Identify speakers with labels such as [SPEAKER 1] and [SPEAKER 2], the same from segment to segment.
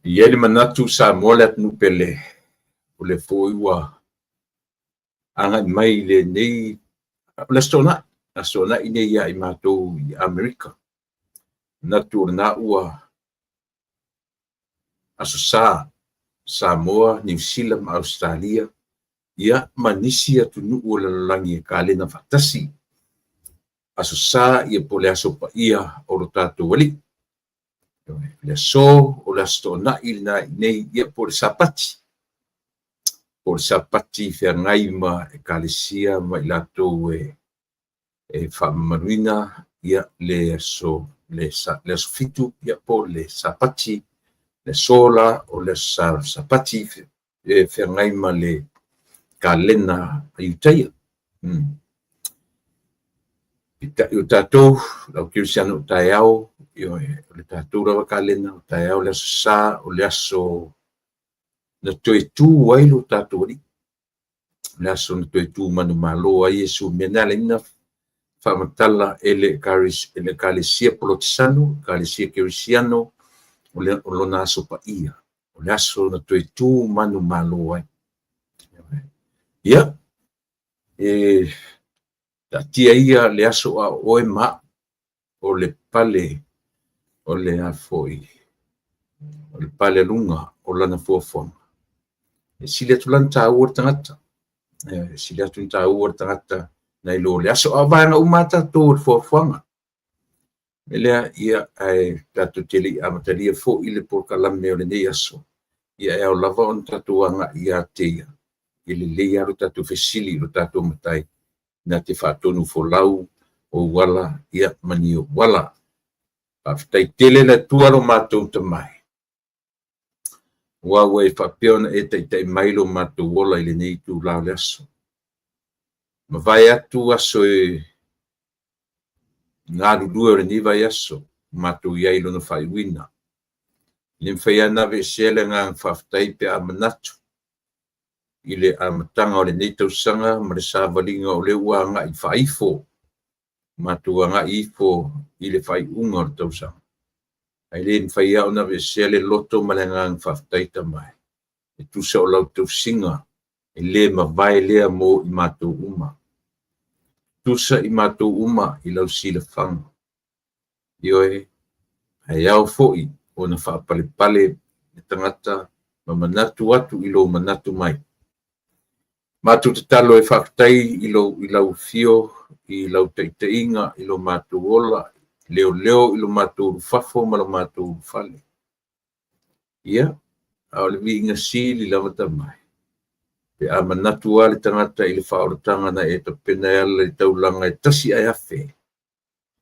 [SPEAKER 1] E i ai le manatu Samoa le atunuu pele, o lea foi ua agai mai i lenei, o le Aso Toonai, Aso Toonai nei ia i matou i Amerika. Manatu o lena ua Aso Sa, Samoa, Niu Sila ma Ausetalia, ia ma nisi atunuu o le lalolagi e kalena faatasi. Aso Sa ia po o le Aso Paia o lo tatou Alii. Le aso o le Aso Toonai lena i inei, ia po o le Sapati. Po o le Sapati feagai ma Ekalesia ma i latou e faamamaluina ia le aso le, le aso 7 ia po o le Sapati, le aso la o le aso Sapati e feagai ma le kalena a Iutaia. Peitai o tatou, lau kerisiano o taeao, ioe, o le tatou lava kalena o taeao le Aso Sa, o le aso na toe tu ai lo tatou Alii, o le aso na toe tu manumalo ai Iesu. Mea na ala ai ona faamatala e le Ekalesia Polotesano, Ekalesia Kerisiano, o lona aso paia, o le aso na toe tu manumalo ai. Ia, e taatia ia le aso a o oe ma au, o le pale, o le a foi, o le pale luga o lana fuafuaga. E sili atu lana taua le tagata, e sili atu na taua le tagata nai lo le aso. A o vaega uma lava tatou o le fuafuaga. E lea, ia, ae tatou te le i amatalia foi le polokalame o lenei aso, ia e ao lava ona tatou agai ia te ia, e lelei lava lo tatou fesili i lo tatou Matai, na te faatonu folau ou ala, ia ma ni ou ala. Faafetai tele le Atua lo matou Tamai, aua ua e faapea ona e taitai mai lo matou ola i lenei itula o le aso. Mavae atu aso e galulue o lenei vaiaso, matou i ai i lona faaiuina. E le mafai lava ona aveesea le agaga faafetai pe a manatu i le amataga o lenei tausaga ma le savaliga o lea ua agai faaifo, matou agai ifo i le faaiuga o le tausaga. Ae le mafai lava ona aveesea le loto ma le agaga faafetai Tama e, e tusa o lau tausiga e le mavae lea mo i matou uma. Tusa i matou uma i lau silafaga. Ioe, ae ao foi ona faapalepale le tagata ma manatu atu i lou manatu mai. Matou tatalo e faafetai i lou i lau afio i lau taitaiga i lo matou ola, leoleo i lo matou ulufafo ma lo matou ulufale. Ia, a o le viiga sili lava Tama e, pe a manatu lava le tagata i le faaolataga na e tapena e ala i le taulaga e tasi ae afe,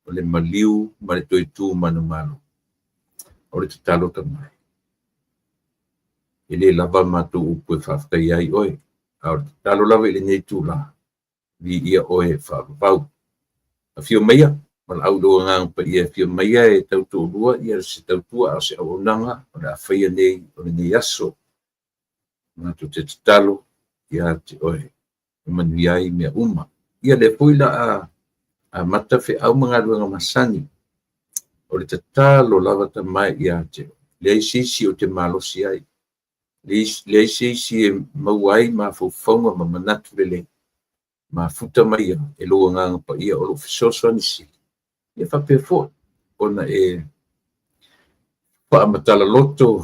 [SPEAKER 1] o le maliu ma le toe tu manumalo. O le tatalo Tama e, e le lava a matou upu e faafetaia ai oe, a o le tatalo lava i lenei itula, viia oe e faavavau. Afio maia, valaau i lou Agaga Paia e afio maia e tautoalua ia se tautua a o se auaunaga o le a faia nei o lenei aso. Matou te tatalo ia te oe e manuia ai mea uma. Ia lea foi la a amata feau ma galuega masani. O le tatalo lava Tama ia te oe, leai se isi ou te malosi ai, leai se isi e maua ai mafaufauga ma manatu lelei, mafuta maia e lou Agaga Paia o lou fesoasoani sili, ia faapea foi ona e faamatala loto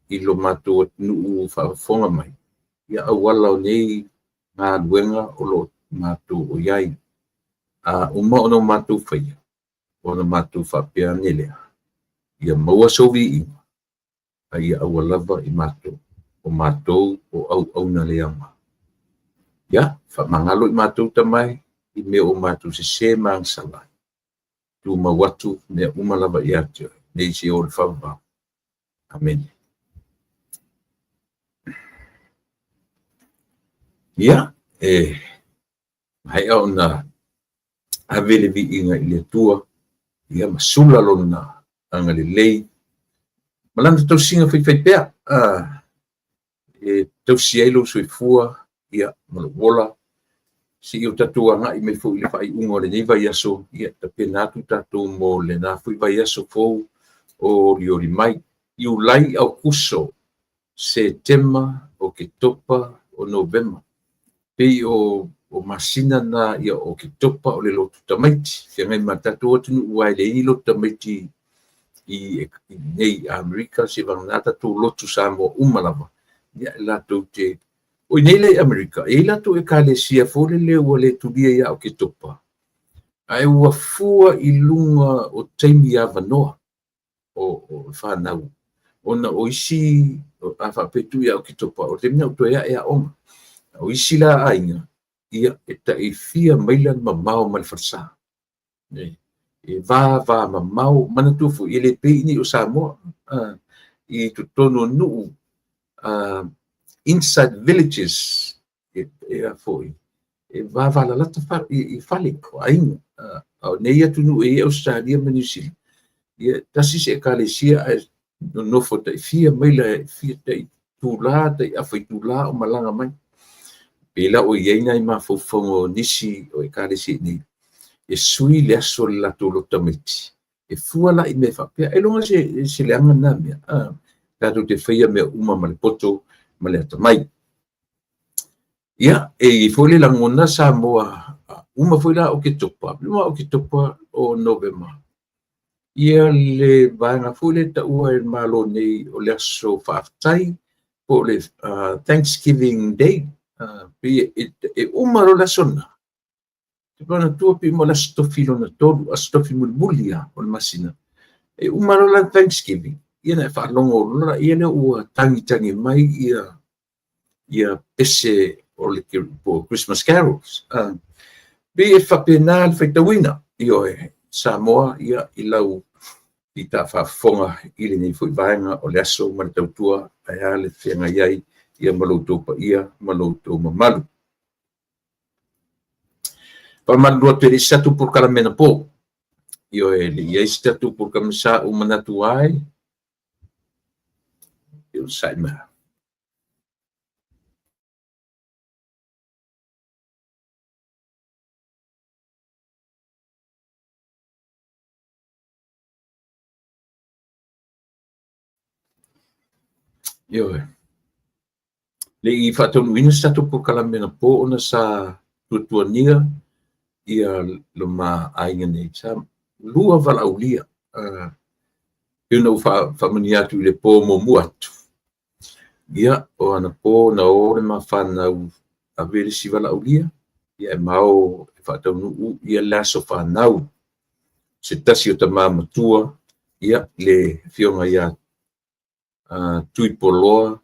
[SPEAKER 1] i lo matou atunuu faafofoga mai, ia auala o nei galuega o lo o matou o i ai. A uma ona o matou faia, ona matou faapea ane lea, ia maua sou viiga, a ia aua lava i matou, o matou o auauna leaga. Ia, faamagalo i matou Tama e, i mea o matou sesē ma agasala ai. Tumau atu mea uma lava ia te oe, nei seia oo i le faavavau. Amene. Ia, e maea ona ave le viiga i le Atua, ia ma sula lona agalelei ma lana tausiga faifaipea, e tausi ai lou soifua, ia, ma lou ola, seia o tatou agai mai foi i le faaiuga o lenei vaiaso, ia tapena atu tatou mo lena foi vaiaso fou o olioli mai. Iulai, Aokuso, Setema, Oketopa, o Novema. Pei o masina na ia o Oketopa o le lotu tamaiti. Feagai ma tatou atunuu aua e leai ni lotu tamaiti i nei Amerika, seivagana tatou lotu Samoa uma lava. Ia e latou te O i nei la i Amerika, e i ai latou ekalesia foi lele ua le tulia ia Oketopa, ae ua fua i luga o taimi avanoa o fanau, ona o isi, a faapea e tuu ia Oketopa, o le taimi lena ua toe ae aoga. O isi la aiga, ia, e tai fia maila le mamao ma le falesa. E va va mamao, manatua foi, e le pei i inei o Samoa, i totonu o nuu, inside villages, e a foi, e vavalalata i fale o aiga. A o nei atunuu e i ai Ausetalia ma Niu Sila, ia, tasi se ekalesia ae nonofo tai fia maila, fia tai itula, tai afa itula o malaga mai. Pei la ua i ai nai mafaufauga o nisi o ekalesia i inei, e sui le aso o le latou lotu tamaiti, e fua la i mea faapea. Ailoga se leaga lena mea, tatou te faia mea uma ma le poto ma le atamai. Ia, e i ai foi le lagona Samoa, uma foi la Oketopa, uma Oketopa o Novema, ia le vaega foi lea e taua e le Malo nei o le aso faafetai po o le Thanksgiving Day. Pei e uma loa le aso lena, Ou te manatua pei uma o le aso tofi lona tolu, aso tofi mulimuli lava o le masina. E uma loa la le Thanksgiving, ia ona e faalogo loa lea ua tagitagi mai ia pese o le po o Christmas carols. Pei e faapena le faitauina, ioe, Samoa, ia, i lau fita faafofoga i lenei foi vaega o le aso ma le tautua, ae a le feagai ai ia ma lo outou paia ma lo outou mamalu. Faamalulu atu e le i se tatou polokalame anapo. Ioe, e le i ai se tatou polokalame sa ou manatu ai, e onosai mai. Ioe. Le i faataunuuina se tatou polokalame anapo ona sa tuatuagia ia lo ma aiga nei, sa lua valaaulia. Pei ona ou faamanuia atu i le po muamua atu, ia, o anapo na o le ma fanau ave le isi valaaulia, ia e ma o e faataunuu ia le aso fanau se tasi o tama matua, ia le afioga ia Tuipoloa,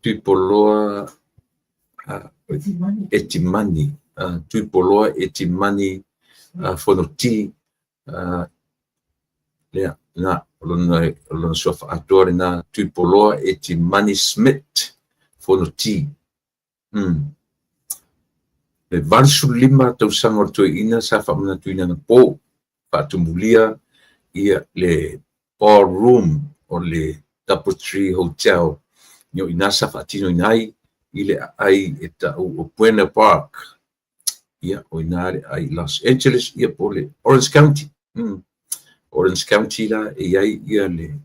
[SPEAKER 1] Tuipoloa Etimani, Tuipoloa Etimani Fonoti, lea, na, o lona suafa atoa lena, Tuipoloa Etimani Smith Fonoti. Le 85 tausaga o le toeaina sa faamanatuina anapo, faatumulia ia le ballroom o le Doubletree Hotel, o i ina sa faatinoina ai i le aai e tau o Buena Park, ia, o i ina le aai i Los Angeles, ia po o le Orange County. Orange County la e i ai ia le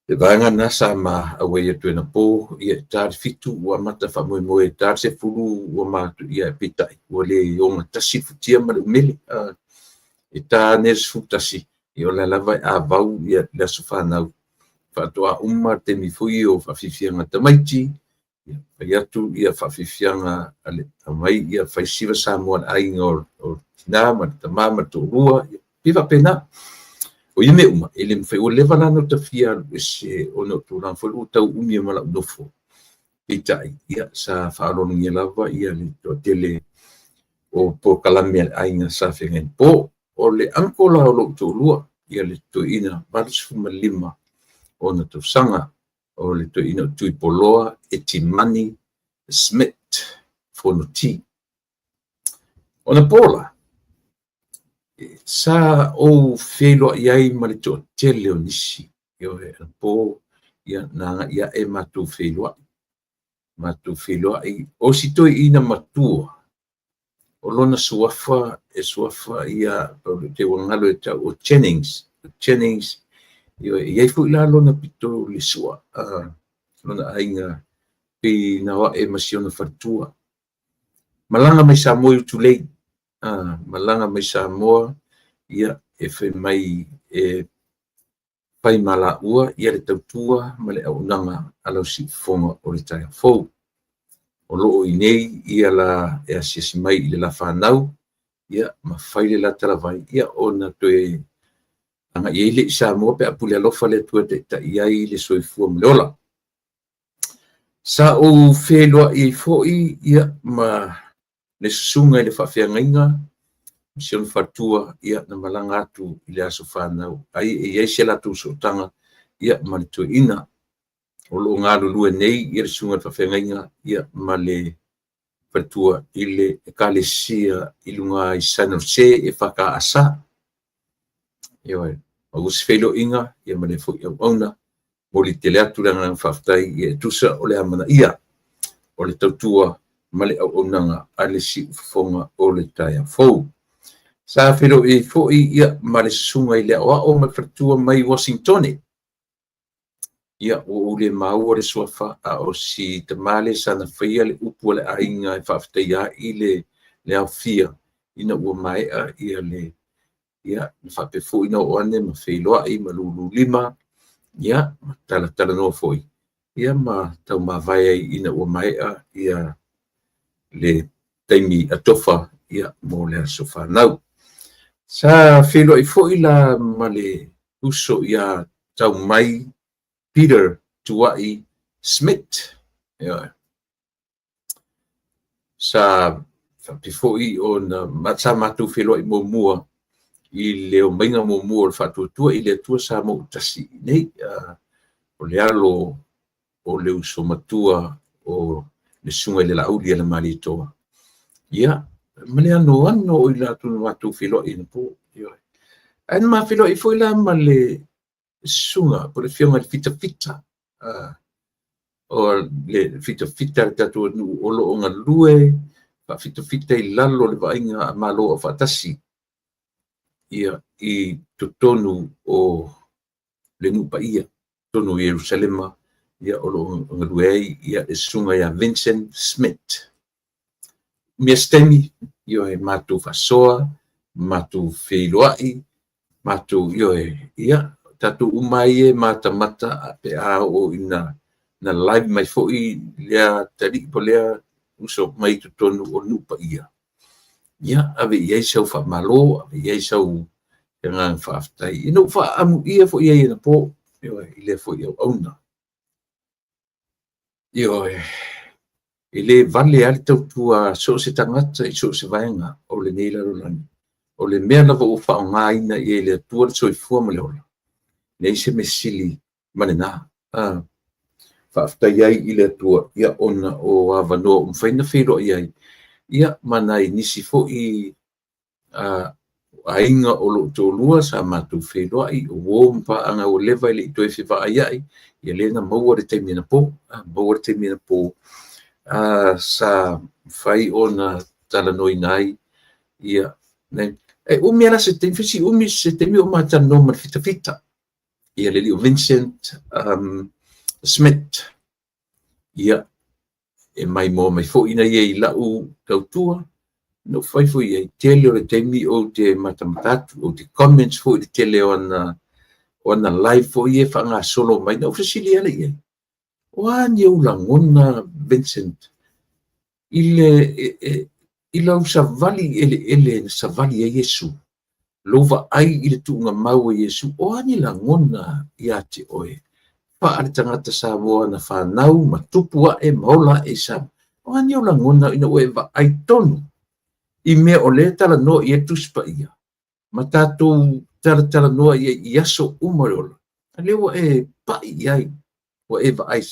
[SPEAKER 1] vaega lena sa ma auai atu anapo, ia e ta le 7 ua amata faamoemoe, e ta le 10 ua matu, ia peitai ua le ogatasi le futia ma le umele. E ta ane le 11, ia o la lava e avau ia le aso fanau. Faatoa uma le taimi foi o faafiafiaga tamaiti, ia fai atu ia faafiafiaga a le aumai ia fai siva Samoa le aiga o tina ma le tama ma le toalua, ia pei faapena. O ia mea uma, e le mafai, ua leva la ona ou fia alu ese ona o tulaga foi ua tau umi ai ma lau nofo. Peitai, ia sa faaaloalogia lava ia le toatele o polokalame a le aiga sa feagai po. O le uncle la o lou toalua, ia le toeaina 85 ona tausaga, o le toeaina o Tuipoloa Etimani Smith Fonoti. Ona po la, sa ou feiloai ai ma le toatele o nisi, ioe, anapo, ia, na agai ae matou feiloai. Matou feiloai, o si toeaina matua, o lona suafa, e suafa ia, o te ua galo e tau o Jennings, Jennings, e i ai foi la lona pito i le sua, lona aiga pei na o ae ma si ona faletua. Malaga mai Samoa i Utulei, malaga mai Samoa, ia, e fai mai e fai ma laua ia le tautua ma le auaunaga a lau siufofoga o le taeao fou. O lo o i inei ia la e asiasi mai i le la fanau, ia, ma fai le la talavai, ia, ona toe agai ai lea i Samoa pe a pule alofa le Atua e taitai ai le soifua ma le ola. Sa ou feiloai ai foi ia ma le susuga i le faafeagaiga ma si ona faletua, ia, na malaga atu i le aso fanau ai e i ai se latou sootaga, ia, ma le toeaina. O lo o galulue nei ia le susuga i le faafeagaiga, ia, ma le faletua i le ekalesia i luga i San Jose e FKS. Ioe, maua se feiloaiga, ia, ma lea foi auauna. Momoli tele atu le agaga faafetai, ia, e tusa o le amanaia o le tautua ma le auaunaga a le siufofoga o le taeao fou. Sa feiloai ai foi, ia, ma le susuga i le aoao ma le faletua mai Washingtone. Ia, ua ou le maua le suafa, a o si tama lea sa na faia le upu a le aiga e faafetaia ai le aofia ina ua maea ia le, ia, na faapea foi ona oo ane ma feiloai ma lululima, ia, ma talatalanoa foi, ia, ma taumavae ai ina ua maea ia le taimi atofa, ia, mo le aso fanau. Sa feiloai foi la ma le uso ia Taumai Peter Tuai Smith. Ia, sa faapea foi ona sa matou feiloai muamua i le omaiga muamua o le Faatuatua i le Atua Samoa ua tasi nei, o le alo o le uso matua o le susuga i le Laauli a le Malietoa, ia, ma le anoano o i latou na matou feiloai anapo. Ae na ma feiloai foi la ma le susuga po o le afioga i le Fitafita, o le Fitafita a le tatou atunuu o lo o galue faafitafita i lalo o le vaaiga a Malo Aufaatasi, ia, i totonu o le nuu paia, totonu o Ierusalema, ia, o lo o galue ai, ia, le susuga ia Vincent Smith. Mea se taimi, ioe, matou faasoa, matou feiloai, matou, ioe, ia, tatou uma ai e matamata pe a oo ina na live mai foi lea talii po lea uso mai totonu o le nuu paia. Ia, ave i ai sau faamalo, ave i ai sau agaga faafetai. Ina ua faaamuia foi ai anapo, ioe, i lea foi auauna. Ioe, e le vale lava le tautua a so o se tagata i so o se vaega o lenei lalolagi. O le mea lava ua faaaogaina i ai e le Atua le soifua ma le ola, leai se mea sili ma lena. Faafetai ai i le Atua, ia, ona o avanoa ua mafai ona feiloai ai, ia, ma nai nisi foi aiga o lo o toalua sa matou feiloai, o uo ma paaga ua leva e le i toe fevaaiai, ia lea na maua le taimi anapo, maua le taimi anapo, sa mafai ona talanoaina ai, ia, e umi lava se taimi, fasi umi se taimi o ma talanoa ma le Fitafita, ia le alii o Vincent Smith, ia, e maimoa mai foi na ia i lau tautua, na ou fai foi i ai, tele o le taimi ou te matamata atu, ou te comments foi i le tele o ana live foi e faagasolo mai, na ou fesili ala i ai, o a ni ou lagona, Vincent, i lau savali eleele na savali ai Iesu, lou vaai i le tuugamau a Iesu, o a ni lagona ia te oe, faa le tagata Samoa na fanau ma tupu ae ma ola ae i Samoa, o a ni ou lagona ina ua e vaai tonu i mea o lea talanoa i ai le Tusi Paia, ma tatou talatalanoa i ai i aso uma o le ola, a lea ua e pai i ai, ua e vaai,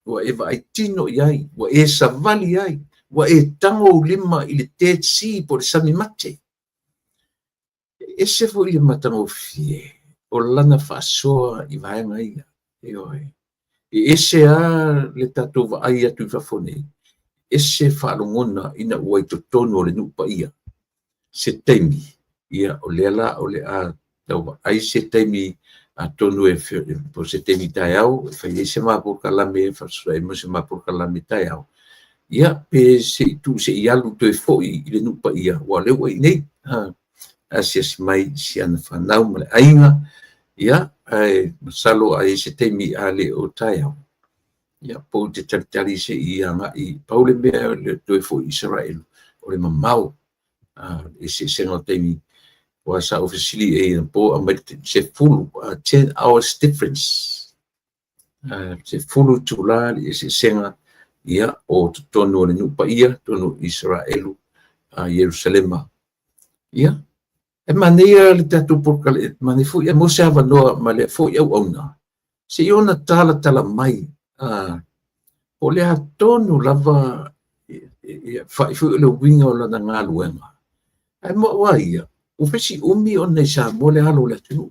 [SPEAKER 1] ua e vaai tino i ai, ua e savali ai, ua e tago ou lima i le Dead Sea po o le sami mate. E ese foi le matagofie o lana faasoa i vaega ia. Ioe. E ese lava le tatou vaai atu i fafo nei, ese faalogona ina ua i totonu o le nuu paia. Se taimi, ia, o lea la o le a Tau vaai se taimi atonu e po o se taimi taeao e fai ai se ma polokalame e faafesoaai ma se ma polokalame taeao, ia pe se i tuu se i alu toe foi i le nuu paia, aua o lea ua i inei, asiasi mai i si ana fanau ma le aiga, ia, ae masalo a i ai se taimi a le o taeao, ia po o te talitali se i agai. Pau le mea o le toe foi i Isaraelu, o le mamao, eseesega o taimi, aua sa ou fesili i ai anapo aumai le 10, 10 hours difference, 10 itula le eseesega, ia, o totonu o le nuu paia, totonu o Isaraelu, Ierusalema. Ia, e manaia le tatou polokalame, manaia foi ae maua se avanoa ma lea foi auauna, se i ona talatala mai, po o le a tonu lava fa'i foi o le uiga o lana galuega. Ae mo au lava ia, ua fai si umi ona i Samoa le alo o le atunuu,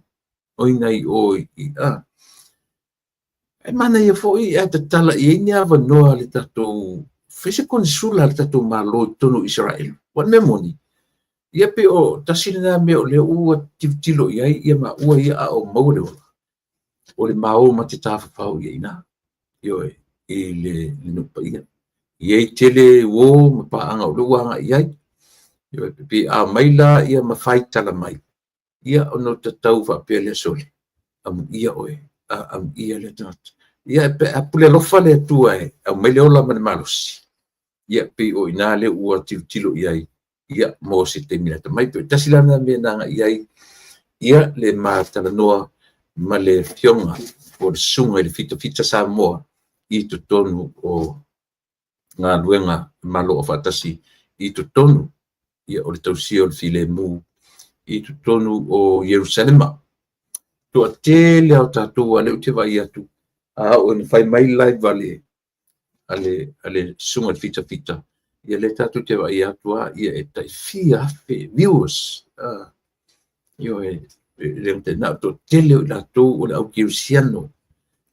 [SPEAKER 1] oi nai o i a. E manaia foi ae tatala i ai ni avanoa a le tatou, fai se konesula a le tatou Malo i totonu o Isaraelu. Aua o le mea moni, ia pei o tasi lena mea o lea ua tilotilo i ai ia maua ia a o maua le ola, o le ma o ma te tafafao i ai i ina, ioe, i le nuu paia. E i ai tele uo ma paaga o lea ua agai i ai. Ioe, pe a omai la ia ma faitala mai, ia ona ota tau faapea lea, sole, amuia oe, amuia lea tagata. Ia, pe a pule alofa le Atua e aumai le ola ma le malosi, ia pei o i ina lea ua tilotilo i ai, ia, mo se taimi lata mai. Pe tasi la lena mea na agai i ai, ia, le ma talanoa ma le afioga po o le susuga i le Fitafita Samoa i totonu o galuega Malo Aufaatasi i totonu, ia, o le tausia o le filemu i totonu o Ierusalema. Toatele lava o tatou, a o lea ou te vaai atu, a oo ina fai mai live a le susuga i le Fitafita, ia lea tatou te vaai atu lava, ia e tai fia afe viewers. Ioe, e le gata na o toatele o i latou o le au kerisiano,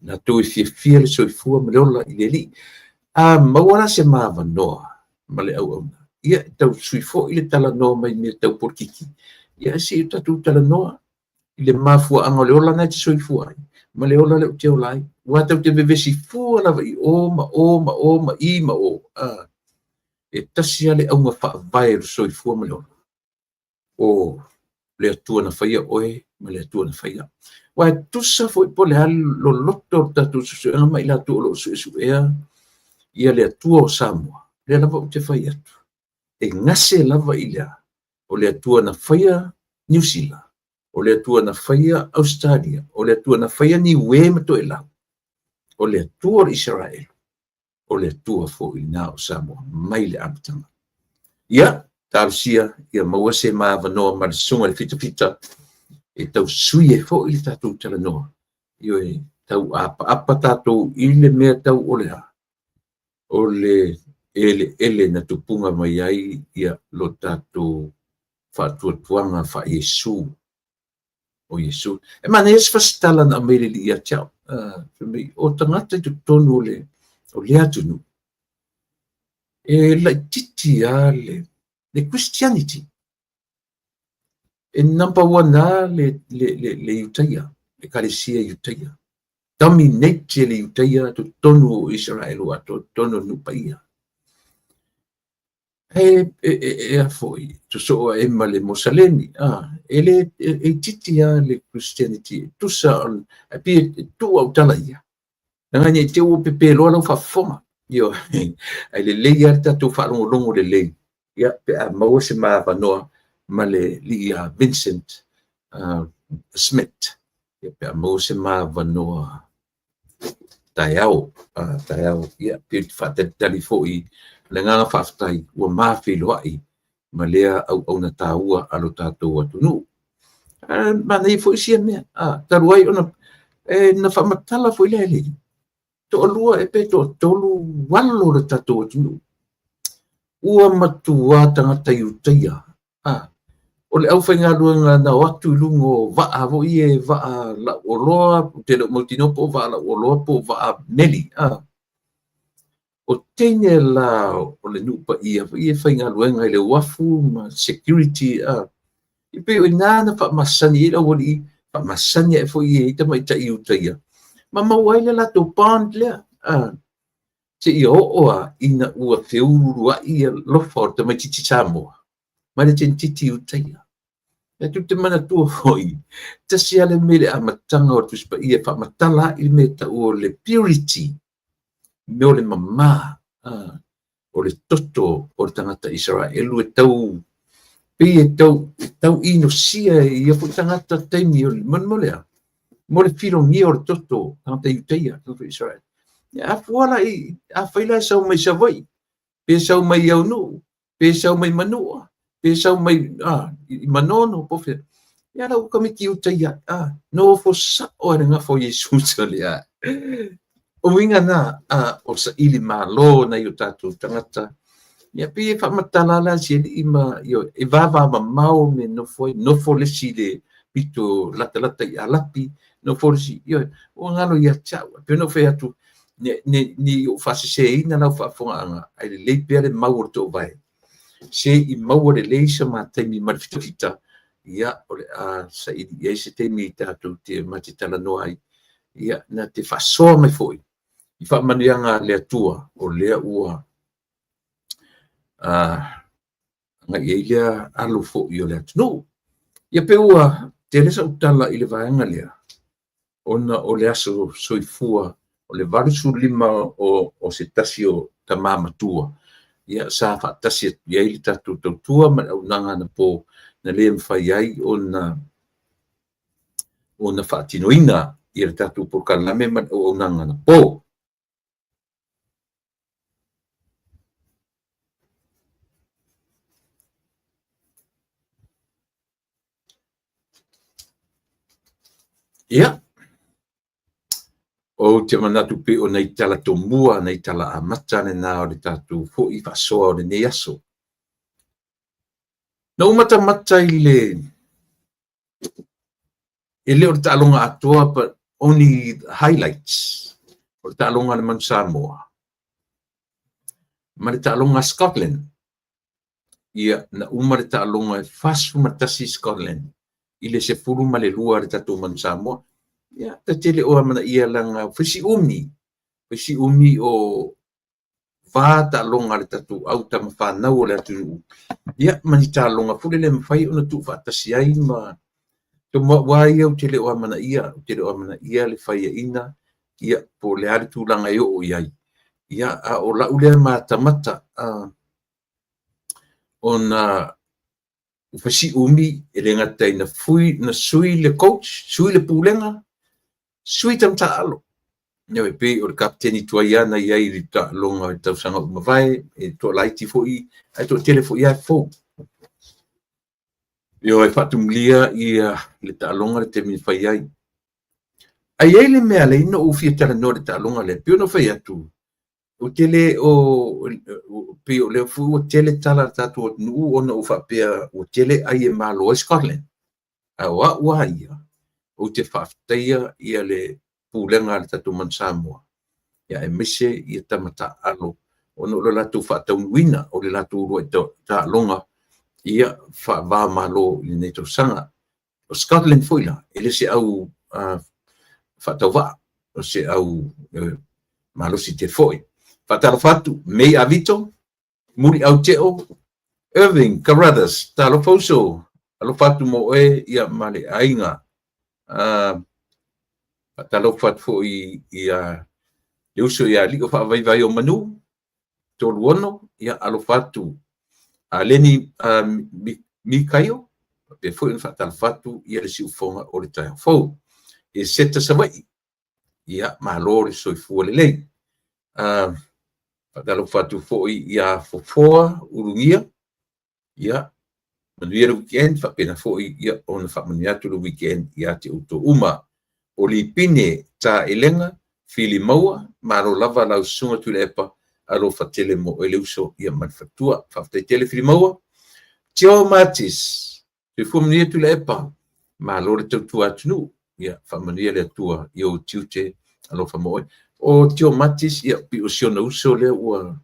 [SPEAKER 1] latou e fiafia le soifua ma le ola i le Alii. A maua la se ma avanoa ma le auauna, ia e tau sui foi le talanoa mai mea tau polokiki, ia se i o tatou talanoa i le mafuaaga o le ola lena e te soifua ai, ma le ola lea ou te ola ai. Aua tatou te vevesi fua lava i o ma o ma o ma i ma o. E tasi lava le auga faavae o le soifua ma le ola, o le Atua na faia oe ma le Atua na faia au. Aua e tusa foi po o le a le loloto o le tatou suesuega ma i latou o lo o suesuea ia le Atua o Samoa, lea lava ou te fai atu, e gase lava i le a? O le Atua na faia Niu Sila, o le Atua na faia Ausetalia, o le Atua na faia Niue ma Toelau, o le Atua o le Isaraelu, o le Atua foi lena o Samoa mai le amataga. Ia, talosia ia maua se ma avanoa ma le susuga i le Fitafita e tau sui ai foi le tatou talanoa. Ioe, tau apaapa tatou i le mea tau o le a? O le eleele na tupuga mai ai ia lo tatou faatuatuaga faa-Iesu. O Iesu. E manaia se fasitala na aumai e le Alii ia te au. Fai mai, o tagata i totonu o le, o le atunuu, e laitiiti lava le Christianity. E number one lava le Iutaia, le Ekalesia Iutaia. Dominate e le Iutaia totonu o Isaraelu atoa, totonu o le nuu paia. E a foi, sosoo ae ma le Mosalemi, e le, e itiiti lava le Christianity, e tusa, ae pei e tuu au tala ia, leaga ne i te i ua pepe loa lau faafofoga, ioe, ae lelei lava le tatou faalogologo lelei, ia, pe a maua se ma avanoa ma le alii ia Vincent Smith, ia, pe a maua se ma avanoa taeao, taeao, ia, pei ou te faatalitali foi le agaga faafetai ua ma feiloai ma lea auauna taua a lo tatou atunuu. Manaia foi sia mea, talu ai ona e na faamatala foi lea e le toalua e pe toatolu alo o le tatou atunuu ua matua tagata Iutaia. O le aufaigaluega na o atu i luga o vaa foi ia, vaa lauoloa, ou te le o mautinoa po o vaa lauoloa po o vaa meli. O teine la o le nuu paia foi ia e faigaluega i le uafu ma security. E pei o i ina na faamasani ai le aualii, faamasani ae foi i ai tamaitai Iutaia, ma maua ai le latou bond lea, seia oo lava ina ua feuluuluai alofa o le tamaitiiti Samoa ma le tamaitiiti Iutaia. E tou te manatua foi, tasi lava le mea i le amataga o le Tusi Paia e faamatala ai le mea e tau o le purity, mea o le mama, o le toto o le tagata Isaraelu e tau pei e tau, e tau inosia e ia foi tagata taimi o le mo le a? Mo le filogia o le toto tagata Iutaia, tagata Isaraelu. A fua la i, afai la e sau mai Savaii, pe sau mai Aunuu, pe sau mai Manua, pe sau mai i Manono, po o fea, ia la ua tamaiti Iutaia, nofo sao lava i le gafa o Iesu sole a. O uiga na, o saili malo nai o tatou tagata. Ia pei e faamatala la si alii ma ioe, e vavamamao me nofo ai, nofo le isi i le pito latalata i Alapi, nofo le isi, ioe, ua galo ia te au. E pei ona ou fai atu, ne i ou faaseseina lau faafofogaaga, ae lelei pea le mau o le toovae, se i maua lelei se ma taimi ma le fitafita, ia, o le a saili i ai se taimi tatou te ma te talanoa ai, ia, na te faasoa mai foi i faamanuiaga a le Atua, o lea ua agai i ai lea alo foi o le atunuu. Ia pei ua tele sau tala i le vaega lea, ona o le aso soifua o le 85 o se tasi o tama matua, ia sa faatasi atu i ai le tatou tautua ma le auaunaga anapo na le mafai ai ona faatinoina ia le tatou polokalame ma le auaunaga anapo. Ia, ou te manatu pei o nai tala tomua, nai tala amata lena o le tatou foi faasoa o lenei aso. Na ou matamata i le, e le o le taaloga atoa but only highlights o le taaloga a le Manu Samoa ma le taaloga a Scotland. Ia, na uma le taaloga e 41 Scotland i le 12 a le tatou Manu Samoa. Ia, ta te le o amanaia leaga fai si umi, fai si umi o va taaloga a le tatou au tama fanau o le atunuu, ia, ma ni taaloga foi lele e mafai ona tuufaatasi ai ma mo au lava ia ou te le o amanaia, ou te le o amanaia le faiaina, ia, po o le a le tulaga e oo i ai. Ia, a o lau lea matamata, ona ua fai si umi e le gata ina fui, na sui le coach, sui le pulega, sui tama taaalo. E pei o le kapeteni tuai lava na i ai i le taaloga i le tausaga ua mavae, e toalaiti foi, ae toatele foi lava e fou. Ioe, faatumulia ia le taaloga le taimi na fai ai. Ae i ai le mea lea na ou fia talanoa i le taaloga lea, pei ona ou fai atu, ou te le o, pei o lea foi ua tele tala a le tatou atunuu ona ou faapea ua tele ai e malo ai Scotland. Ae o au lava ia, ou te faafetaia ia le pulega a le tatou Manu Samoa, ia aemaise ia tama taaalo ona o le latou faataunuuina o le latou uluai taaloga ia faava-o-Malo i lenei tausaga. O Scotland foi la, e le se au faatauvaa, o se au malosi tele foi. Faatalofa atu, May Avito, Muliau Teo, Irving Carruthers, talofa uso, alofa atu mo oe ia ma le aiga. Faatalofa atu foi ia le uso ia Lio Faavaivai o Manu, 36, ia alofa atu a Leni Mikaio, faapea foi ona faatalofa atu ia le siufofoga o le taeao fou. E Seta Savaii, ia malo le soifua lelei. Faatalofa atu foi ia Fofoa Ulugia, ia manuia le weekend, faapena foi ia ona faamanuia atu le weekend ia te outou uma. O Lipine Taelega, Fili Maua, malo lava lau susuga Tuilaepa, alofa tele mo oe le uso ia ma le faletua. Faafetai tele Fili Maua. Tio Matis, soifua manuia Tuilaepa, malo le tautua atunuu, ia faamanuia le Atua i ou tiute, alofa mo oe. O Tio Matis, ia pei o si ona uso lea ua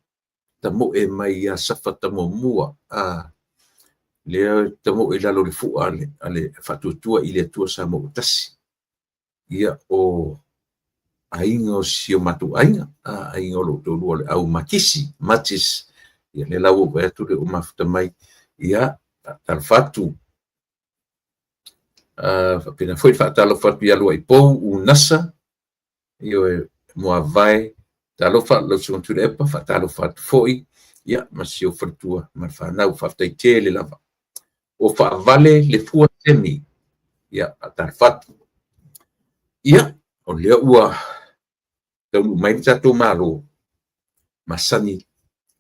[SPEAKER 1] tamoe mai ia Safata muamua. Lea e tamoe i lalo o le fua a le Faatuatua i le Atua Samoa ua Tasi. Ia, o aiga o si o matou aiga, aiga o lou toalua o le au Makisi, Matis. Ia, lea la ua ou vaai atu lea ua mafuta mai. Ia, faatalofa atu. Faapena foi le faatalofa atu ia Luaipou, Unasa, ioe, Muavae, talofa lau Susuga Tuilaepa, faatalofa atu foi, ia, ma si ou faletua ma le fanau. Faafetai tele lava. O faavale le fua semi, ia, faatalofa atu. Ia, o lea ua taunuu mai le tatou Malo masani,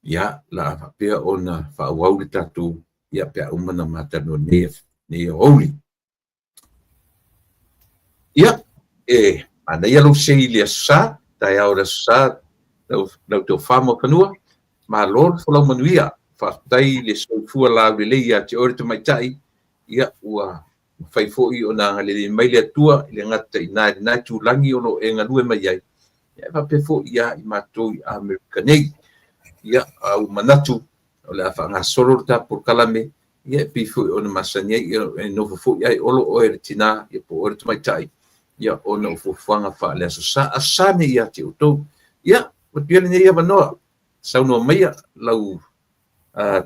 [SPEAKER 1] ia, la a faapea ona faaauau le tatou, ia, pe a uma ona ma talanoa i lenei aoauli. Ia, e manaia lou sei i le Aso Sa, taeao o le Aso Sa, lau tofa Muafanua. Malo le folau manuia. Faafetai le soifua laulelei ia te oe le tamaitai. Ia, ua mafai foi ona agalelei mai le Atua i le gata i na i lena itulagi o lo o e galue mai ai, ia, e faapea foi ia i matou i Amerika nei. Ia, a ua manatu o le a faagasolo le ta polokalame, ia e pei foi ona masani ai, ia, e nofo foi ae olo oe le tina, ia po o oe le tamaitai, ia ona o fuafuaga faale Aso Sa, Aso Sa nei ia te outou. Ia, ua atu ia lenei avanoa, saunoa maia lau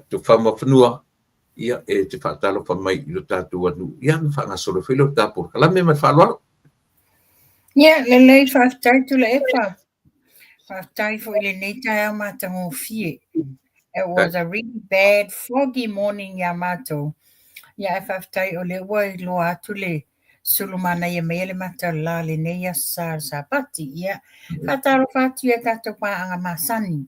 [SPEAKER 1] tofa Muafanua, ia e te faatalofa mai i lo tatou atunuu, ia ona faagasolo foi lea o le ta polokalame ma le faaaloalo.
[SPEAKER 2] Ia, lelei, faafetai Tuilaepa. Faafetai foi i lenei taeao matagofie. It was a really bad foggy morning ia matou. Ia, ae faafetai o lea ua iloa atu le sulu manaia mai le mata o le la lenei aso Sa o le Sapati. Ia, faatalofa atu i a tatou paaga masani.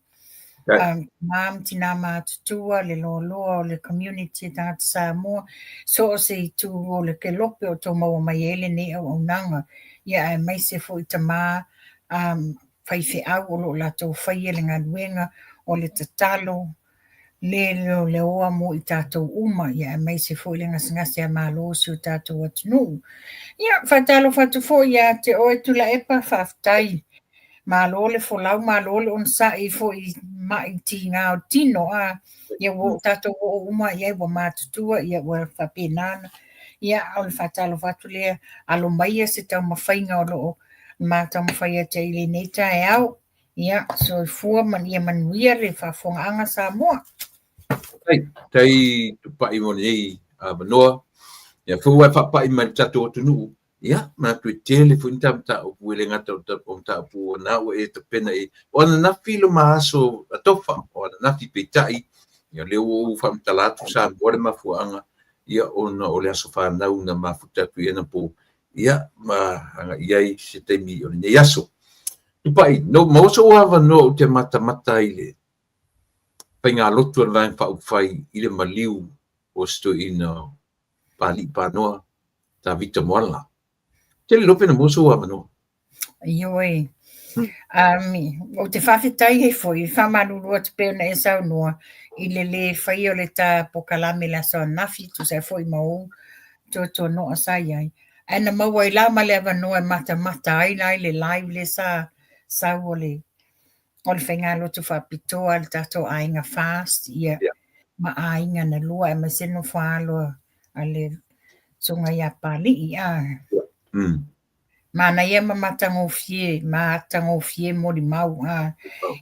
[SPEAKER 2] Tama ma tina matutua, le loaloa o le community e tagata Samoa, so o se itu o le kelope o tau maua mai ai lenei auaunaga. Ia, aemaise foi tama faifeau o lo o latou faia le galuega o le tatalo, le leoleoa mo i tatou uma, ia aemaise foi le gasegase a Malo o si o tatou atunuu. Ia, faatalofa atu foi ia te oe Tuilaepa, faafetai. Malo le folau, malo le onosai foi i mai tiga o tino, a ia ua tatou oo uma i ai, ua matutua, ia ua faapena. Ia, o le faatalofa atu lea, alo maia se taumafaiga o lo o ma taumafai atu ai i lenei taeao. Ia, soifua ma ia manuia le faafofogaaga Samoa.
[SPEAKER 1] Tai tupai mo lenei avanoa. Ia foi ua e faapai mai le tatou atunuu. Ia, manatu e tele foi ni ta mataupu e le gata o mataupu o na ua e tapena i o ananafi lo ma aso atofa, o ananafi peitai, ia lea ua ou faamatala atu Samoa le mafuaaga, ia ona o le aso fanau na mafuta atu i anapo, ia ma agai i ai se taimi o lenei aso. Tupai, no maua sou avanoa ou te matamata ai i le faigalotu a le Vaega Faaupufai i le maliu o se toeaina o Papalii Panoa, Tavita Moala. Te le iloa pe na maua sou avanoa.
[SPEAKER 2] Ioe. Ou te faafetai ai foi, faamalulu atu pei ona e saunoa i le lē faia o le ta polokalame i le aso ananafi, tusa ai foi ma ou tuatuanoa sa i ai. Ae na maua ai la ma le avanoa e matamata ai la i le live lea sa sau o le faigalotu faapitoa a le tatou aiga FAST, ia, ma aiga na lua, aemaise nofo-a-alo a le susuga ia Papalii. Manaia ma matagofie, matagofie molimau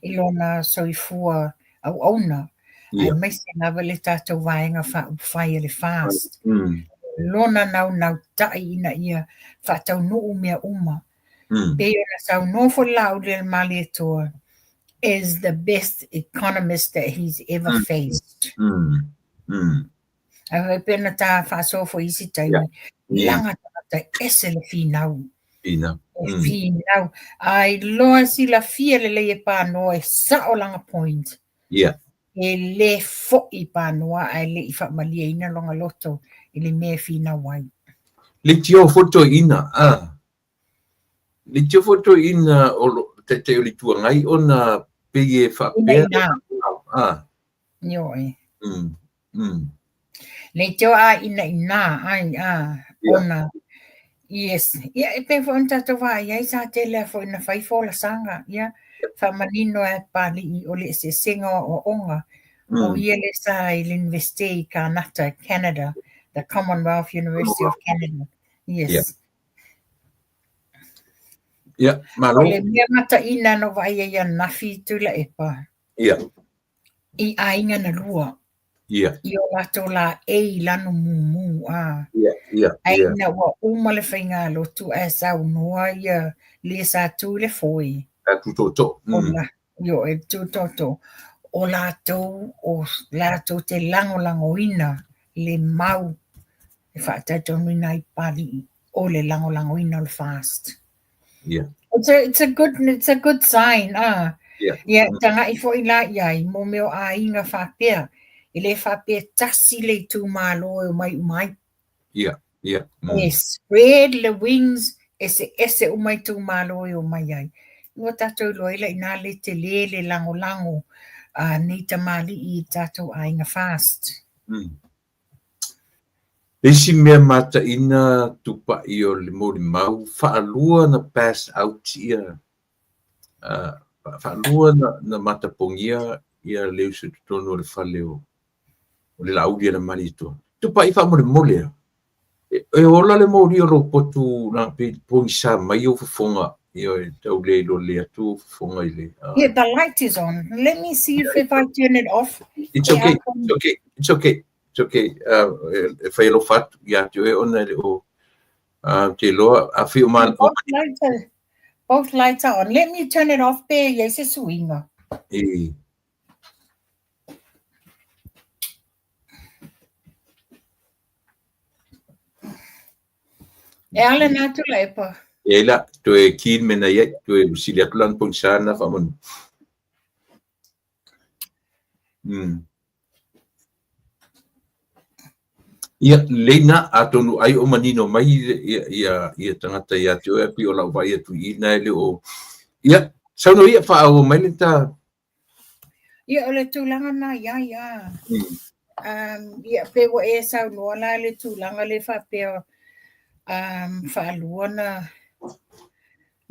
[SPEAKER 2] i lona soifua auauna, aemaise lava le tatou Vaega Faaupufai a le FAST. Lona naunautai ina ia faataunuu mea uma. Pei ona saunoa foi le Laaulialemalietoa, is the best economist that he's ever faced. Ae pei ona ta faasoa foi i isi taimi, laga tagata e ese le finau.
[SPEAKER 1] Finau.
[SPEAKER 2] E finau. A iloa silafia lelei e Panoa e sao lana point. E le foi Panoa ae le i faamalieina lona loto i le mea e finau ai.
[SPEAKER 1] Leitioa foi le toeaina, a. Leitioa foi le toeaina o lo Taitai o le Itu Agai ona pei e faapea.
[SPEAKER 2] Ina. Ioe. Leitioa a ina ina ai a ona yes. Ia e pei foi ona tatou vaai ai sa tele lava foi ina fai folasaga, ia faamanino e Papalii o le eseesega o aoaoga. O ia lea sa i le Universite i Kānata, Canada, the Commonwealth University of Canada. Yes.
[SPEAKER 1] Ia, malo.
[SPEAKER 2] O le mea mataina na ou vaai ai ananafi Tuilaepa. I aiga na lua. I o latou laei i lanu mumu a. Ae ina ua uma le faigalotu ae saunoa ia le sa tu i le foe.
[SPEAKER 1] Sa tu tootoo.
[SPEAKER 2] Ioe, tu tootoo. O latou, o latou te lagolagoina le mau e faatautanuina ai Papalii o le lagolagoina o le FAST. It's a good sign, ah. Ia, tagai foi la i ai, mō mea o aiga faapea, e le faapea tasi le itumalo e omai uma ai. E spread le wings, eseese uma itumalo e omai ai. Ua tatou iloa ai la inā le tele le lagolago a nei tamalii i tatou aiga FAST.
[SPEAKER 1] Le isi mea mataina tupai o le molimau, faalua na pass out ia, faalua na matapogia ia le uso i totonu o le fale o le Laauli a le Malietoa. Tupai faamolemole a, e ola le moli o lou potu pe pogisa mai ou fofoga, e tau le iloa lelei atu ou fofoga i le...
[SPEAKER 2] Yeah, the light is on. Let me see if I turn it off.
[SPEAKER 1] It's okay, it's okay, it's okay. It's okay. E fai alofa atu ia te oe ona e le o te iloa a fai o man.
[SPEAKER 2] Both lights are on. Let me turn it off pe i ai se suiga.
[SPEAKER 1] E.
[SPEAKER 2] E ala lena Tuilaepa.
[SPEAKER 1] E la, toe keen mena iai, toe usili atu lana pogisa na faamanu. Ia, lelei lena, atonu ai o manino mai ia tagata ia te oe, pei o lau vaai atu i i lena e le o... Ia, saunoa ia, faaauau mai le ta...
[SPEAKER 2] Ia, o le tulaga lena ia ia. Ia, pe ua e saunoa la i le tulaga lea faapea faalua na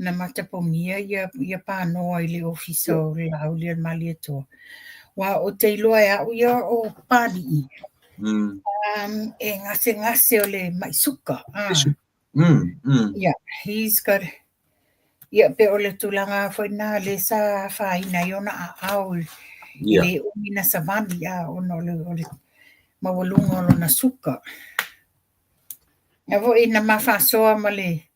[SPEAKER 2] na matapogia ia panoa i le ofisa o le Laauli a le Malietoa. Aua ou te iloa e au ia o Papalii, e gasegase o le mai suka. Yeah, he's got, ia pe o le tulaga foi lena lea sa afaina ai ona aao i le umi na savali a ona o le maualuga o lona suka. Ia foi na ma faasoa ma le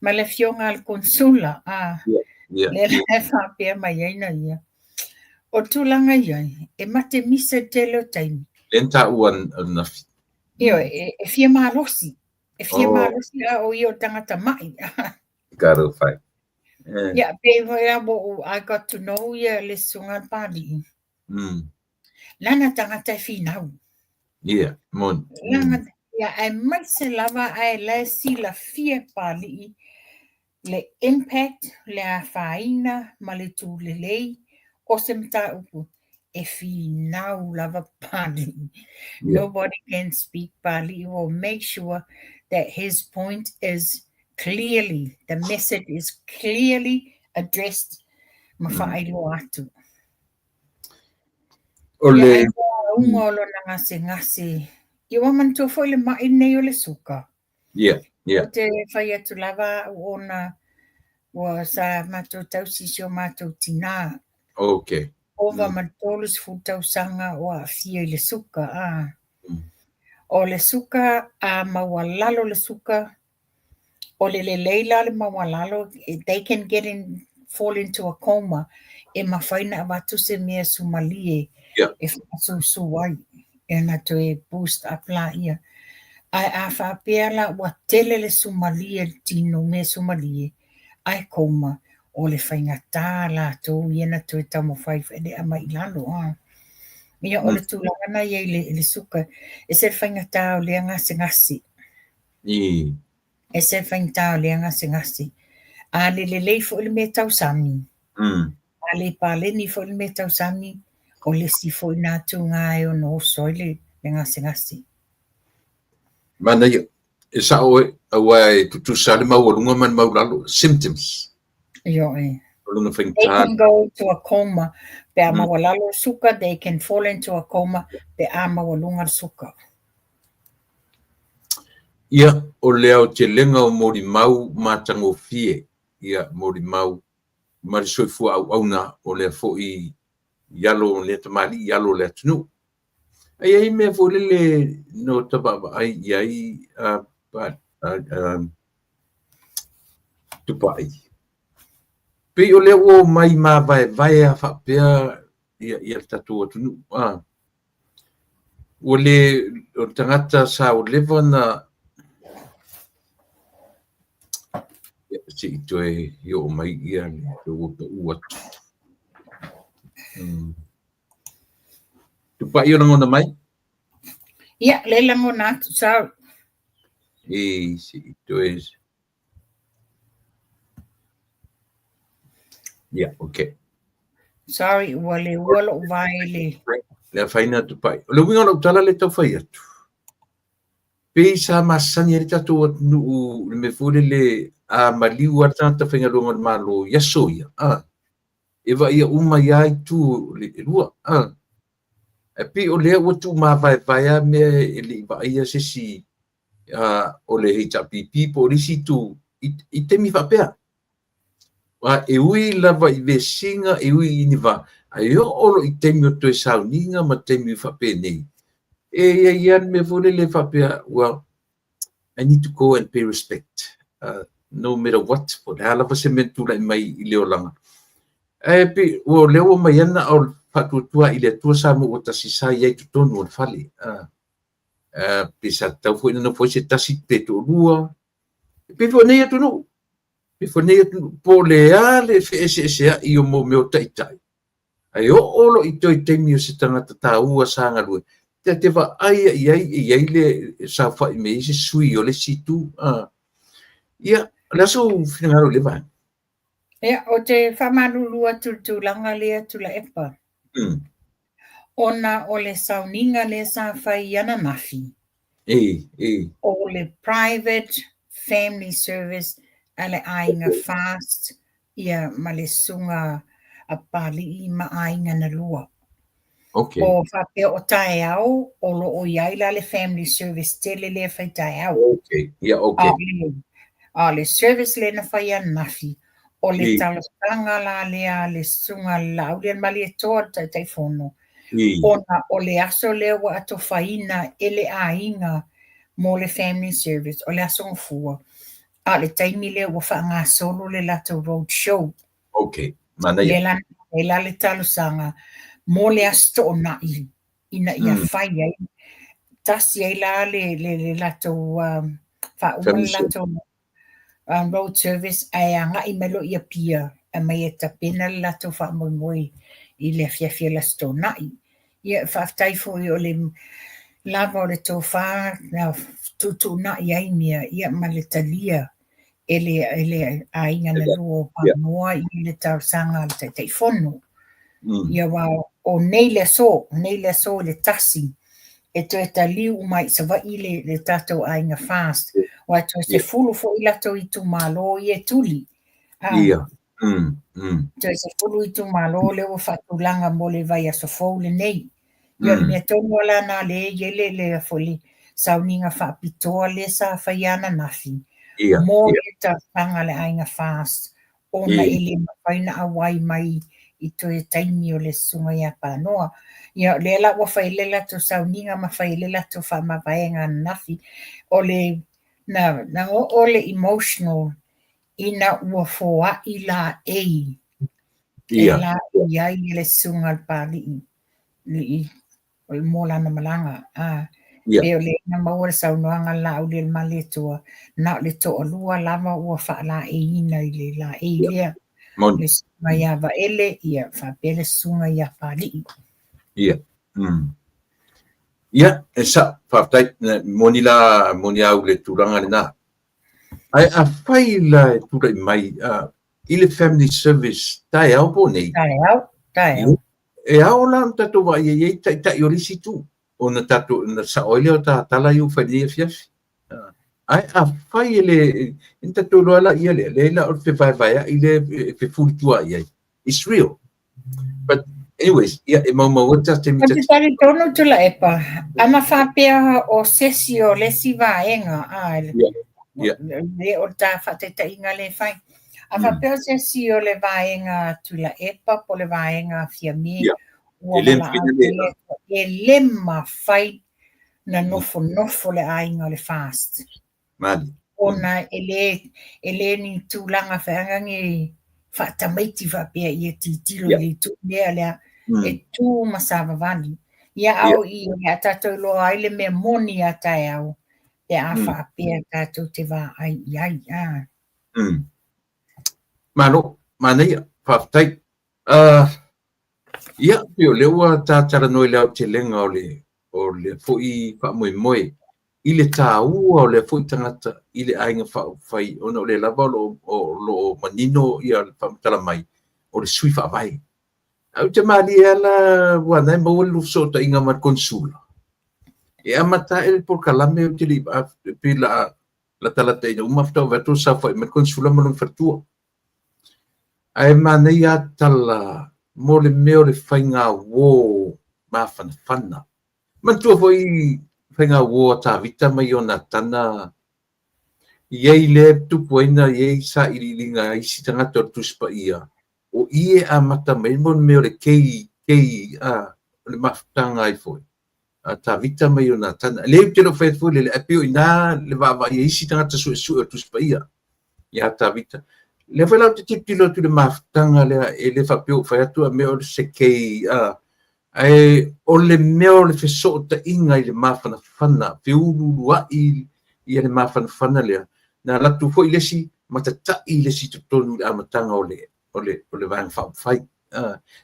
[SPEAKER 2] ma le afioga a le Konesula a lea la e faapea mai ai na ia. O le tulaga i ai, e matemisa i le tele o taimi.
[SPEAKER 1] Lea na taua ananafi.
[SPEAKER 2] Ioe, e fia malosi, e fia malosi a o ia o le tagata mai.
[SPEAKER 1] Talofa e.
[SPEAKER 2] Ia, pei foi la ua ou, I got to know ia le susuga a le Papalii. Lana tagata e finau.
[SPEAKER 1] Ia, moni.
[SPEAKER 2] Lana, ia, aemaise lava ae la e silafia e Papalii le impact, le afaina ma le tulelei o se mataupu e finau lava Papalii. Nobody can speak. Papalii will make sure that his point is clearly, the message is clearly addressed ma faailoa atu.
[SPEAKER 1] O le...
[SPEAKER 2] Ia, ai auga o lona gasegase. Ia ua manatua foi le mai lenei o le suka.
[SPEAKER 1] Yeah.
[SPEAKER 2] Ou te fai atu lava au ona ua sa matou tausi i si o matou tinā. Ova ma le 30 tausaga o aafia i le suka. O le suka, a maualalo le suka, o le lelei la le maualalo, they can get in, fall into a coma, e mafai ona avatu se mea sumalie e faasusu ai, e ona toe boost up laia. Ae a faapea la ua tele le sumalie le tino mea sumalie, ae coma, o le faigata latou ia na toe taumafai le aumai i lalo. Ia o le tulaga na i ai i le suka, e ese le faigata o lea gasegase. Ese le faigata o lea gasegase. A le lelei foi le mea tausami, a le paleni foi le mea tausami, o le isi foi lena tugā e ono oso ai le gasegase.
[SPEAKER 1] Manaia, e sao oe, aua e tutusa le maualuga ma le maulalo, symptoms.
[SPEAKER 2] Ioe.
[SPEAKER 1] O lona
[SPEAKER 2] They
[SPEAKER 1] faigata.
[SPEAKER 2] can go into a coma pe a maualalo le suka, they can fall into a coma pe a maualuga le suka.
[SPEAKER 1] Ia, o le aotelega o molimau matagofie, ia, molimau ma le soifua auauna o lea foi i alo o lea tamalii i alo o le atunuu. Ae i ai mea foi lele na ota vaavaai i ai Tupai. Pei o lea ua omai mavaevae lava faapea ia le tatou atunuu. Ua le, o le tagata sa ua leva na, se i toe oo mai ia le ua pau atu. Tupai o lagona mai?
[SPEAKER 2] Ia, le lagona atu, sorry.
[SPEAKER 1] E, se i toe... Ia, okay.
[SPEAKER 2] Sorry, ua le ua lou vae le...
[SPEAKER 1] Le afaina Tupai. O le uiga o lau tala lea e tau fai atu, pei sa masani ai le tatou atunuu i le mea foi lele a maliu lava le tagata faigaluega o le Malo i aso ia, a, e vaaia uma ai lava itu e lua. A, ae pei o lea ua tuumavaevae lava mea e le i vaaia se isi o le HRPP po o le isi itu i taimi faapea. Aua e ui lava i vesiga, e ui i ni va, ae oo loa i taimi o toe sauniga ma taimi faapenei, e i ai lava le mea foi lele faapea, well, I need to go and pay respect, no matter what, po o le a lava se mea na tulai mai i le olaga. Ae pei o lea ua omai ana o le faatuatua i le Atua Samoa ua tasi sa i ai i totonu o le fale. Pe sa tatau foi ona nofo ai se tasi pe toalua. E pei foi o nei atunuu, pei foi o nei atunuu, po o le a le feeseeseai o mea o taitai, ae oo loa i toe taimi o se tagata taua sa galue, ta te vaai i ai e i ai le saofai mai ai se sui o le isi itu. Ia, o le a sou finagalo i lea vaega?
[SPEAKER 2] Ia, ou te faamalulu atu i le tulaga lea Tuilaepa. Ona o le sauniga lea sa fai ananafi,
[SPEAKER 1] E, e.
[SPEAKER 2] o le private family service a le aiga Fast ia ma le susuga a Papalii ma aiga na lua.
[SPEAKER 1] Okay.
[SPEAKER 2] O faapea o taeao o lo o i ai la le family service tele lea fai taeao.
[SPEAKER 1] Okay. Yeah, okay.
[SPEAKER 2] A o le service lea na fai ananafi, o le talosaga la lea a le susuga a le Laaulialemalietoa le Taitaifono, ona o le aso lea ua atofaina e le aiga mo le family service, o le aso Gafua, a o le taimi lea ua faagasolo le latou road show.
[SPEAKER 1] Okay, manaia.
[SPEAKER 2] Lea la, lea la le talosaga mo le Aso Toonai ina ia fai ai, tasi ai la le, le, le latou faauma le latou road service ae agai mai loa i Apia e aumai e tapena le latou faamoemoe i le afiafi o le Aso Toonai. Ia, faafetai foi o le lava o le tofa na fetuutuunai ai mea ia ma le talia e le, e le aiga na lua o Pamoa i le talosaga a le Taitaifono. Ia aua o nei le aso, nei le aso i le 1, e toe taliu uma ai i Savaii le, le tatou aiga FAST, aua e toe 10 foi latou itumalo ia e tuli.
[SPEAKER 1] Ia.
[SPEAKER 2] Toe 10 itumalo lea ua faatulaga mo le vaiaso fou lenei. Ia o le mea tonu lava la na lea e i ai le, le, foi le sauniga faapitoa lea sa faia ananafi mo le talosaga a le aiga FAST ona e le mafai ona auai mai i toe taimi o le susuga ia Panoa. Ia o lea la ua fai ai le latou sauniga ma fai ai le latou faamavaega ananafi. O le na, na oo le emotional ina ua foai laei e laei ai le susuga a le Papalii i mo lana malaga. A, pei o lea na maua le saunoaga a le Laaulialemalietoa, na o le toalua lava ua faalaeiina i le laei lea. Le susuga ia Vaele, ia faapea le susuga ia Papalii.
[SPEAKER 1] Ia. Ia, e sao, faafetai. Moni la, moni au le tulaga lena. Ae afai la e tulai mai i le family service taeao po o nei?
[SPEAKER 2] Taeao, taeao.
[SPEAKER 1] E ao la ona tatou vaai e i ai taitai o le isi itu, ona tatou, ona sao ai lea o ta tala ia ua fai i lenei afiafi. Ae afai e le ni tatou iloa la ia lea, leai la o le fevaevaea'i lea e fefulitua i ai. It's real. But anyways, ia e maumau ai ta taimi
[SPEAKER 2] Ou te talitonu Tuilaepa, ana faapea o sesi o le isi vaega, a, le o ta faataitaiga lea e fai. A faapea o sesi o le vaega Tuilaepa po o le vaega Fiame, ua
[SPEAKER 1] E le mafai
[SPEAKER 2] valaau
[SPEAKER 1] ona le
[SPEAKER 2] e le mafai na nofonofo le aiga o le FAST.
[SPEAKER 1] Mali.
[SPEAKER 2] Ona e le ni tulaga feagagi faatamaiti faapea ia tilotilo i le itu lea lea e tu ma savavali. Ia a o i o le a tatou iloa ai le mea moni a taeao pe a faapea tatou te vaai i ai. A.
[SPEAKER 1] Malo, manaia, faafetai. Ia, pei o lea ua ta talanoa i le aotelega o le foi faamoemoe i le tāua o lea foi tagata i le aiga faaupufai, ona o lea lava o lo o manino ia le faamatala mai o le sui faavae. Ae ou te malie ala ua na e maua le fesootaiga ma le konsula. E amata ae le polokalame ou te le i pe la latalata ina uma faatoa vaai atu o saofai mai le konsula ma lona faletua. Ae manaia tala mo le mea o le faiga uō mafanafana. Manatua foi faiga uō a Tavita ma Ionatana i ai lea tupu ai na i ai sailiiliga a isi tagata o le Tusi Paia o i e amata mai mo le mea o le kei kei a o le mafutaga ai foi a Tavita ma Ionatana. Lea ou te le o fai atu foi lele, ae pei o i ina le vaavaai a isi tagata suesue o le Tusi Paia ia Tavita. Lea foi la ou te tilotilo atu i le mafutaga lea, e le faapea ua fai atu a mea o se kei a, ae o le mea o le fesootaiga i le mafanafana, feuluuluai ia le mafanafana lea, na alu atu foi le isi matata'i le isi totonu i le amataga o le Vaega Faaupufai.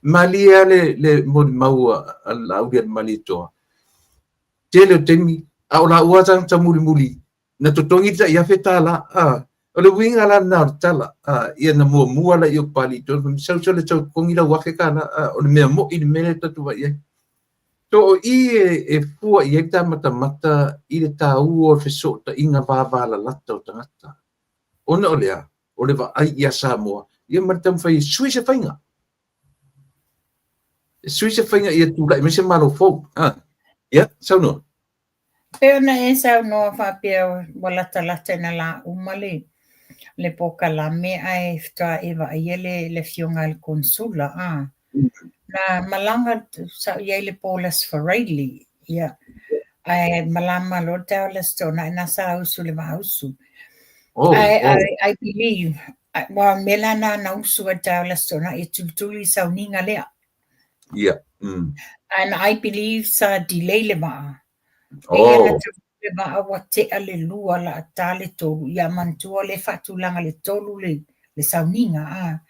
[SPEAKER 1] Malie lava le molimau a le Laaulialemalietoa. Tele o taimi, a o laua tagata mulimuli, na totogi le $1,000. A, o le uiga la lena o le tala. A, ia na muamua la i o Papalii tonu, sau sau le tau totogi lau $1,000. A, o le mea mo'i le mea lea tatou vaai ai. So o i e fua i ai le tamatamata i le tāua o le fesootaiga vavalalata o tagata. Ona o lea, o le vaai ia Samoa, ia ma le taumafai e sui se faiga. E sui se faiga ia tulai mai se malo fou. Ah, ia, saunoa.
[SPEAKER 2] Pe ona e saunoa faapea ua latalata ina la uma le polokalame ae faatoa e vaaia le afioga i le konsula a. Na malaga sa i ai le po o le Aso Faraile, ia. Ae malama loa le taeao o le Aso Toonai na sa usu le vausu. I, I, I believe, ua mea la na na usu ai le taeao o le Aso Toonai e tulituli i sauniga lea. And I believe sa delay le vaa. E ia na le vaa ua tea le 2 la ta le 3. Ia manatua le faatulaga le 3 le sauniga. A.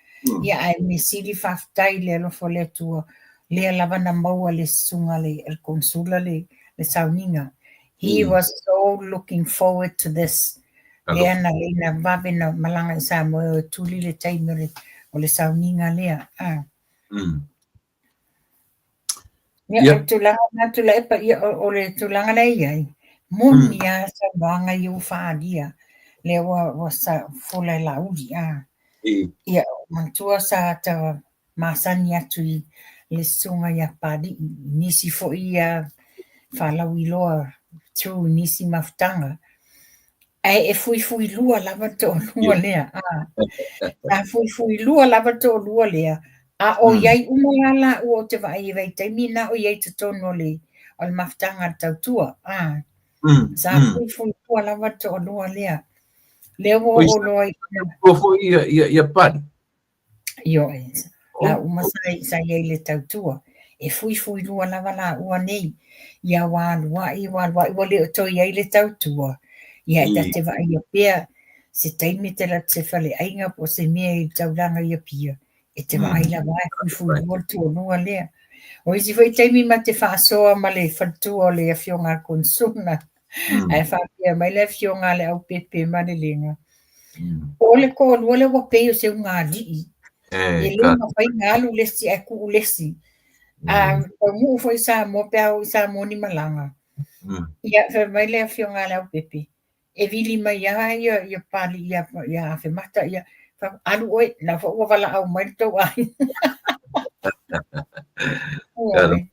[SPEAKER 2] Ia ae me sili faafetai le alofa o le Atua. Lea lava na maua le susuga le konsula le sauniga. He was so looking forward to this. Lea na leina vave na malaga i Samoa o tuli le taimi o le sauniga lea. Ah. Ia, o le tulaga na Tuilaepa, ia, o le tulaga lea e i ai, moni lava saunoaga ia ua faaalia, lea ua fola e Laauli. A. Ia, manatua sa ta masani atu i le susuga ia Papalii, i nisi foi ia faalauiloa through nisi mafutaga. Ae e fuifui lua lava le toalua lea. A. Sa fuifui lua lava le toalua lea, a o i ai uma la laua ou te vaai i vaitaimi na o i ai totonu o le mafutaga a le tautua. A. Sa fuifui lua lava le toalua lea. Lea ua oo loa i
[SPEAKER 1] Ua foi ia Pali.
[SPEAKER 2] Ioe, la uma sa i ai i le tautua. E fuifui lua lava laua nei. Ia ua alu ai, ua alu ai, ua le o toe i ai le tautua. Ia e ta te vaaia pea se taimi te alu atu se faleaiga po o se mea i le taulaga i Apia, e te vaai lava e fuifui lua le toalua lea. O isi foi taimi ma te faasoa ma le faletua o le afioga a le konsula. Ae faapea mai le afioga a le Aupepe ma le Lega. O le toalua lea ua pei o se ugalii. E le mafai ona alu le isi ae tuu le isi. A taunuu foi i Samoa pe a oo i Samoa ni malaga. Ia, fai mai le afioga a le Aupepe, E vili mai lava ia ia Papalii ia ia Afemata ia alu oe, na foi ua valaau mai le tou aiga. Ioe.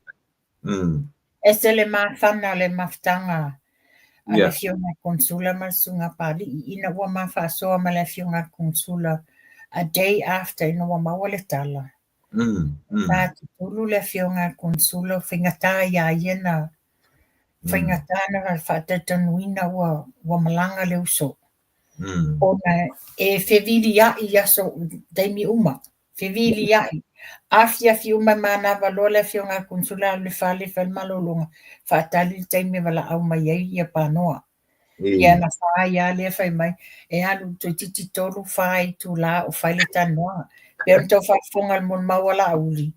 [SPEAKER 2] Ese le mafana o le mafutaga a le Afioga i le Konesula ma le Susuga a Papalii ina ua ma faasoa ma le Afioga i le Konesula a day after ina ua maua le tala. Sa tutulu le Afioga i le Konesula, faigata ia ia na faigata na faatautanuina ua ua malaga le uso. Ona e feviliai i aso taimi uma, feviliai. Afiafi uma e manava loa le Afioga i le Konesula alu i le fale fai le malologa, faatali le taimi e valaau mai ai ia Panoa. Ia na fai lava lea fai mai, e alu toeitiiti 3, 4 itula o fai le talanoaga. Pei ona tau faafofoga i le molimau a Laauli,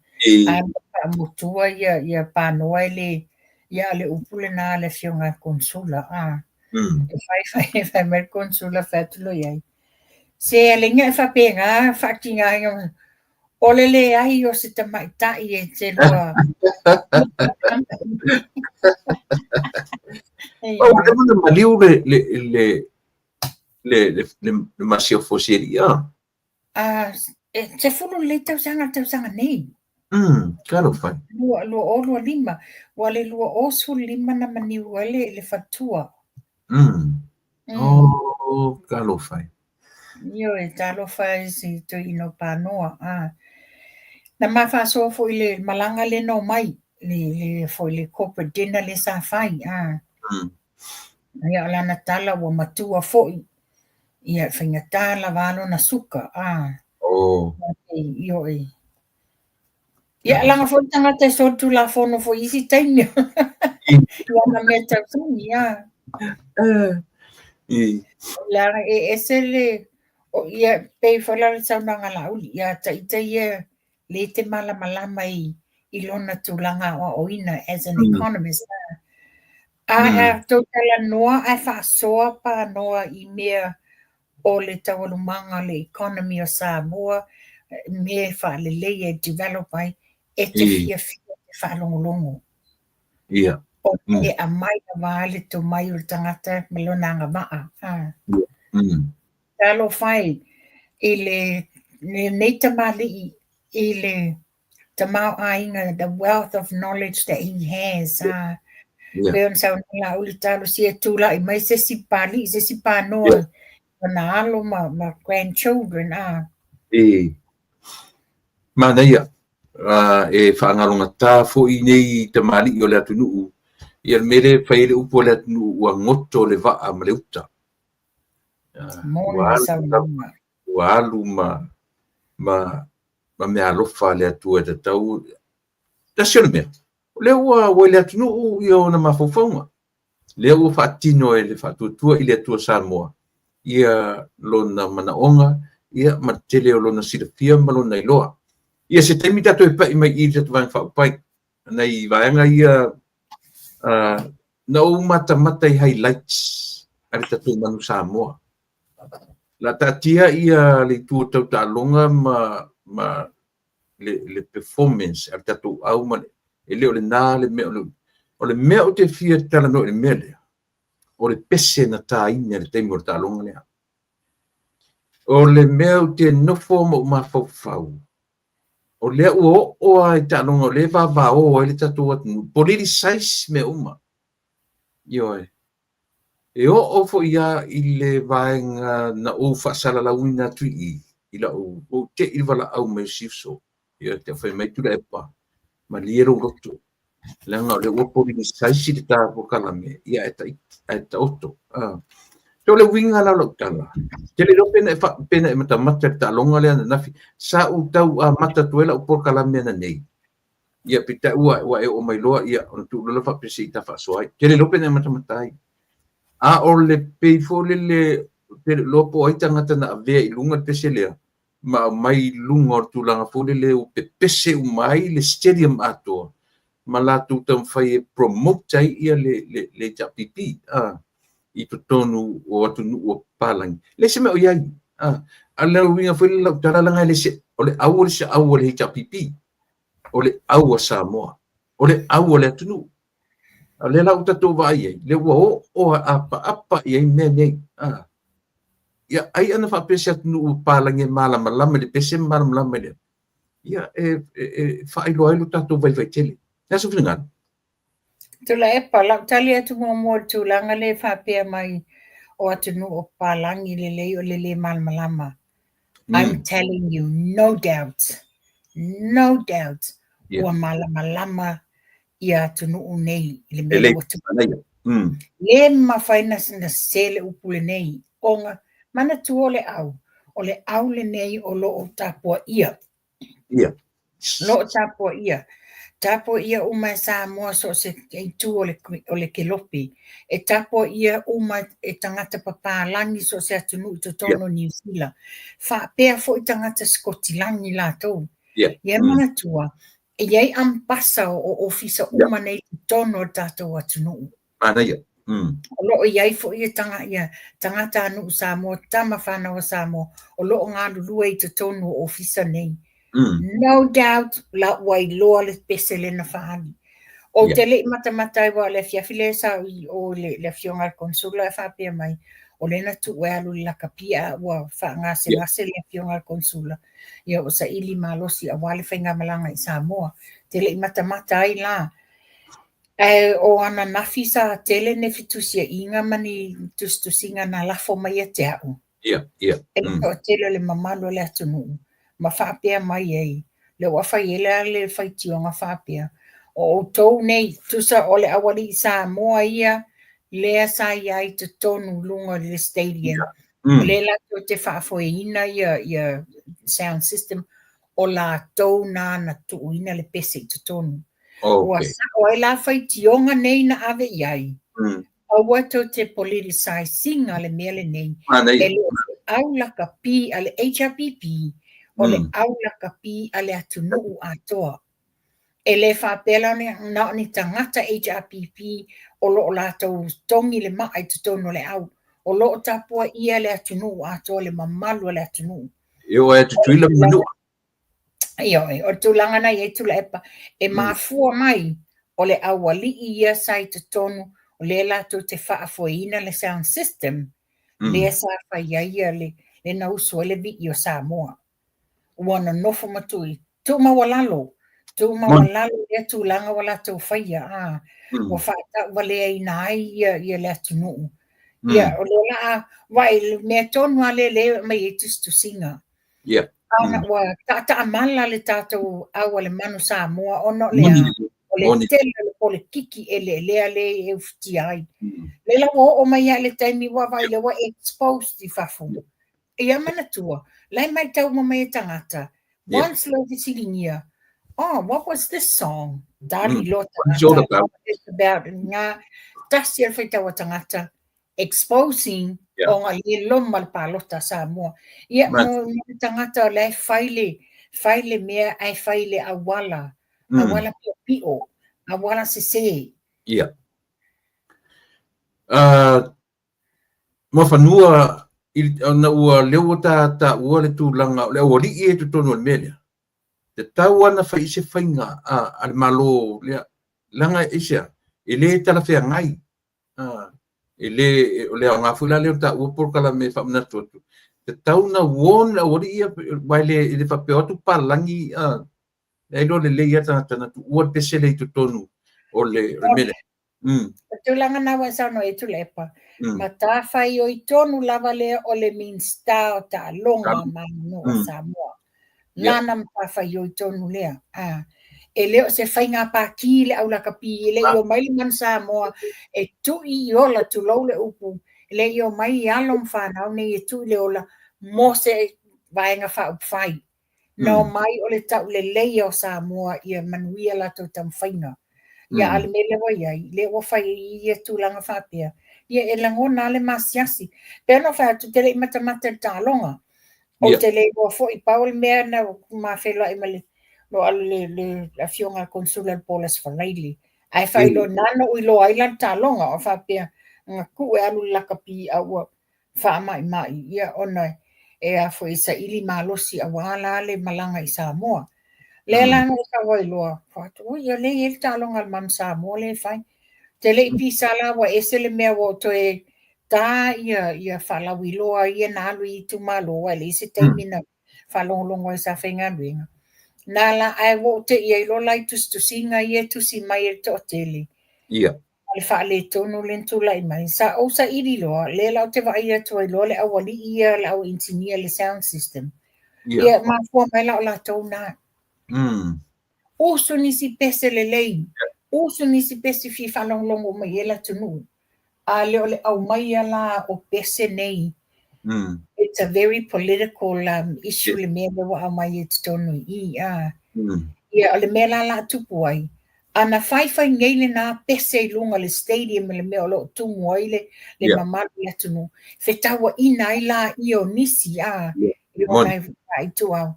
[SPEAKER 2] a faamutua ia, ia Panoa e le, ia a le upu lena a le Afioga i le Konesula. A. E fai fai fai mai le Konesula fai atu loa i ai, Se aleiga e faapena faatigaina o le leai o se tamaitai e te lua.
[SPEAKER 1] Ua leva ona maliu le le le le le le le masiofo si alii a?
[SPEAKER 2] A, e 10 lelei tausaga le tausaga nei.
[SPEAKER 1] Talofa e.
[SPEAKER 2] 2025. Ua le 2015 na maniu ai le, le faletua.
[SPEAKER 1] Oh, talofa e.
[SPEAKER 2] Ioe, talofa e si toeaina o Panoa. A. Na ma faasoa foi i le malaga lea na omai, le, le, foi le corporate dinner lea sa fai. A. Ia, o lana tala ua matua foi. Ia, faigata lava lona suka. A.
[SPEAKER 1] Oh.
[SPEAKER 2] Ioe. Ia, leaga foi le tagata e solitulafono foi i isi taimi. I ana mea tausami, a. Leaga e ese le, o ia, pei foi la o le saunoaga a Laauli, ia ita ia lē te malamalama i, i lona tulaga aoaoina as an economist. A, a tou talanoa ae faasoa Panoa i mea o le taualumaga o le economy o Samoa, mea e faaleleia e develop ai, e te fiafia e te faalogologo.
[SPEAKER 1] Ia.
[SPEAKER 2] Ona e aumai lava le tomai o le tagata ma lona agavaa. A. Talofa e i le lenei tamalii i le tamaoaiga, the wealth of knowledge that he has. A. Pei ona saunoa Laauli, talosia e tulai mai se isi Papalii, se isi Panoa, ona alo ma, ma grandchildren. A.
[SPEAKER 1] E. Manaia, e faagalogata foi nei tamalii o le atunuu, ia le mea lea e fai ai le upu a le atunuu ua goto le vaa ma le uta.
[SPEAKER 2] Moni le saunoaga.
[SPEAKER 1] Ua alu ma, ma, ma meaalofa a le Atua e tatau. Tasi o le mea, o lea ua, ua i le atunuu ia ona mafaufauga. Lea ua faatino e le Faatuatua i le Atua Samoa ia lona manaoga ia ma le tele o lona silafia ma lona iloa. Ia se taimi tatou e pai mai i le tatou Vaega Faaupufai, nai vaega ia na ou matamata i highlights a le tatou Manu Samoa. La taatia ia le itu o tau taaloga ma, ma le, le performance a le tatou au ma le, e le o lena le mea o le, o le mea ou te fia talanoa i le mea lea, o le pese na tāina i le taimi o le taaloga lea. O le mea ou te nofo ma ou mafaufau, o lea ua oo lava i taaloga o lea e vavao ai le tatou atunuu, politicize mea uma. Ioe. E oo foi lava i le vaega na ou faasalalauina atu i i, i lau, ua ou te i le valaau mai o si uso. Ia te fai mai Tuilaepa, malie lou loto, leaga o lea ua politicize le ta polokalame, ia ae ae taoto. So o le uiga la o lau tala, te le iloa pe na e, pe na e matamata i le taaloga lea ananafi, sa ou tau amata atu ai lau polokalame ananei. Ia peitai ua, ua e oo mai loa, ia ona tuu loa lea faapea se i ta faasoa ai. Te le iloa pe na e matamata ai. A o le pei foi lele, te le iloa po o ai tagata na avea i luga le pese lea, ma aumai i luga o le tulaga foi lele ua pepese uma ai le stadium atoa ma latou taumafai e promote ai ia le, le, le HRPP a, i totonu o atunuu o papalagi. Leai se mea o i ai. A, a le uiga foi lele lau tala leaga e le se, o le au o le se au a le HRPP, o le au a Samoa, o le au a le atunuu. A o lea la ua tatou vaai ai, lea ua oo a apaapa i ai mea nei. A. Ia, ai ana faapea se atunuu papalagi e malamalama i le pese ma malamalama i le... Ia, e faailoa ai lo tatou vaivai tele. O le a sou finagalo?
[SPEAKER 2] Tuilaepa, lau tali atu muamua i le tulaga lea e faapea mai o atunuu o papalagi lelei o le le malamalama. I'm telling you, no doubt, no doubt, ua malamalama ia atunuu nei i le mea lea ua tupu. Le mafai na sese le upu lenei, ona manatua o le au, o le au lenei o lo o tapuaia. Lo o tapuaia. Tapuaia uma e Samoa so o se itu o le kelope. E tapuaia uma e tagata papalagi so o se atunuu i totonu o Niu Sila. Faapea foi tagata Sikotilagi latou. Ia manatua, e i ai ambasa o ofisa uma nei i totonu o le tatou atunuu.
[SPEAKER 1] Manaia.
[SPEAKER 2] O lo o i ai foi ia ia tagata a nuu Samoa, tama fanau a Samoa, o lo o galulue i totonu o ofisa nei. No doubt, la ua iloa le pese lea na faaali. Ou te le i matamata ai, aua o le afiafi lea sa ou i o i le afioga i le Konsula e faapea mai, o lea na tuu e alu i le lakapi a ua faagasegase le afioga i le Konsula, ia ua saili malosi aua le faigamalaga i Samoa. Te le i matamata ai la. Ae o ananafi sa tele ni fetusiaiga ma ni tusitusiga na lafo mai ia te au. E le toatele o le mamalu o le atunuu ma faapea mai ai, lea ua fai ai la le faitioga faapea, o outou nei, tusa o le aualii Samoa ia lea sa i ai i totonu i luga o le stadium, o lea latou te faafoeina ia sound system, o latou na na tuuina le pese i totonu. Ua sao ai la faitioga nei na ave i ai, aua tou te politicize ina le mea lenei. E le o se au lakapi a le HRPP, o le au lakapi a le atunuu atoa. E le faapea la na o ni tagata HRPP o lo o latou togi le maa i totonu o le au. O lo o tapuaia le atunuu atoa, le mamalu o le atunuu.
[SPEAKER 1] E oo ai Tutuila ma Manua.
[SPEAKER 2] Ioe, o le tulaga na i ai Tuilaepa, e mafua mai o le aualii ia sa i totonu, o lea latou te faafoeina le sound system, lea sa fai ai ia le, le na usu ai le vii o Samoa. Ua nonofo ma tui, tuumaualalo, tuumaualalo lea tulaga ua latou faia, a, ua faatauvaleaina ai ia, ia le atunuu. Ia, o lea la a, vaai, le mea tonu lava lea lea e aumai ai tusitusiga. Ana ua taataamala le tatou au a le manu Samoa ona o le a? O le tele o le polokiki eleelea lea e ufitia ai. Lea la ua oo mai lava i le taimi ua vaai lea ua exposed i fafo. Ia manatua, la e matau uma mai e tagata, once lou fesiligia, oh, what was this song? Tali loa tagata, it's about ngā tasi a le faitau a tagata, exposing ona le loma le palota a Samoa. Ia, mo le tagata o la e fai le, fai le mea ae fai le auala, auala piopio, auala sese.
[SPEAKER 1] Ia. Muafanua, ona ua lea ua taua le tulaga o le aualii e totonu o le mea lea, tatau lava ona fai i se faiga a le Malo lea, leaga aisea, e le talafeagai. E le, o le aoga foi la lea o taua polokalame e faamanatu atu, tatau ona warn le aualii ia, aua e le faapea o atu papalagi, e iloa lelei lava tagata na tuua le pese lea i totonu o le mea lea.
[SPEAKER 2] O tulaga na ua e saunoa i ai Tuilaepa, matafaioi tonu lava lea o le Minisita o Taaloga ma Aganuu a Samoa. Lana matafaioi tonu lea. E le o se faiga pātī le au lakapi, e le i omai le manu Samoa e tui i ola, tulou le upu, e le i omai i alo ma fanau nei e tui le ola mo se vaega faaupufai. Na omai o le tauleleia o Samoa ia manuia latou taumafaiga. Ia, a o le mea lea ua i ai, lea ua fai ai ia tulaga faapea, ia e lagona lava le masiasi. Pei ona ou fai atu, ou te le i matamata i le taaloga. Ou te le iloa foi, pau o le mea na ma feiloai ma le le afioga i le Konesula i le po o le Aso Faraile. Ae faailoa, na ona ou iloa ai la le taaloga, o faapea, na tuu e alu i le lakapi a ua faamaimai, ia ona e a foi e saili malosi aua la le malaga i Samoa. Lea la na ou sau ai loa, fai atu, oi, o lea e i ai le taaloga a le Manu Samoa lea e fai. Te le i pisa la ua ese le mea ua ou toe tā ia, ia faalauiloa ia na alu i itumalo, aua e leai se taimi na faalogologo ai sa faigaluega. Na la, ae ua ou te'i ai loa la i tusitusiga ia e tusi mai e le toatele. Ma le faaletonu lea na tulai mai. Sa ou saili loa, lea la ou te vaai atu ai loa le aualii ia, le au inisinia i le sound system. Ia, mafua mai la o latou na. Usu nisi pese lelei, usu nisi pese fia faalogologo uma i ai le atunuu. A le o le aumaia la o pese nei, it's a very political issue le mea lea ua aumai i totonu i i. A. Ia, o le mea la la tupu ai, ana faifai nei lena pese i luga le stadium le mea o lo o tumu ai le mamalu o le atunuu, fetauaina ai la ia o nisi a, i o nai ituau.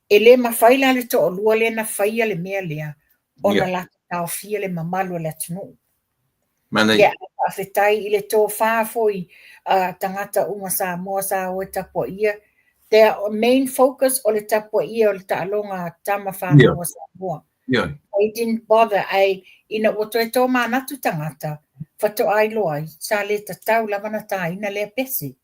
[SPEAKER 2] E le mafai la le toalua lea na faia le mea lea, ona latou taofia le mamalu o le atunuu. Ia, faafetai i le tofa foi a tagata uma Samoa sa o e tapuaia. Their main focus o le tapuaia o le taaloga a tama fanau a Samoa. They didn't bother, ai ina ua toe tōmanatu tagata, faatoa iloa ai, sa le tatau lava na tāina lea pese.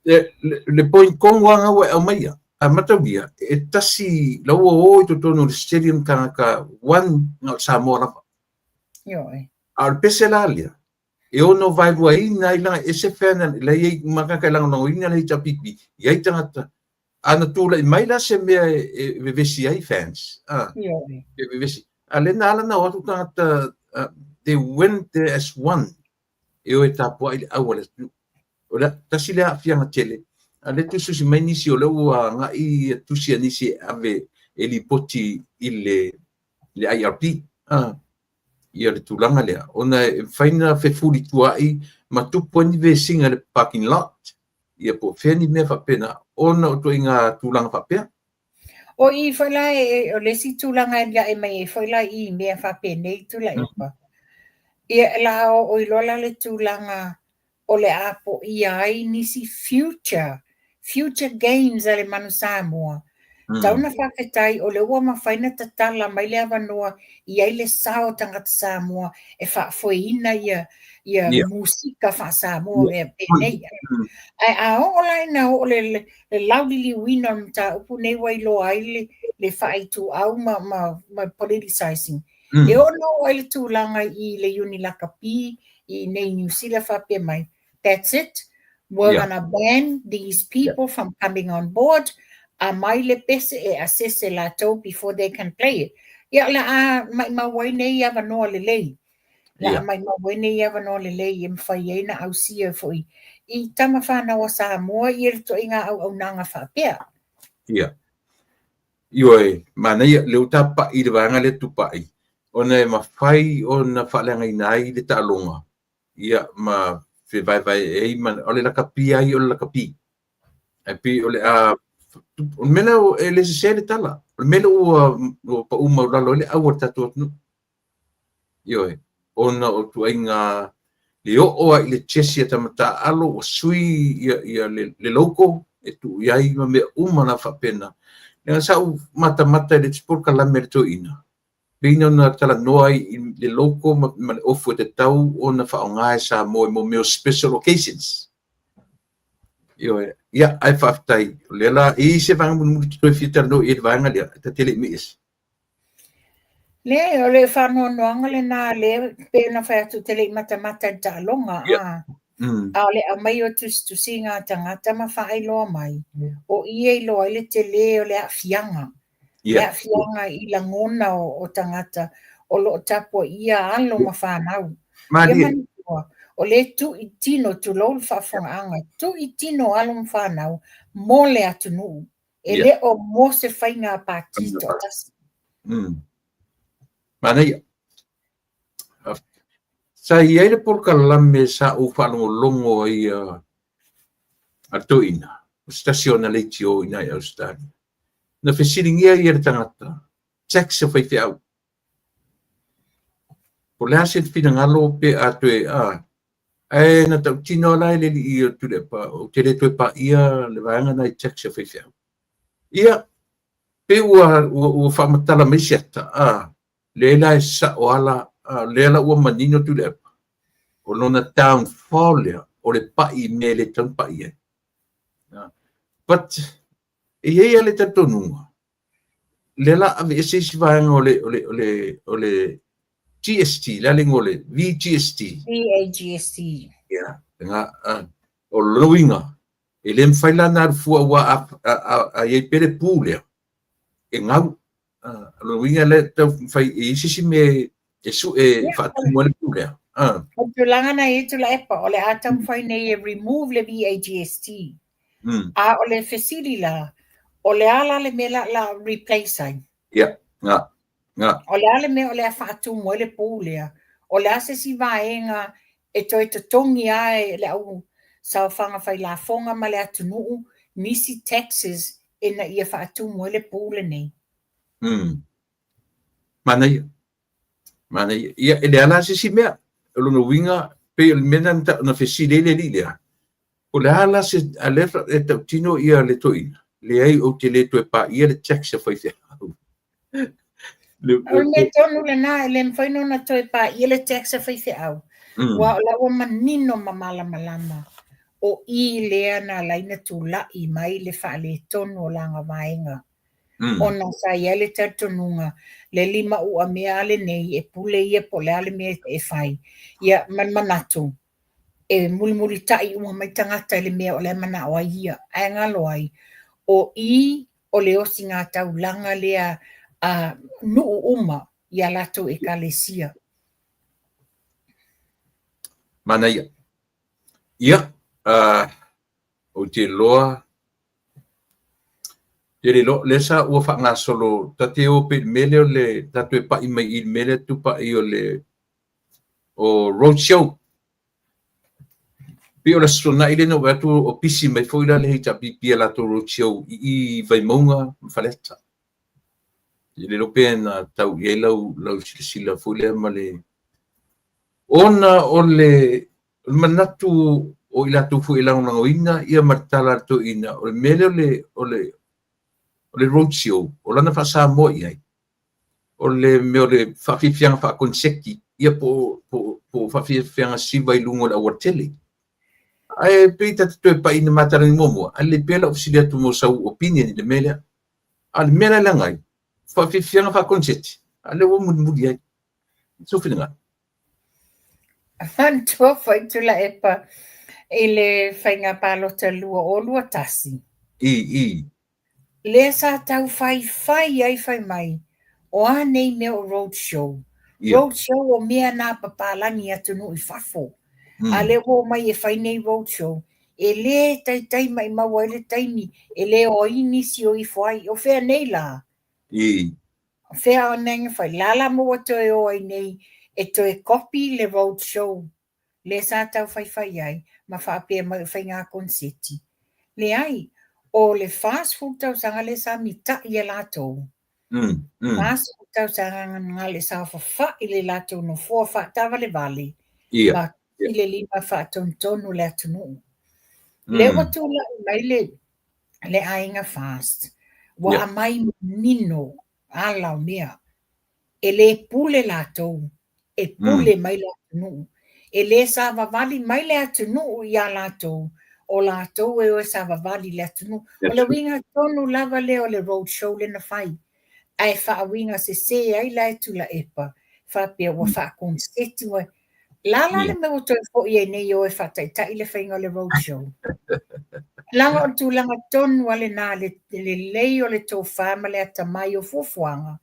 [SPEAKER 1] Le point tonu lava ua e aumaia. A mataulia, e tasi la ua o i totonu o le stadium tagata one na o Samoa lava.
[SPEAKER 2] Ioe.
[SPEAKER 1] A o le pese la lea, e ono vaeluaina ai laga ese fan la i ai ma tagata e lagolagoina le HRPP, i ai tagata. A na tulai mai la se mea e vevesi ai fans.
[SPEAKER 2] Ioe.
[SPEAKER 1] E vevesi. A le na ala na o atu tagata, they went there as one. E o e tapuai le au a le atunuu. O le tasi lea aafiaga tele, a lea tusitusi mai nisi o lea ua agai tusi a nisi e ave e lipoti i le IRP. Ia le tulaga lea, ona e mafai ona fefulituaai ma tupu ai ni vesiga i le parking lot, ia po o fea ni mea faapena, ona o ituaiga tulaga faapea.
[SPEAKER 2] O i foi la e, o le isi tulaga e aliae mai ai foi la i mea faapenei Tuilaepa. Ia la oo iloa la le tulaga o le a poia ai nisi future games a le Manu Samoa. Tau na faafetai o lea ua mafai na tatala mai le avanoa i ai le sao o tagata Samoa e faafoeina ia musika faa-Samoa mea penei. Ae a oo la ina oo le lauliliuina o le mataupu nei ua iloa ai le faaituau ma politicizing. E oo na oo ai le tulaga i le Unilakapi i nei New Zealand faapea mai, that's it, we're gonna ban these people from coming on board, a mai le pese e assess e latou before they can play it. Ia la a maimau ai nei avanoa lelei. La a maimau ai nei avanoa lelei e mafai ai na ausia foi i tama whanau a Samoa i le ituaiga auaunaga faapea.
[SPEAKER 1] Ia. Ioe, manaia, le ua tapa'i le vaega lea tupa'i, ona e mafai ona faaleagaina ai le taaloga, ia, ma fevaevae ai, ma, o le lakapi ai o le lakapi. Ae pei o le a, o le mea lea e le sese le tala, o le mea lea ua pau maualalo ai le au a le tatou atunuu. Ioe, ona o ituaiga le oo ai i le chesi a tama taalo ua sui ia le logo e tuu i ai ma mea uma la faapena. Leaga sa ou matamata i le isi polokalame a le toeaina, pei ona talanoa ai i le logo ma le ofu e tatau ona faaaoga e Samoa i mo mea o special occasions. Ioe, ia, ae faafetai. O lea la, e i ai se vaega mulimuli e toe fia talanoa i ai i le vaega lea, ta te le i me'i ese.
[SPEAKER 2] Leai, o le faanoanoaga lena lea pei ona fai atu te le i matamata i le taaloga. A o le aumai o tusitusiga a tagata ma faailoa mai, o i e iloa ai le tele o le aafiaga. Le aafiaga i lagona o tagata o lo o tapuaia alo ma fanau. Ia manatua, o le tui tino, tulou le faafofogaaga, tui tino alo ma fanau mo le atunuu. E le o mo se faiga pati toatasi.
[SPEAKER 1] Manaia. Sa i ai le polokalame sa ou faalogologo ai a le toeaina, o se tasi o ana leitio i ina i Ausetalia. Na fesiligia ia le tagata, tax a faifeau. Po o le a se finagalo pe a toe a, ae na tautino la e le alii o Tuilaepa, ou te le toe paia le vaega na i tax a faifeau. Ia, pe ua faamatala mai se ata, a, lea la e sao ala, lea la ua manino Tuilaepa. O lona downfall lea, o le pa'i i mea e le tatau ona pa'i ai. But e i ai lava le talitonuga, lea la aveese isi vaega o le, o le, o le, o le GST, le a le igoa o le VGST.
[SPEAKER 2] VAGST.
[SPEAKER 1] Yeah. Nga, o lona uiga, e le mafai la ona alu fua aua a, a, a, a i ai pea le pu lea, e gau. O lona uiga lea e taumafai e i ai se isi mea e sue e faatumu ai le pu lea.
[SPEAKER 2] O le tulaga na i ai Tuilaepa, o le a taumafai nei e remove le VAGST. A o le fesili la, o le a la le mea la la replace ai?
[SPEAKER 1] Ia, nga, nga.
[SPEAKER 2] O le a le mea o le a faatumu ai le pu lea? O le a se isi vaega e toe totogi lava e le au saofaga failafoga ma le atunuu nisi taxes ina ia faatumu ai le pu lenei?
[SPEAKER 1] Manaia. Manaia. Ia, e leai la se isi mea. O lona uiga, pei o le mea lena na fesili ai le alii lea, o le a la se, a lea e tautino ia le toeaina, leai ou te le toe paia le tax a faifeau.
[SPEAKER 2] O le mea tonu lena, e le mafai ona toe paia le tax a faifeau, aua o la ua manino ma malamalama o i lea na ala ai ona tulai mai le faaletonu o lana vaega. Ona sa i ai le talitonuga, le lima uamea a lenei e pule ia po o le a le mea e fai. Ia, ma le manatu, e mulimulita'i uma mai tagata i le mea o la e mana'o ai ia, ae galo ai, o i o le osiga taulaga lea a nu'u uma i a latou ekalesia.
[SPEAKER 1] Manaia. Ia, ou te iloa, te le iloa, lea sa ua faagasolo, ta te o pea i le mea lea o le, ta toe pa'i mai i i le mea lea tupa'i o le o road show. Pei o le Aso Toonai lea na ou vaai atu o pisi mai foi la le HRPP i a latou road show i i Vaimauga ma Faleata. E le iloa pe na tau i ai lau, lau silasila foi lea ma le... Ona o le manatu o i latou foi e lagolagoina ia ma le tala a le toeaina, o le mea lea o le, o le, o le road show, o lana faa-Samoa i ai, o le mea o le faafiafiaga faakoniseti, ia po o faafiafiaga siva i luga o le aualatele. Ae pei ta te toe pai i na matalagi muamua, ae lelei pea lau fesili atu mo sau opinion i le mea lea. A o le mea la e leaga ai, faafiafiaga faakoniseti, a lea ua mulimuli ai. Sou finagalo.
[SPEAKER 2] Manatua foi Tuilaepa i le faiga palota 2021.
[SPEAKER 1] I, i.
[SPEAKER 2] Lea sa tau faifai ai fai mai, o a nei mea o road show? Road show o mea na papalagi i atunuu i fafo. A lea ua omai e fai nei road show, e le taitai maimau ai le taimi, e le o ai nisi o ifo ai. O fea nei la? O fea o nei fai? La la mo ua toe o ai nei e toe copy le road show lea sa tau faifai ai ma faapea mai o faiga koniseti. Leai, o le 40 tausaga lea sa mita'i e latou, 40 tausaga na le saofafai le latou nofoa faataavalevale ma i le lima faatonutonu le atunuu. Lea ua tulai mai le aiga FAST, ua aumai manino ala o mea. E le pule latou, e pule mai le atunuu. E le savavali mai le atunuu iā latou, o latou e o e savavali i le atunuu. O le uiga tonu lava lea o le road show lea na fai, ae faauiga sesē ai la e Tuilaepa, faapea ua faakoniseti ua... La la le mea ua toe foi ai nei o e faataitai le faiga o le road show. Leaga o le tulaga tonu lava lena, le lelei o le tofa ma le atamai o fuafuaga.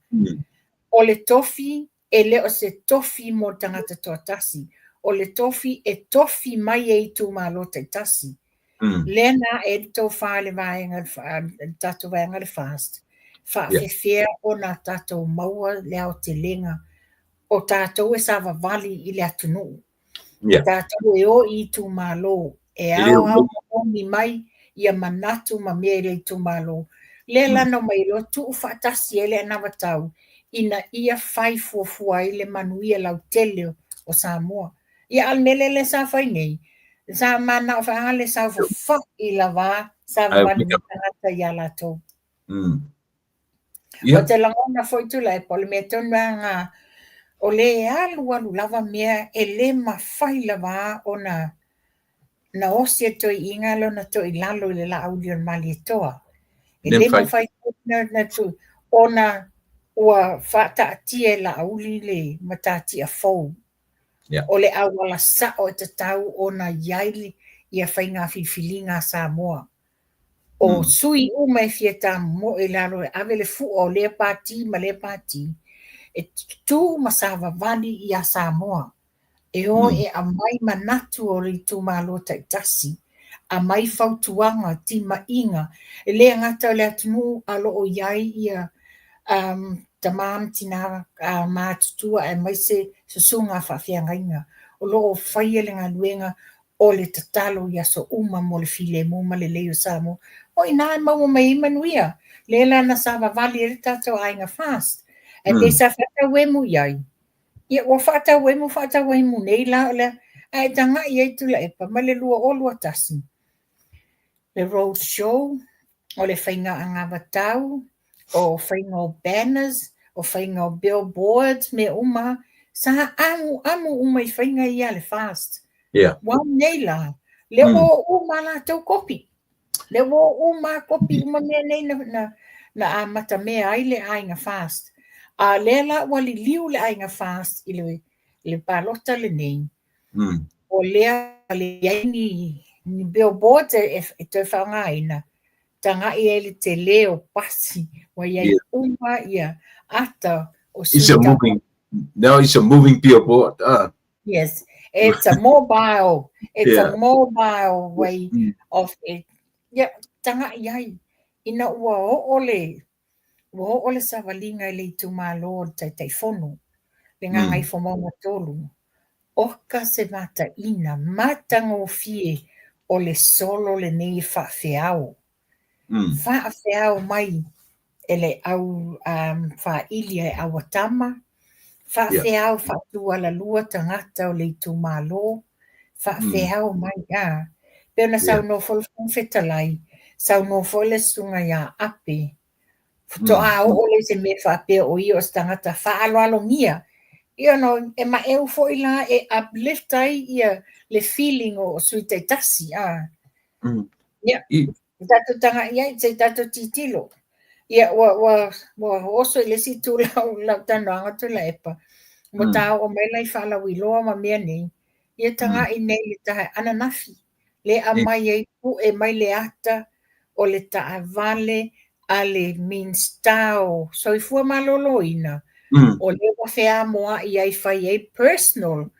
[SPEAKER 2] O le tofi e le o se tofi mo le tagata toatasi, o le tofi e tofi mai e itumalo taitasi. Lea na ae ai le tofa i le vaega, le tatou vaega le FAST, faafefea ona tatou maua le aotelega o tatou e savavali i le atunuu. O tatou e o i itumalo, e ao ao momogi mai ia manatu ma mea i le itumalo. Lea la na omai ai loa tuu faatasi ai le anavatau ina ia fai fuafua ai le manuia lautele o Samoa. Ia a o le mea lea lea sa fai nei, sa manao faaga le saofafai lava, savavali mai tagata iā latou. Ou te lagona foi Tuilaepa, o le mea tonu lava na O le alu alu lava mea e le mafai lava ona na osi e toeaiina lona toilalo i le laauli o le Malietoa. E le mafai na tu, ona ua faataatia e Laauli le matatia fou.
[SPEAKER 1] Yeah.
[SPEAKER 2] O le auala sao e tatau ona i ai ia faiga filifiliga a Samoa. O sui uma e fia tamomoe i lalo e ave le fua o lea pati ma lea pati, e tu ma savavali ia Samoa. E o e aumai manatu o le itumalo taitasi, aumai fautuaga, timaiga, e le gata o le atunuu a o lo o i ai ia tama ma tina matutua aemaise susuga a faafeagaiga o lo o faia le galuega o le tatalo i aso uma mo le filemu ma lelei o Samoa. O i ina e maua mai ai manuia. Lea la na savavali ai le tatou aiga FAST. Ae pei sa faatauemu i ai. Ia ua faatauemu faatauemu nei la o le a e tagai ai Tuilaepa mai le 2021 le road show, o le faiga anavatau, o faiga o banners, o faiga o billboards, mea uma, sa amuamu uma i faiga ia a le FAST. Ua nei la, lea ua oo uma latou kopi. Lea ua oo uma kopi uma mea nei na amatamea ai le aiga FAST. A lea la ua liliu le aiga FAST i le palota lenei, o lea le i ai ni billboards e toe faaaogaina, tagai ai le tele o pasi, ua i ai uma ia ata o
[SPEAKER 1] It's a moving, now it's a moving billboard.
[SPEAKER 2] Yes, it's a mobile, it's a mobile way of it. Ia, tagai ai, ina ua oo le savaliga i le itumalo o le Taitaifono, le Gagaifomauga 3, oka se mataina matagofie o le solo lenei e faafeao. Faafeao mai e le au faili e auatama, faafeao faatualalua tagata o le itumalo, faafeao mai a. Pe ona saunoa foi le Fofoga Fetalai, saunoa foi le susuga ia Ape, faatoa oo le se mea faapea o ia o se tagata faaaloalogia. Ia no, e maeu foi la e uplift ai ia le feeling o sui taitasi. Ia, tatou taga'i ai, se tatou titilo. Ia, ua oso i le isi itu lau talanoaga Tuilaepa, ua ta oo mai la i faalauiloa ma mea nei, ia taga'i nei le tae ananafi, le aumai ai pue mai le ata o le taavale a le Minista o Soifua Maloloina, o lea ua feamoai ai fai ai personal,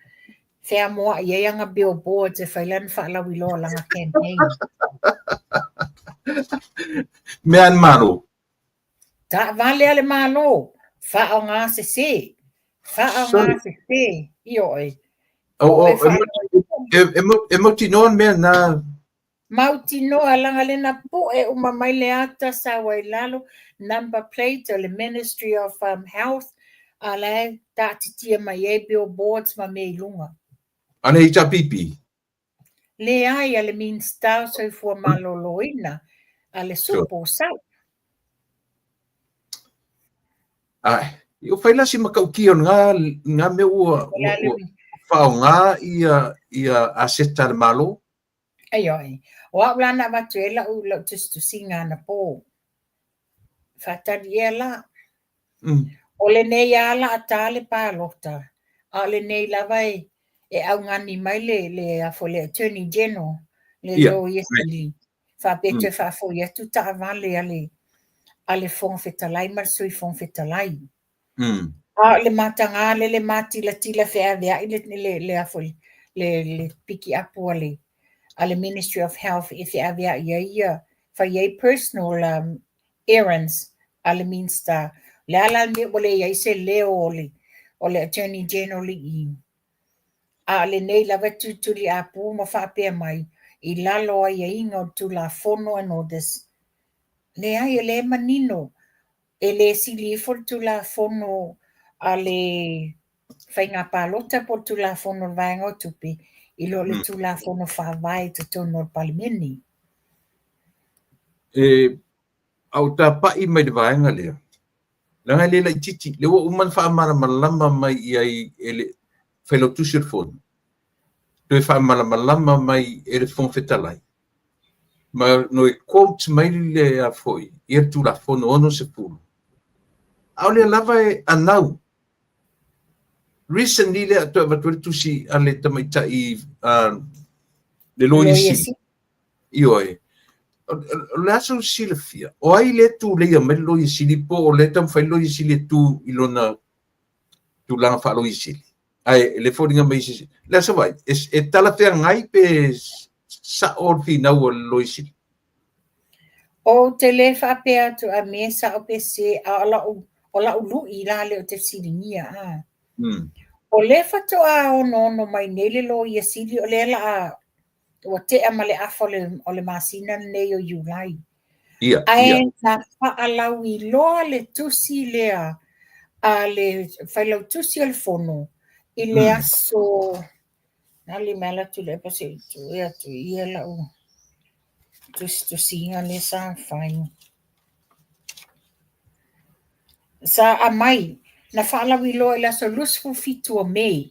[SPEAKER 2] feamoai ai ana billboards e fai lana faalauiloa lana campaign.
[SPEAKER 1] Mea an malo.
[SPEAKER 2] Taavale a le malo, faaaoga sese, faaaoga sese, i oe.
[SPEAKER 1] E mautinoa mea na.
[SPEAKER 2] Mautinoa langa lena pue uma mai le ata sa wai lalo, number plate o le Ministry of Health, a la taatitia mai ai billboards ma mea i luga.
[SPEAKER 1] A le HRPP?
[SPEAKER 2] Le ai a le Minista o Soifua Maloloina, a le Supo Sau.
[SPEAKER 1] Ai, i o whaila si makauki o ngā mea ua whaonga ia aseta le malo.
[SPEAKER 2] Ai oi, o au la na avatu e lau tusitusiga ana pō. Whātari ea la. O le nei ala a tā le pālota, a o le nei lava e augani mai le afo le Attorney General, le Loia Sili. Whāpea toe whaafoi atu taavale a le Fofoga Fetalai ma le Sui Fofoga Fetalai. A o le matagā le le matilatila feaveai le afo le piki apu a le Ministry of Health e feaveai ai ia fai ai personal errands a le Minista. Le ala mea ua le iai se leo o le Attorney General i. A le nei lava tutuli apu ma whaapea mai i lalo ai aiga o Tulafono and all this. Le ai e le manino e le sili ifo le Tulafono a le whainga pālota po le Tulafono le vaega o tupe i lo le Tulafono whaavae totonu o le Palemene.
[SPEAKER 1] E au tāpai mai le vaega lea. Leaga e le laitiiti, lea ua uma ona faamalamalama mai i ai e le Failautusi o le Fono, toe faamalamalama mai e le Fofoga Fetalai, ma toe quote mai le a foi ia le Tulafono 60. A o lea lava e anau. Recently lea toe avatu ai le tusi a le tamaitai le Loia Sili. Ioe. O le a sou silafia, o ai lea e tuleia mai le Loia Sili po o lea e taumafai le Loia Sili e tu i lona tulaga faa-Loia Sili? Ae le foliga mai se le a sau ai, e talafeagai pe sa'o le finau a le Loia Sili?
[SPEAKER 2] Ou te le faapea atu a mea sa'o pe sese, a o la'u lu'i la lea ou te fesiligia a. O lea faatoa onoono mai nei le Loia Sili, o lea laa ua tea ma le afa o le masina lenei o Iulai. Ae na faalauiloa le tusi lea a le Failautusi o le Fono i le aso na le mea ala atu le pa se i tu atu ia lau tusitusiga lea sa fai. Sa aumai, na faalauiloa i le aso 27 o Me.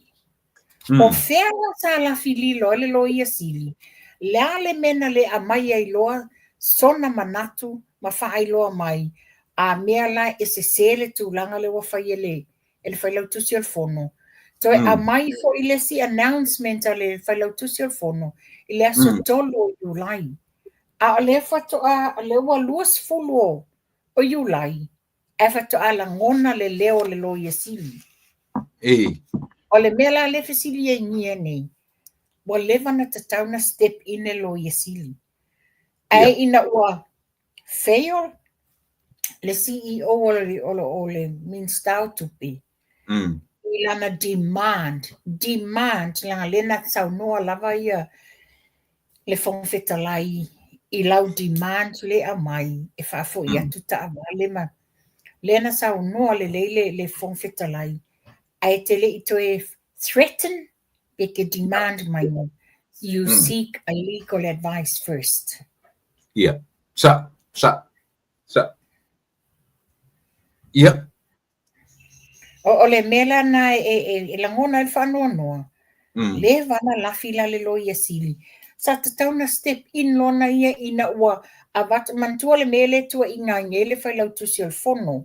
[SPEAKER 2] O fea la sa lafi lilo ai le Loia Sili? Le a le mea na le aumai ai loa sona manatu ma faailoa mai a mea la e sese le tulaga lea ua fai e le Failautusi o le Fono. Toe aumai foi le isi announcement a le Failautusi o le Fono i le aso 3 o Iulai. A o lea faatoa, o lea ua 20 o Iulai, ae faatoa lagona le leo o le Loia Sili. O le mea la lea fesiligia nei, ua leva na tatau na step in le Loia Sili. Ae ina ua fail le CEO o le Minista o Tupe i lana demand, leaga lea na saunoa lava ia le Fofoga Fetalai i lau demand le aumai e faafoi atu taavale ma lea na saunoa lelei le Fofoga Fetalai, ae te le i toe threaten pe te demand mai, you seek a legal advice first.
[SPEAKER 1] Ia, sa, sa, sa. Ia.
[SPEAKER 2] O le mea la na e lagona ai le faanoanoa, leva na lafi la le Loia Sili. Sa tatau na step in lona ia ina ua avatu, manatua le mea lea tuuaiga ai nei le Failautusi o le Fono,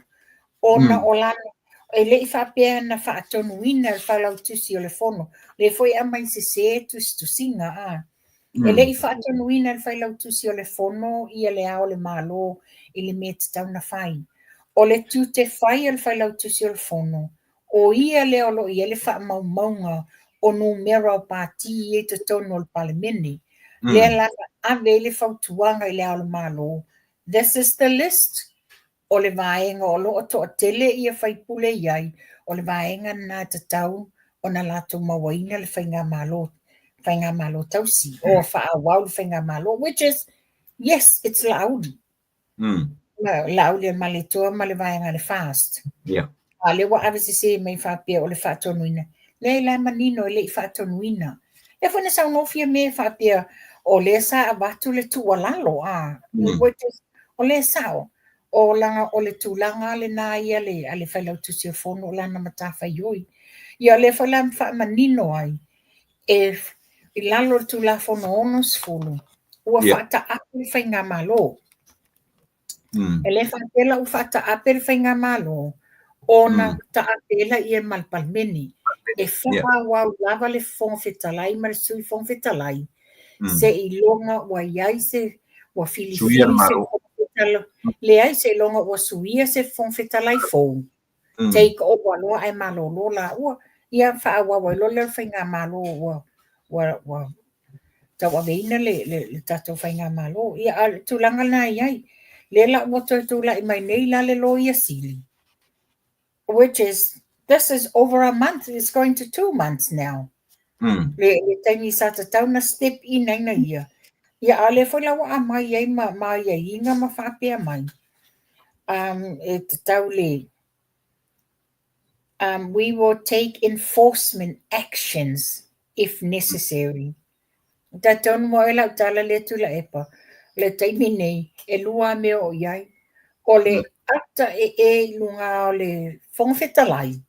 [SPEAKER 2] ona o lana, e le i faapea na faatonuina le Failautusi o le Fono, lea foi e aumai sese tusitusiga a. E le i faatonuina le Failautusi o le Fono ia le Ao o le Malo i le mea e tatau na fai. O le tiute fai o le Failautusi o le Fono, o ia lea o lo o i ai le faamaumauga o numera o pati ia i totonu o le Palemene. Lea la na ave ai le fautuaga i le Ao o le Malo, this is the list o le vaega o lo o toatele ia faipule i ai, o le vaega lena e tatau ona latou mauaina le faigamalo tausi, o faaauau le faigamalo, which is, yes, it's Laauli. Laauli o le Malietoa ma le vaega le FAST. A lea ua ave sese mai faapea o le faatonuina. Leai la e manino e le i faatonuina. Lea foi na saunoa Fiame faapea o lea sa avatu le tuualalo a, which is, o lea sao. O laga o le tulaga lena ia le a le Failautusi o le Fono o lana matafaioi. Ia o lea foi la faamanino ai e i lalo o le Tulafono 60 ua faataape le faigamalo. E le faapea la ua faataape le faigamalo ona taape laia ma le Palemene. E faaauau lava le Fofoga Fetalai ma le Sui Fofoga Fetalai seiloga ua i ai se ua filifili se Fofoga Fetalai, leai, seiloga ua suia se Fofoga Fetalai fou, take over loa ae malolo laua. Ia faaauau ai loa lea o le faigamalo ua tauaveina le tatou faigamalo. Ia a o le tulaga lena e i ai. Lea la ua toe tulai mai nei la le Loia Sili, which is, this is over a month, it's going to 2 months now. Le taimi sa tatau na step in ai na ia. Ia a o lea foi la ua aumai ai ma aiaiga ma faapea mai. E tatau le we will take enforcement actions if necessary. Talitonu mo oe lau tala lea Tuilaepa, o le taimi nei, e lua lava mea o i ai. O le ata ee i luga o le Fofoga Fetalai,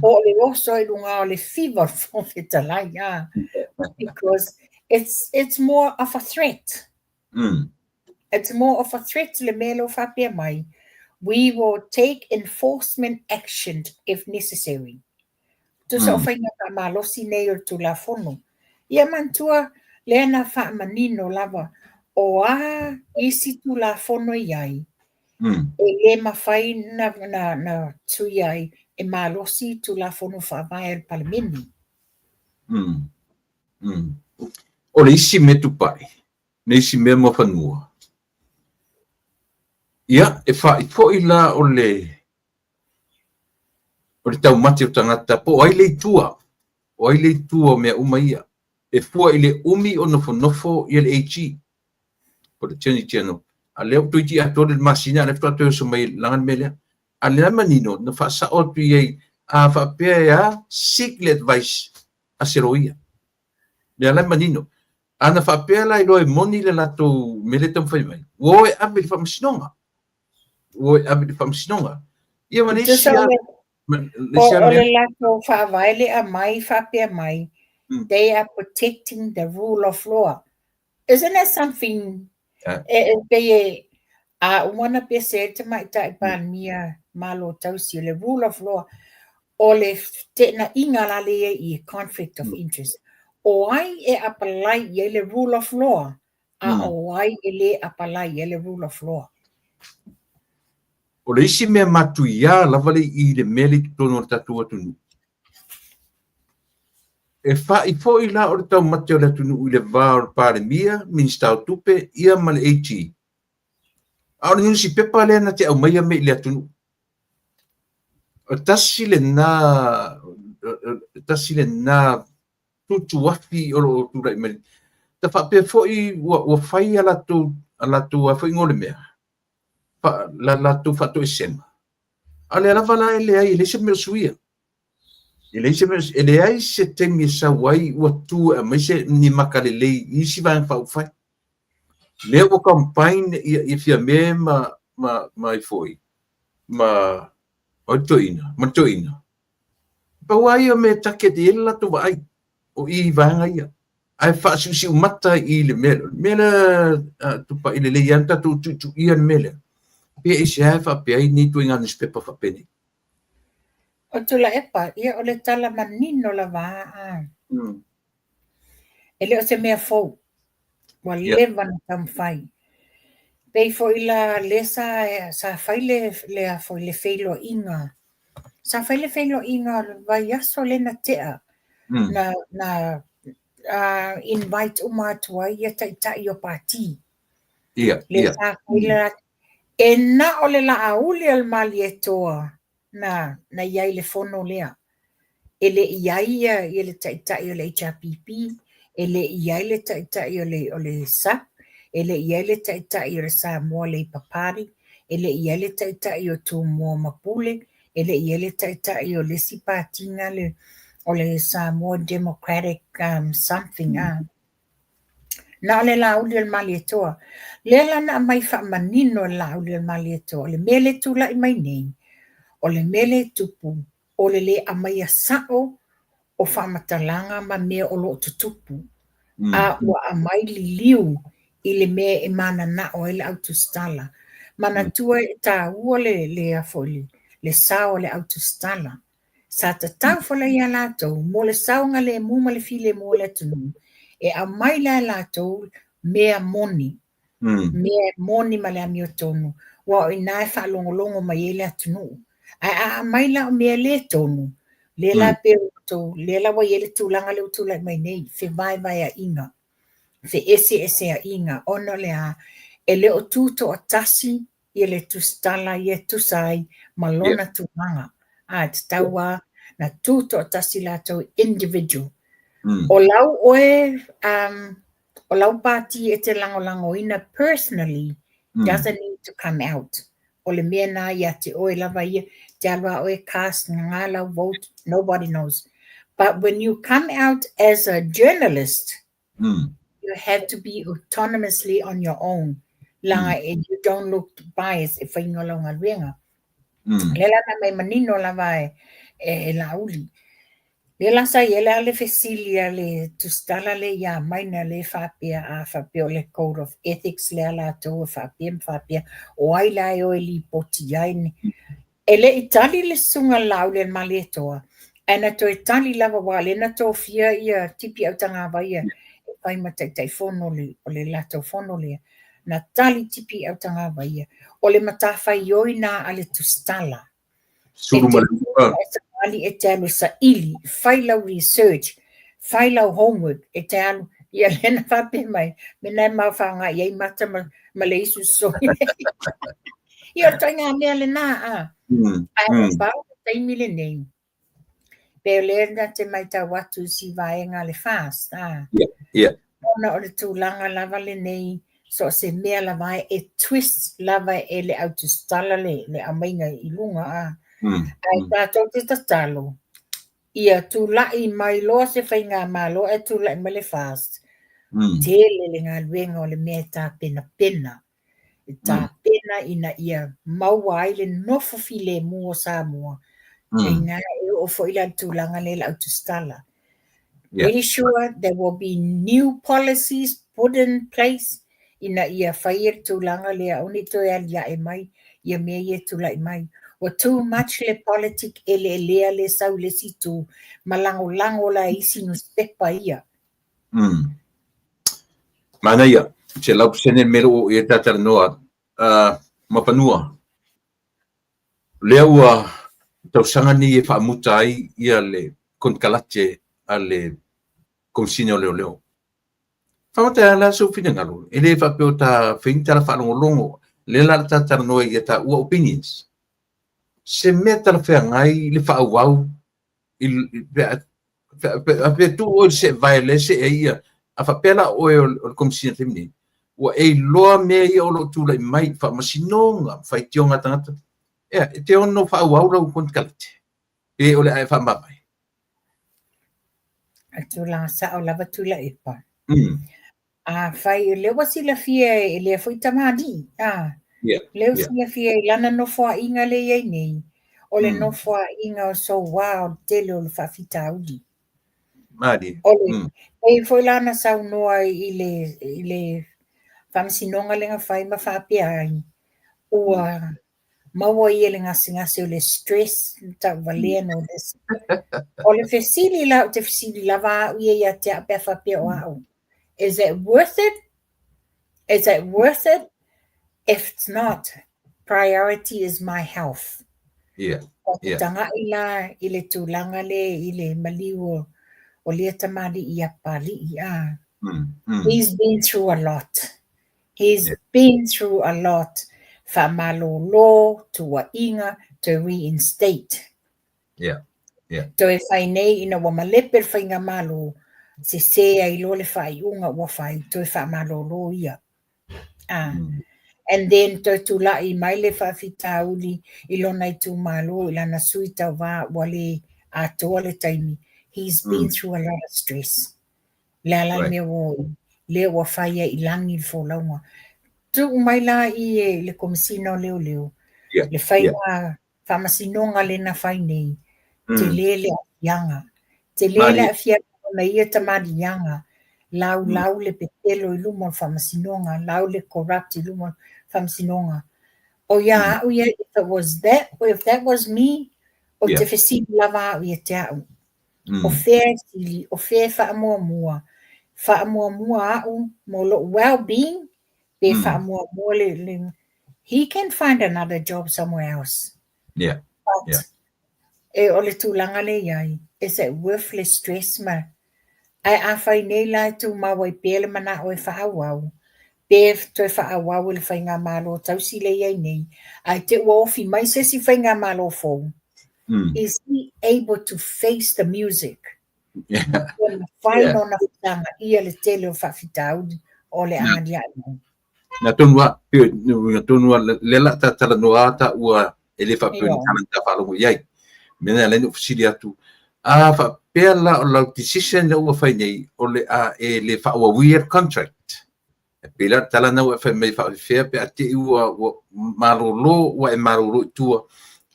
[SPEAKER 2] po o le oso i luga o le fiva o le Fofoga Fetalai, a, because it's more of a threat. It's more of a threat le mea lea ua faapea mai, we will take enforcement action if necessary. Tusa o faiga faamalosi nei o le Tulafono. Ia manatua, lea na faamanino lava o a isi Tulafono e i ai, e le mafai na tuia ai e malosi Tulafono Faavae a le Palemene.
[SPEAKER 1] O le isi mea tupai, le isi mea muafanua, ia, e fa'i foi la o le o le taumate o tagata po o ai le itua, o ai le itua o mea uma ia. E fua i le umi o nofonofo ia le AG, po o le Attorney General. A lea ua toeitiiti atoa le masina a lea faatoa toe oso mai e laga le mea lea. A lea e manino na faasao atu i ai, a faapea e a, seek le advice a se loia. Lea la e manino. A na faapea la iloa e moni le latou mea lea e taumafai mai, ua o e ave i le faamasinoga. Ua o e ave i le faamasinoga. Ia ma le isi
[SPEAKER 2] lava O le latou faavae lea aumai faapea mai, they are protecting the rule of law. Isn't that something e pei e a uma ona pese ai le Tamaitai Palemia Malo Tausi, o le rule of law, o le feteenaiga la lea i ai i conflict of interest. O ai e apalai i ai le rule of law, a o ai e le apalai i ai le rule of law?
[SPEAKER 1] O le isi mea matuia lava le i le mea lea i totonu o le tatou atunuu, e fa'i foi la o le taumate o le atunuu i le va o le Palemia, Minisita o Tupe, ia ma le AG. A o le nusipepa lea na te aumaia mea i le atunuu. O tasi lena, tasi lena tutuafi o lo o tulai mai. Ta faapea foi ua fai a latou, a latou a foi le mea, la latou faatoesega. A lea lava la e leai, e leai se mea o suia. E leai se mea, e leai se taimi e sau ai ua tu e aumai se ni maka lelei i isi vaega faaupufai. Lea ua combine ia Fiame ma ai foi, ma o le toeaina, ma le toeaina. Pau lava ia o mea e target i ai le latou vaai, o i i vaega ia. Ae faasiusiumata i le mea lea. O le mea lea, tupai lelei lava ona tatou tuituia le mea lea. Pe aisea e faapea ai nei ituaiga nusipepa faapenei.
[SPEAKER 2] O Tuilaepa, ia o le tala manino lava a. E le o se mea fou, ua leva ona taumafai. Pei foi la lea sa fai le a foi le feiloaiga. Sa fai le feiloaiga o le vaiaso lea na tea, na invite uma atu ai ia taitai o pati. Lea sa fai le e na o le Laauli o le Malietoa na i ai i le fono lea. E le i i ai ia le taitai o le HRPP, e le i i ai le taitai o le SUPP, e le i i ai le taitai o le Samoa Labour Party, e le i i ai le taitai o Tumua ma Pule, e le i i ai le taitai o le isi pati o le Samoa Democratic something. Na o le Laauli o le Malietoa. Lea la na aumai faamanino e le Laauli o le Malietoa, o le mea lea e tulai mai nei, o le mea lea e tupu, o le le aumaia sao o faamatalaga ma mea o lo o tutupu, a ua aumai liliu i le mea e mananao ai le autusitala. Manatua e taua le sao o le autusitala. Sa tatau foi la ia latou mo le saogalemu ma le filemu o le atunuu, e aumai la e latou mea moni, mea e moni ma le amiotonu, aua o i ina e faalogologo mai ai le atunuu. Ae a aumai la o mea le tonu, lea la pei outou, lea la ua i ai le tulaga lea ua tulai mai nei, fevaevaeaiga, feeseeseaiga, ona o le a? E le o tu toatasi ia le tusitala ia e tusa ai ma lona tulaga. A, e tatau lava na tu toatasi latou individual. O lau oe, o lau pati e te lagolagoina personally doesn't need to come out. O le mea na ia te oe lava ia, te alu a oe cast ngā lau vote, nobody knows. But when you come out as a journalist, you have to be autonomously on your own. Leaga you don't look bias e faiga o lau galuega. Lea la na aumai manino lava e Laauli. Lea la sa i ai la le fesili a le tusitala lea ia Maina lea e faapea, a faapea o le code of ethics lea a latou e faapea ma faapea, o ai la e o e lipoti ai? E le i tali le susuga a le Laauli a le Malietoa, ae na toe tali lava aua o lea na tofia ia Tipi Autagavaia e fai ma Taitaifono o le latou fono lea. Na tali Tipi Autagavaia, o le matafaioi na a le tusitala. E te savali, e te alu e saili, fai lau research, fai lau homework, e te alu, ia lea na faapea mai, mea na e mau faaaoga i ai mata ma le isu sosogi. Ia o le ituaiga mea lena, a. Ae pau le taimi lenei, pei o lea na te matau atu i si vaega a le FAST, a. Ona o le tulaga lava lenei, so o se mea lava e twist lava e le au tusitala le aumaiga i luga, a. Ae tatou te tatalo, ia tulai mai loa se faigamalo ae tulai mai le FAST, tele le galuega o le mea e tapenapena. E tapena ina ia maua ai le nofo filemu o Samoa. E ina e oo foi la i le tulaga lea i le au tusitala. Pretty sure there will be new policies put in place ina ia faia le tulaga lea, aua ne i toe aliae mai ia mea ia e tulai mai. Ua too much le politic eleelea le sau i le isi itu ma lagolago la e isi nusipepa ia.
[SPEAKER 1] Manaia, 100% le mea lea ua oo i ai le ta talanoa. Mapanua, lea ua tausaga nei e faamuta ai ia le konekarate a le Komesina o Leoleo. Faamata la sou finagalo, e le faapea o ta fai ni tala faalogologo, lea la o le ta talanoa ia taua opinions. Se mea talafeagai le faaauau pe tuu oe i le seevae lea e see ai ia, a faapea la o oe o le Komesina i le taimi nei, ua e iloa mea ia o lo o tulai mai i faamasinoga, faitioga a tagata, ea, e te ono faaauau lau konekarate, pe o le a e faamavae?
[SPEAKER 2] O le tulaga sao lava Tuilaepa. Afai o lea ua silafia e lea foi tamalii, a, lea ua silafia i lana nofoaiga lea e i ai nei, o le nofoaiga o soua o le tele o le faafitauli.
[SPEAKER 1] Malie.
[SPEAKER 2] O le, pei foi la na saunoa i le faamasinoga lea na fai ma faapea ai, ua maua ia le gasegase o le stress na tauvalea no this. O le fesili la, ou te fesili lava au ia ia te au pe a faapea o au. Is it worth it? Is it worth it? If it's not, priority is my health. O te tagai la i le tulaga le i le maliu o lea tamalii ia Papalii, a. He's been through a lot. He's been through a lot. Faamalolo, tuuaiga, to reinstate. Toe fai nei ina ua malepe le faigamalo, sese ai loa le faaiuga ua fai, toe faamalolo ia. Ah. And then toe tulai mai le faafitauli i lona itumalo i lana sui tauva ua le atoa le taimi. He's been through a lot of stress. Le a la le mea ua oo i, lea ua fai ai i lagi le folauga. Tuu mai la i e le Komesina o Leoleo, le faiga faamasinoga lea na fai nei, tele le aafiaga. Tele le aafiaga ona ia tamaliiaga, laulau le pepelo i luma o le faamasinoga, lau le corrupt i luma o le faamasinoga. O ia au ia, if that was me, ou te fesili lava au ia te au. O fea e sili, o fea e faamuamua, faamuamua au mo lou well-being, pe faamuamua le he can find another job somewhere else. But e o le tulaga le i ai, is it worth le stress ma ae a fai nei la e tumau ai pea le manao e faaauau, pe toe faaauau e le faigamalo tausi le i ai nei, ae te ua ofi mai se isi faigamalo fou, is he able to face the music? Ua mafai ona fesaga le tele o faafitauli o le aliae mai.
[SPEAKER 1] Na tonu a, pe na tonu a, le la ta talanoa ta ua e le faapea ni tala ta faalogo i ai. Mea na ala ai ona ou fesili atu, a faapea la o lau decision lea ua fai nei, o le a e le faaauauia le contract. E pei la le tala lena ua e fai mai faafefea pe a te i ua ua malolo ua e malolo i tua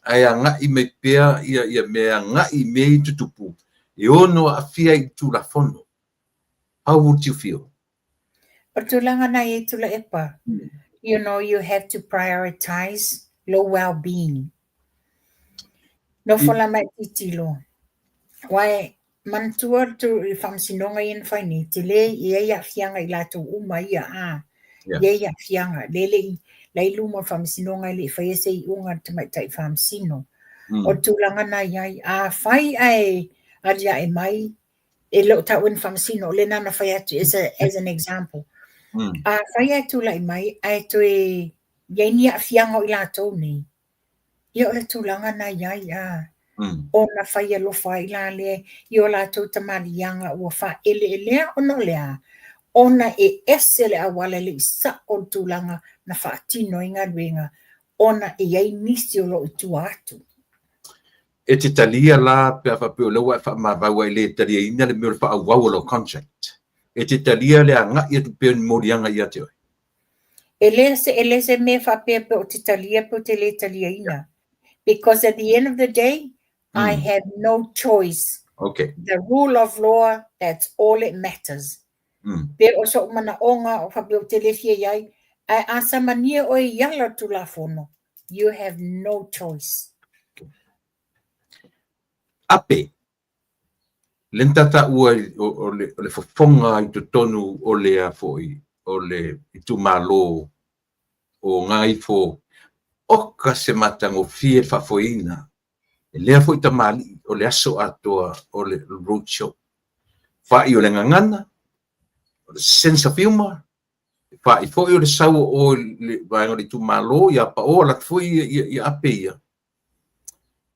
[SPEAKER 1] ae agai mai pea ia ia mea e agai i mea ia e tutupu e ono aafia ai i le Tulafono. How would you feel?
[SPEAKER 2] O le tulaga na i ai Tuilaepa, you know, you have to prioritize lou well-being. Nofo la ma e tilotilo, aua e manatua le faamasinoga ia na fai nei, tele e i ai aafiaga i latou uma ia, a, e i ai aafiaga, lea e le i, la e i luma o le faamasinoga e le i faia se iuga a le tamaitai faamasino. O le tulaga na i ai, afai ae aliae mai e le o taua ni faamasino, o lea na ona fai atu as, a, as an example. Afai ae tulai mai ae toe i ai ni aafiaga o i latou nei, ia o le tulaga na i ai, a ona fai alofa ai la lea i o latou tamaliiaga ua faaeleelea ona o le a? Ona e ese le auala e le i sao le tulaga na faatino ai galuega ona e i ai nisi o lo o i tua atu.
[SPEAKER 1] E te talia la pe a faapea o lea ua e faamavau ai le taliaina le mea o le faaauau o lau contract. E te talia le agai atu pea o ni moliaga ia te oe?
[SPEAKER 2] E le se, e le se mea faapea pe ou te talia pe ou te le taliaina. Because at the end of the day, I have no choice. The rule of law, that's all it matters. Pe o so'u manaʻoga o faapea ou te le fia i ai, ae a samania oe i ala o le Tulafono, you have no choice.
[SPEAKER 1] Ape, le na tataua o le fofoga i totonu o le a foi, o le itumalo o Gagaifo, oka se matagofie le faafoeina e lea foi tamalii o le aso atoa o le road show. Fa'i o le gagana, o le sense of humor, fa'i foi o le sau o oe i le vaega o le itumalo ia pao alu atu foi ia Ape ia.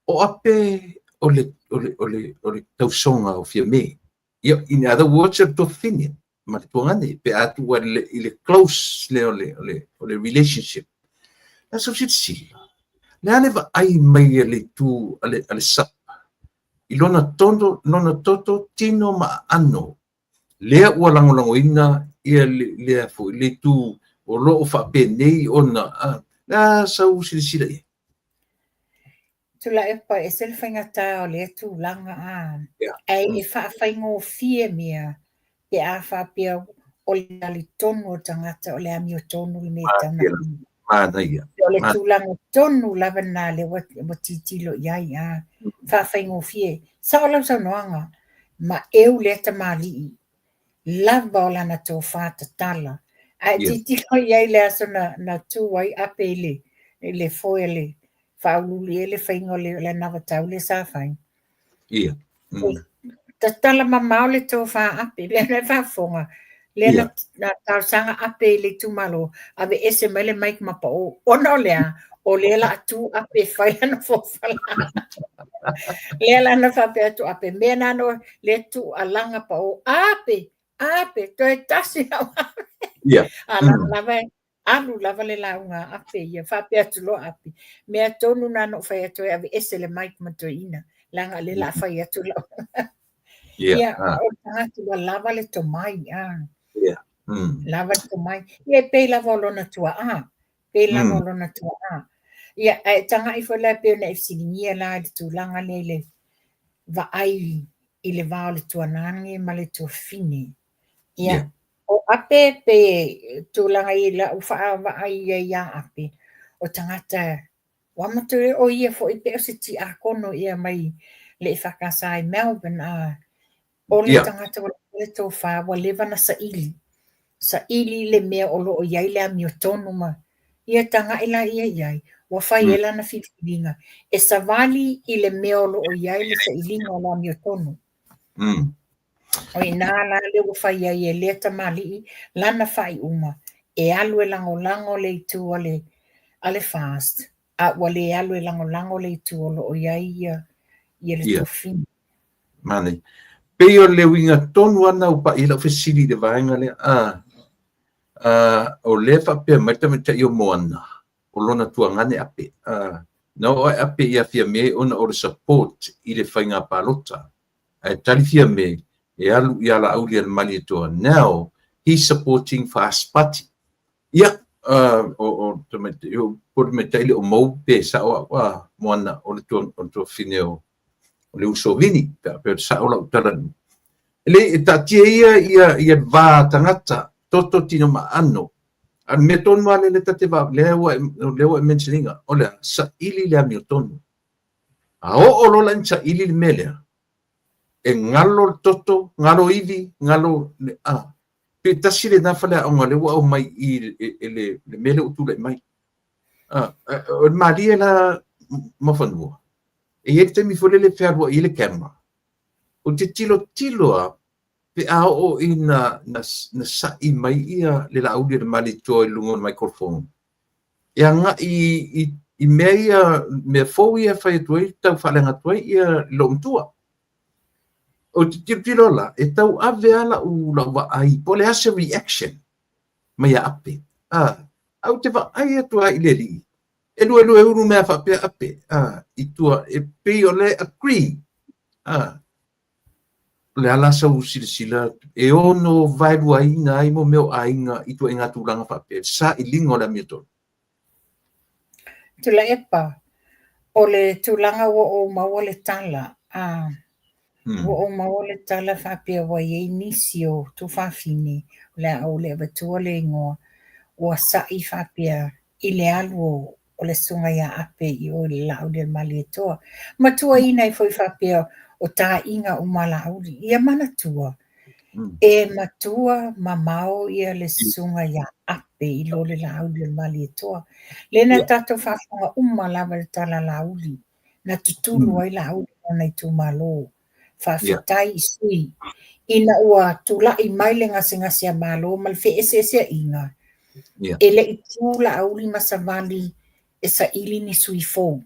[SPEAKER 1] O Ape o le, o le, o le, o le tausoga o Fiame. Ia, in other words, o le tuafafine ma le tuagane, pe a tuu i le close lea o le, o le, o le relationship. La sau silasila, le a le vaai mai a le itu a le SUPP i lona toto, lona toto, tino ma aano, lea ua lagolagoina ia lea foi le itu o lo o faapenei ona, a, le a sau silasila i ai?
[SPEAKER 2] Tuilaepa, e ese le faigata o lea tulaga a, ae e faafaigofie mea pe a faapea o le talitonu o le tagata o le amiotonu le mea e tatau ona
[SPEAKER 1] fai.
[SPEAKER 2] O le tulaga tonu lava lena lea ua tilotilo i ai a, faafaigofie. Sao lau saunoaga, maeu lea tamalii lava o lana tofa tatala. Ae tilotilo i ai i le aso na tu ai Ape i le foe a le faauluulu i ai le faiga o le anavatau lea sa fai.
[SPEAKER 1] Ia.
[SPEAKER 2] Tatala mamao le tofa a Ape, lea na faafofoga, lea na talosaga Ape i le itumalo, aveese mai le mic ma pao. Ona o le a? O lea la a tu Ape e fai lana fofala. Lea la na faapea atu Ape, mea na no lea tu alaga pao, Ape, Ape, toe tasi lau Ape. A lava lava alu lava le lauga a Ape ia, faapea atu loa Ape, mea tonu na na ou fai atu ai, aveese le mic ma toeaina, leaga o lea la a fai atu lau. Ia, o le tagata ua lava le tomai, a. Lava le tomai. Ia, e pei lava o lona tuaa, pei lava o lona tuaa. Ia, ae tagai foi la pei ona e fesiligia la i le tulaga lea i le vaai i le va o le tuanane ma le tuafafine. Ia, o Ape pe tulaga i lau faavaai ai ia Ape, o tagata ua matua o ia foi pe o se tiakono ia mai le EFKS i Melbourne, a o le tagata ua lava le tofa, ua leva na saili, saili le mea o lo o i ai le amiotonu ma ia tagai la ia i ai, ua fai ai lana filifiliga e savali i le mea o lo o i ai le sailiga o le amiotonu. O i ina la lea ua fai ai e lea tamalii lana faaiuga e alu e lagolago le itu a le FAST, a ua le alu e lagolago le itu o lo o i ai ia le tuafafine.
[SPEAKER 1] Manaia. Pei o le uiga tonu lava lena ua pai ai lau fesili i le vaega lea, a, a, o lea e faapea mai le tamaitai o Moana, o lona tuagane Ape, a, na oo ae Ape ia Fiame ona o le support i le faiga palota, ae tali Fiame e alu ia Laauli a le Malietoa. Now, He's supporting FAST Party. Ia, o tamaitai le o Mou pe sao au a Moana o le tuafafine o le uso Vini, pe a faapea o le sao lau tala. E le e taatia ia ia ia le va tagata, toto tino ma aano. A o le mea tonu lava lea ta te va, lea ua e mention ina, o le a? Saili le amiotonu. A oo loa la ina saili le mea lea, e galo le toto, galo ivi, galo le a. Pe tasi lena faleaoga lea ua aumai i e le mea lea ua tulai mai. O le malie la ma fanua, e i ai le taimi foi lele e fealuai ai le camera. Ou te tilotilo lava pe a oo ina na sa'i mai ia le Laauli o le Malietoa i luga o le microphone, e agai i mea ia, mea fou ia e fai atu ai, tau faaleaga atu ai ia loomatua. Ou te tilotilo la, e tau ave lava lau vaai po o le a se reaction mai ia Ape. Ae ou te vaai atu lava i le alii, e luelue ulu mea faapea Ape i tua, e pei o le agree. O le a la sau silasila e ono vaeluaina ai mo mea o aiga i ituaiga tulaga faapea, le sailiga o le amiotonu?
[SPEAKER 2] Tuilaepa, o le tulaga ua ou maua le tala, a, ua ou maua le tala faapea ua i ai nisi o tuafafine, o le a ou le avatua le igoa, ua sa'i faapea i le alu o le susuga ia Ape i o i le Laauli a le Malietoa. Ma tuuaiina ai foi faapea o taiga uma a Laauli. Ia manatua, e matua mamao ia le susuga ia Ape i lo le Laauli a le Malietoa. Lea na tatou faafofoga uma lava i le tala a Laauli, na tutulu ai Laauli i lona itumalo. Faafetai i sui ina ua tulai mai le gasegase a Malo ma le feeseeseaiga, e le i tu Laauli ma savali e saili ni sui fou.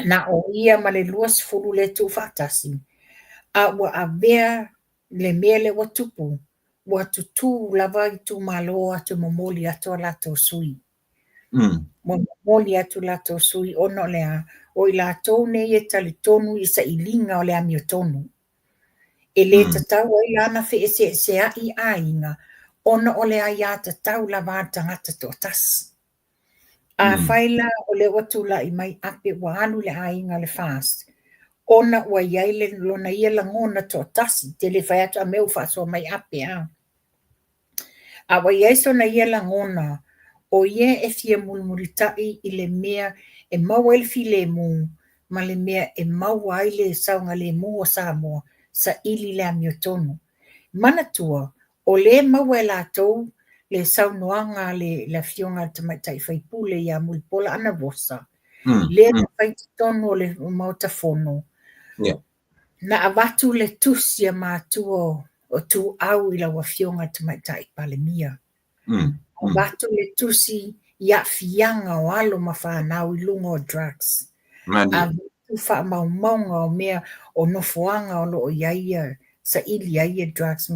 [SPEAKER 2] Na o ia ma le 20 lea tuufaatasi, a ua avea le mea lea ua tupu, ua tutū lava itumalo atu e momoli atu a latou sui. Ua momoli atu latou sui ona o le a? O i latou nei e talitonu i sailiga o le amiotonu. E le tatau ai la ona feeseeseai aiga ona o le aiatatau lava a le tagata toatasi. Afai la o lea ua tulai mai Ape ua alu i le aiga o le FAST, ona ua i ai le lona ia lagona toatasi, te le fai atu a mea ua faasoa mai Ape a. A ua i ai sona ia lagona, o ia e fia mulimulita'i i le mea e maua ai le filemu ma le mea e maua ai le saogalemu o Samoa, saili le amiotonu. Manatua, o lea e maua e latou le saunoaga a le Afioga i le Tamaitai Faipule ia Mulipola Anarosa, lea na fai i totonu o le Maota Fono, na avatu le tusi a matua o Tuuau i lau Afioga i le Tamaitai Palemia. Avatu le tusi i aafiaga o alo ma fanau i luga o drugs. Avatu faamaumauga o mea o nofoaga o lo o i ai ia, saili ai ia drugs.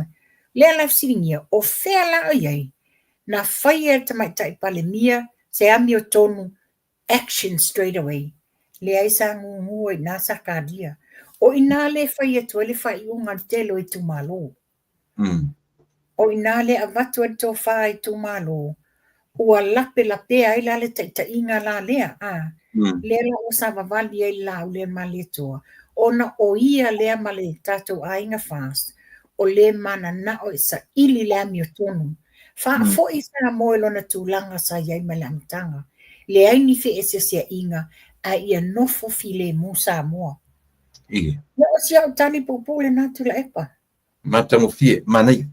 [SPEAKER 2] Lea la e fesiligia, o fea la o i ai? Na faia e le Tamaitai Palemia se amiotonu action straight away. Leai sa gugu ai i ina Sakaria. O i ina lea e fai atu ai le faaiuga a le tele o itumalo. O i ina lea e avatu ai le tofa i itumalo, ua lapelapea ai la le taitaiga la lea, a, lea la ua savavali ai le Laauli a le Malietoa, ona o ia lea ma le tatou aiga FAST, o le mananao e saili le amiotonu, faafoi Samoa i lona tulaga sa i ai mai le amataga. Leai ni feeseeseaiga, ae ia nofo filemu Samoa. Ia, o si au tali puupuu lena Tuilaepa.
[SPEAKER 1] Matagofie, manaia.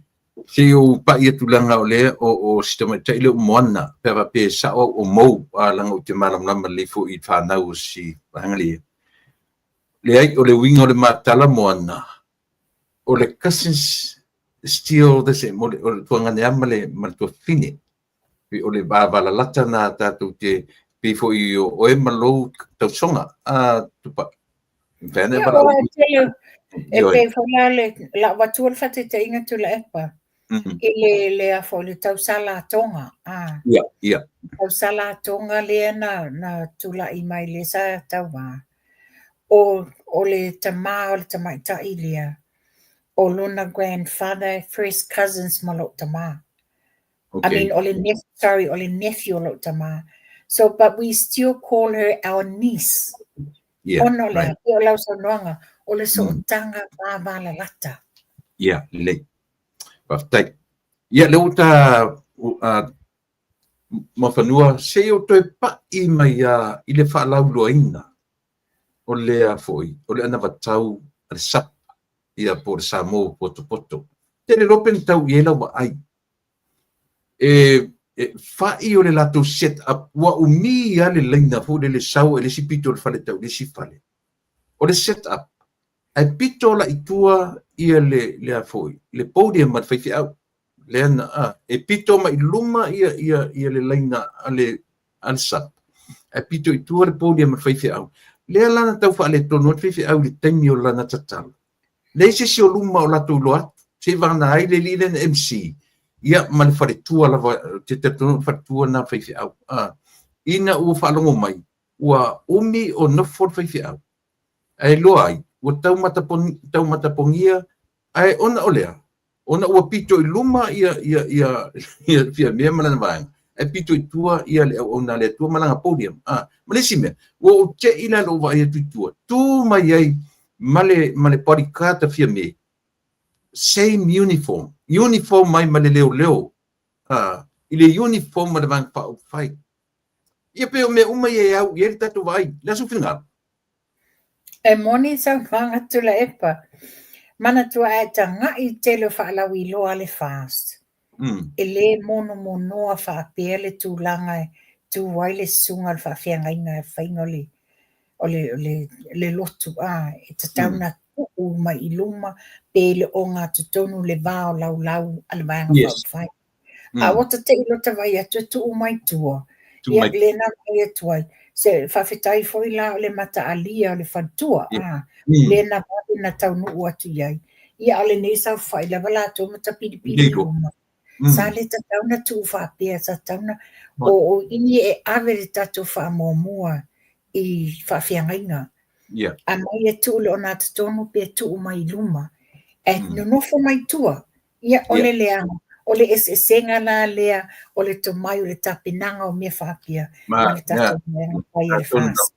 [SPEAKER 1] Se i ou pai atu leaga o lea o si tamaitai lea o Moana, pe a faapea e sao au o Mou, a leaga ou te malamalama lelei foi i fanau o si vaega lea. Leai, o le uiga o le matala Moana, o le cousins still the same, o le tuagane lava ma le tuafafine. O le vavalalata na tatou te pei foi o oe ma lou tausoga a Tupai.
[SPEAKER 2] E pei foi la le lau avatua le faataitaiga Tuilaepa i le le a foi le tausala a Tonga a.
[SPEAKER 1] Ia, ia.
[SPEAKER 2] Tausala a Tonga lea na tulai mai lea sa tauva. O le tama o le tamaitai lea. O lona grandfather first cousins ma lou tama. I
[SPEAKER 1] Okay.
[SPEAKER 2] mean o le nephew, sorry, o le nephew o lou tama. So but we still call her our niece.
[SPEAKER 1] Yeah,
[SPEAKER 2] Ona o le
[SPEAKER 1] right.
[SPEAKER 2] a, o lau saunoaga, o le sootaga vavalalata.
[SPEAKER 1] Yeah, lelei. Faafetai. Ia, lea ua ta uh, Muafanua, se i ou toe pa'i mai lava i le faalauiloaina o lea foi, o le anavatau a le SUP, ia po o le Samoa ua potopoto. Tele loa pe na tau i ai lau vaai. E, e fa'i o le latou set up, ua umi lava le laina foi lele sau ai le isi pito o le fale tau i le isi fale. O le set up, ae pito la i tua ia le, lea foi, le podium a le faifeau. Lea na, a, e pito mai i luma ia, ia, ia le laina a le, a le SUP, ae pito i tua le podium a le faifeau. Lea la na tau faaletonu ai le faifeau i le taimi o lana tatalo. Leai se isi o luma o latou iloa atu, seivagana ai le alii lea na MC, ia ma le faletua lava, ou te talitonu o le faletua lena o le faifeau. A, ina ua faalogo mai, ua umi o nofo le faifeau, ae iloa ai, ua tau tau matapogia, ae ona o lea, ona ua pito i luma ia, ia, ia, ia Fiamē ma lana vaega, ae pito i tua ia le auauna a le Atua ma lana podium. A, ma le isi mea, ua ou te'i la i lou vaai atu i tua, tu mai ai ma le, ma le bodyguard a Fiamē, same uniform, uniform mai ma le leoleo, a, i le uniform a le Vaega Faaupufai. Ia pei o mea uma ia e au i ai le tatou vaai. Le aso finagalo.
[SPEAKER 2] E moni saunoaga Tuilaepa. Manatua ae taga'i tele o faalauiloa a le FAST. E lē monomonoa faapea le tulaga e tu ai le susuga o le faafeagaiga e faiga o le o le o le le lotu a e tatau na tuu mai i luma pe le ogatotonu le va o laulau a le Vaega Faaupufai. A ua ta te'i loa ta vaai atu e tuu mai tua, ia lea na vaai atu ai, se faafetai foi la o le mataalia o le faletua, a, lea na vave na taunuu atu i ai. Ia a o lenei saofai lava latou ma tapilipili i luma. Sa le tatau na tuu faapea, sa tatau na, o i e ave le tatou faamuamua i faafeagaiga. Aumai e tuu i le ogatotonu pe tuu mai i luma, ae nonofo mai tua. Ia, o le leaga, o le eseesega la lea o le tomai o le tapenaga o mea faapea ma le tatou vaega fai a le FAST.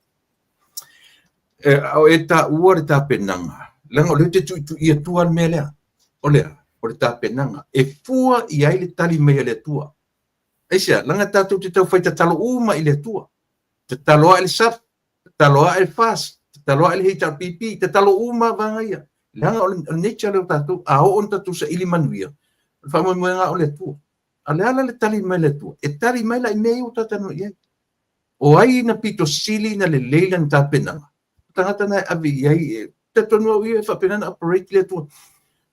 [SPEAKER 1] E, o e taua le tapenaga, leaga o lea ou te tuituia tua le mea lea. O lea, o le tapenaga, e fua i ai le tali mai a le Atua. Aisea, leaga tatou te tau fai tatalo uma i le Atua. Tatalo ae le SAF, tatalo ae le FAST, tatalo ae le HRPP, tatalo uma vaega ia. Leaga o le nature lea o tatou, a oo ina tatou saili manuia, o le faamoemoega o le Atua. A o le a la le tali mai a le Atua? E tali mai la i mea ia ua tatou talanoa i ai. O ai na pito sili na lelei lana tapenaga? O tagata na e ave i ai, e talitonu au ia e faapena ona operate le Atua.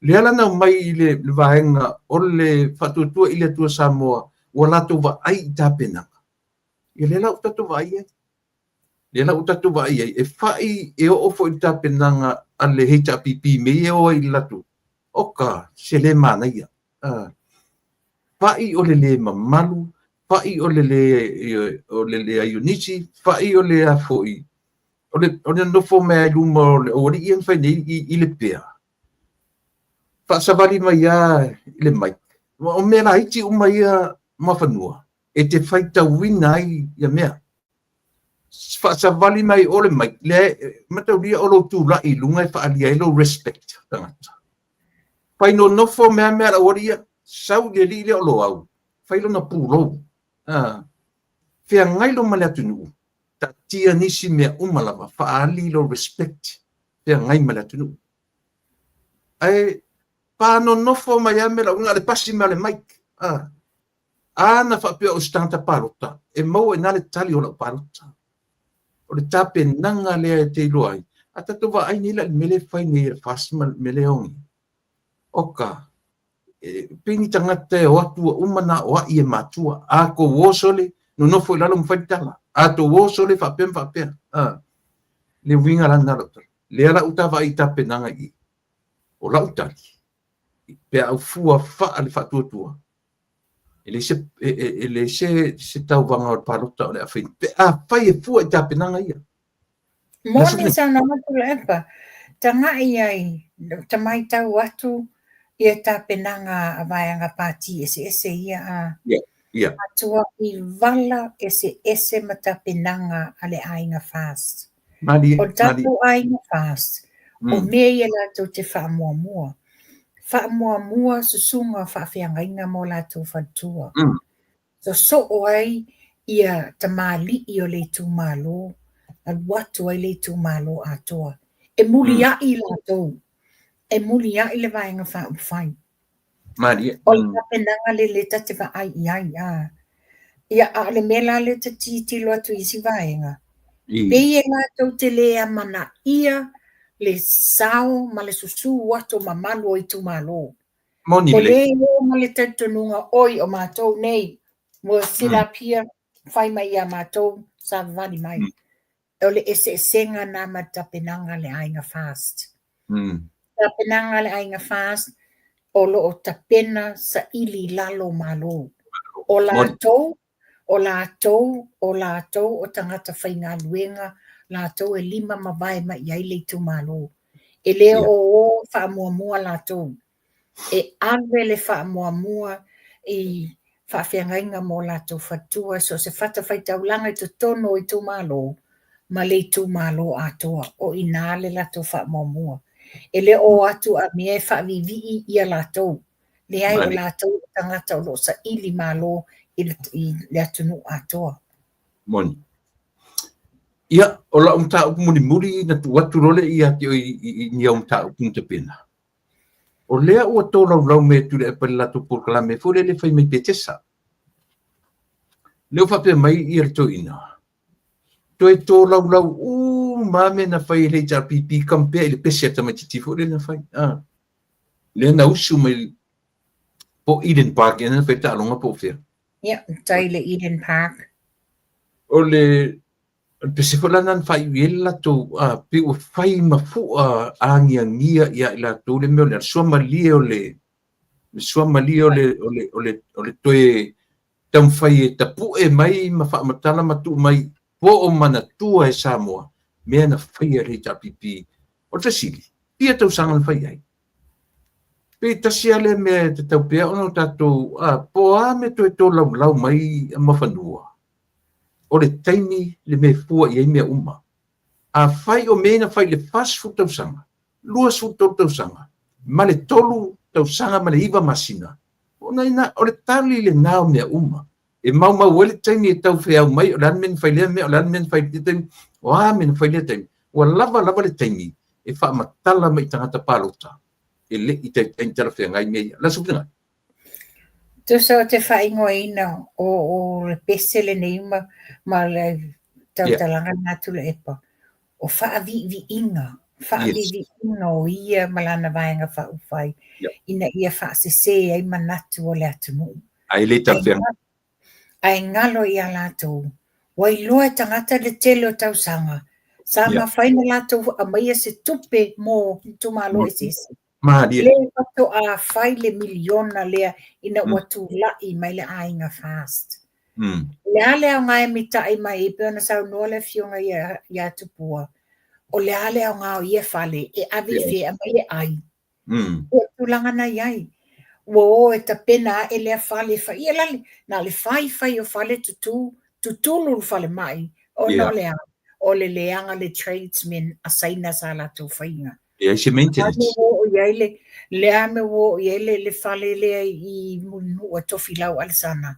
[SPEAKER 1] Lea la na aumai i le vaega o le Faatuatua i le Atua Samoa, ua latou vaai i tapenaga. Ia lea la ua tatou vaai ai. Lea la ua tatou vaai ai, e fai e oo foi i le tapenaga a le HRPP mea ia e o ai i le latou, oka, se le manaia. Fai o le le mamalu, fai o le le, o le leai o nisi, fai o le a foi, o le, o le nofo mai i luma o le aualii ia na fai nei i, i Lepea, faasavali mai lava i le mic. O mea laiti uma ia Muafanua, e te faitauina ai ia mea. Faasavali mai o le mic, lea e mataulia o lou tulai i luga e faaalia ai lou respect tagata. Fai nonofo mea mea le aualii ia, sau i le alii lea o Loau, fai lona pulou. Feagai loa ma le atunuu, taatia nisi mea uma lava, faaali lou respect, feagai ma le atunuu. Ae pa nonofo mai lava mea lau na o le pasi mai o le mic. A na faapea o se tagata palota, e maua i ina le tali o lau palota. O le tapenaga lea e te iloa ai. A tatou vaai nei la i le mea lea e fai nei e le FAST ma le mea lea e o nei. Oka, e pei ni tagata e o atu ua uma ona aoai e matua. A tou o sole, nonofo i lalo ma fai le tala. A tou o sole faapea ma faapea. A, le uiga la lena o lau tala. Lea la ua ta vaai i tapenaga i i. O lau tali, pe a ou fua faa le faatuatua, e leai se, e leai se, se tauvaga o le palota o le a fai, pe a fai e fua i tapenaga ia.
[SPEAKER 2] Moni saunoaga Tuilaepa. taga'i ai, ta matau atu ia tapenaga a vaega pati eseese ia a matua'i vala eseese ma tapenaga a le aiga FAST.
[SPEAKER 1] Malie,
[SPEAKER 2] O le
[SPEAKER 1] malie.
[SPEAKER 2] tatou aiga FAST, o mea ia latou te faamuamua. Faamuamua susuga faafeagaiga ma o latou faletua. Sosoo ai ia tamalii o le itumalo, alu atu ai le itumalo atoa. E muliai latou, e muliai le Vaega Faaupufai.
[SPEAKER 1] Malie.
[SPEAKER 2] O le tapenaga lea lea ta te vaai i ai, a. Ia, a o le mea la lea ta tilotilo atu i isi vaega, pei e latou te le amanaia le sao ma le susu atu o mamalu o itumalo.
[SPEAKER 1] Moni
[SPEAKER 2] O
[SPEAKER 1] lelei.
[SPEAKER 2] le o ma le talitonuga, oi, o matou nei, we'll sit up here, fai mai ia matou, savavali mai. O le eseesega na ma le tapenaga a le aiga FAST. Tapenaga a le aiga FAST, o lo o tapena saili i lalo Malo. O latou, o latou, o latou o tagata faigaluega, latou e lima ma vae mai i ai le itumalo. E le o o faamuamua latou. E ave le faamuamua i faafeagaiga mo latou faletua, so o se fatafaitaulaga i totonu o itumalo ma le itumalo atoa. O i ina le latou faamuamua. E le o atu a mea e faaviivii ia latou. Leai, o latou o tagata o lo o saili malo i le atunuu atoa.
[SPEAKER 1] Moni. Ia, o lau mataupu mulimuli na tuu atu loa lea ia te oe i ni au mataupu na tapena. O lea ua tolaulau mai e Tuilaepa i le latou polokalame foi lea e fai mai Petesa. Lea ua faapea mai ia le toeaina, toe tolaulau uma lava mea na fai e le HRPP compare i le pese a le tamaitiiti foi lea na fai. Ah. Lea na usu mai po Eden Park ea na fai taaloga po o fea.
[SPEAKER 2] Ia, tai le Eden Park.
[SPEAKER 1] O le pese foi la na faaiu i ai le latou, pei ua fai ma fua agiagia ia i latou le mea o le suamalie o le suamalie o le o le o le o le toe taumafai e tapue mai ma faamatala ma tuu mai po o manatua e Samoa mea na faia e le HRPP. O le fesili, fia tausaga na fai ai? Pe tasi lava lea mea e tatau pea ona o tatou, po o a mea toe tolaulau mai ma fanua, o le taimi le mea e fua i ai mea uma. Afai o mea na fai i le 40 tausaga, 23 tausaga, ma le 3 tausaga ma le 9 masina, ona ina, o le tali lena o mea uma. E maumau ai le taimi e tau feau mai, o le a le mea na fai lea mea, o le a le mea na fai lea taimi, o a mea na fai lea taimi. Ua lava lava le taimi e faamatala mai i tagata palota e le i taitai ni talafeagai mea ia. La Sufinga.
[SPEAKER 2] Tusa o te faaigoaina o le pese lenei ma le tautalaga na Tuilaepa, o faaviiviiga, faaviiviiga o ia ma lana Vaega Faaupufai ina ia faasese ai manatu o le atunuu.
[SPEAKER 1] Ae le talafeagai.
[SPEAKER 2] Ae galo ia latou, ua iloa e tagata le tele o tausaga, sa mafai ona latou aumaia se tupe mo itumalo eseese.
[SPEAKER 1] Malie.
[SPEAKER 2] Le faatoa fai le miliona lea ina ua tulai mai le aiga FAST. O le a le aoga e mita'i mai ai, pei ona saunoa le afioga ia Tupua, o le a le aoga o ia fale e ave i fea e aumai e ai. Ua tulaga na i ai. Ua o e tapena ae lea fale, fai, ia lale, na o le fai fai o fale tutū, tutulu le falemai, ona o le a? O le leaga le tradesmen a Saina sa latou faiga.
[SPEAKER 1] Leai se maintenance.
[SPEAKER 2] Le a mea ua oo i ai le, le a mea ua oo i ai le fale lea i Mulinuu a Tofilau Alesana,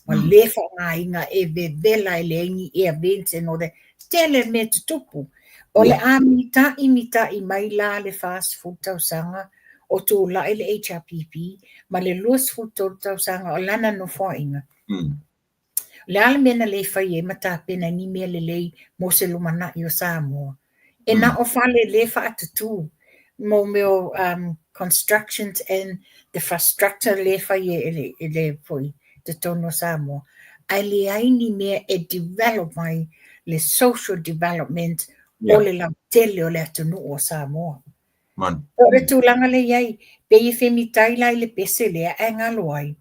[SPEAKER 2] ua le faaaogaina e vevela e leai ni air vents and all that. Tele mea tutupu. O le a mita'i mita'i mai la le 40 tausaga o tulai le HRPP ma le 23 tausaga o lana nofoaiga. O le a le mea na le fai ai ma tapena ai ni mea lelei mo se lumanai o Samoa? E na o fale le faatutū mo mea o constructions and the infrastructure le fai e le foi totonu o Samoa, ae leai ni mea e develop ai le social development o le lautele o le atunuu o Samoa.
[SPEAKER 1] Man.
[SPEAKER 2] O le tulaga lea i ai, pei e femitai la i le pese lea ae galo ai,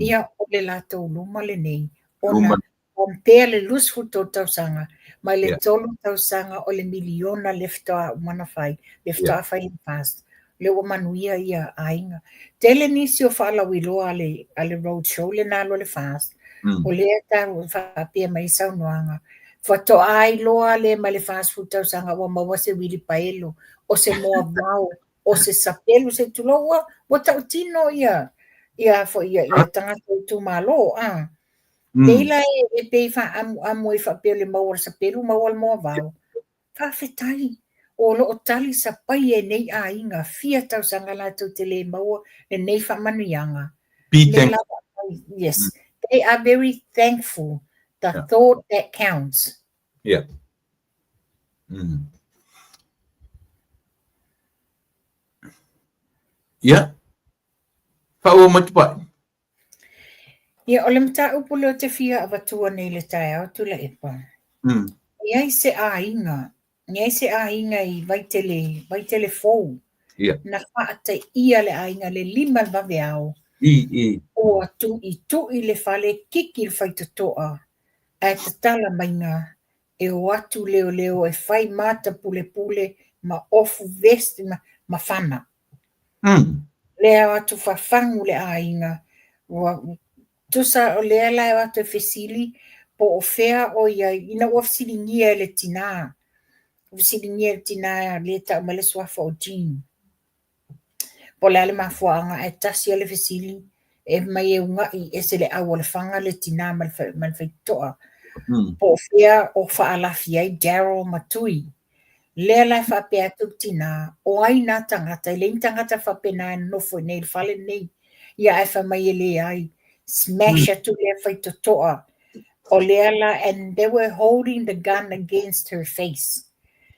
[SPEAKER 2] ia o le latou luma lenei, ona compare le 23 tausaga Mai le 3 tausaga o le miliona le faatoa uma ona fai, le faatoa fai le FAST. Lea ua manuia ia aiga. Tele nisi o faalauiloa a le road show lena alu a le FAST, o lea e tau faapea mai saunoaga, faatoa iloa lea mai le 40 tausaga ua maua se uilipaelo, o se moavao, o se sapelu, se i tulou, ua tautino ia ia foi ia, ia tagata o itumalo. Pei la e pei faaamuamu ai faapea o le maua o le sapelu maua le moavao. Faafetai, o lo o talisapaia e nei aiga fia tausaga latou te le maua lenei faamanuiaga.
[SPEAKER 1] Be thankful.
[SPEAKER 2] Yes, they are very thankful. The thought that counts.
[SPEAKER 1] Yeah. Yeah. Faaauau mai Tupai.
[SPEAKER 2] Ia, o le mataupu lea ou te fia avatua nei i le taeao Tuilaepa. E i ai se aiga, e i ai se aiga i Vaitele, Vaitele Fou. Na faataia le aiga le 5 i le vaveao. Ua tuitui le fale, kiki le faitotoa, ae tatala maiga e o atu leoleo e fai mata pulepule ma ofu vest ma fana. Lea o atu fafagu le aiga, ua tusa o lea la e o atu e fesili po o fea o i ai, ina ua fesiligia e le tina, fesiligia e le tina lea e tau mai le suafa o Jean. Po o le a le mafuaaga ae tasi lava le fesili, e mai e uga'i ese le au o le faga le tina ma le faitotoa. Po o fea o faalafi ai Daryl ma Tui. Lea la e faapea atu le tina, o ai nā tagata, e leai ni tagata faapena e nonofo i inei i le fale lenei. Ia ae fai mai e leai. Smash atu lea faitotoa. O lea la, and they were holding the gun against her face.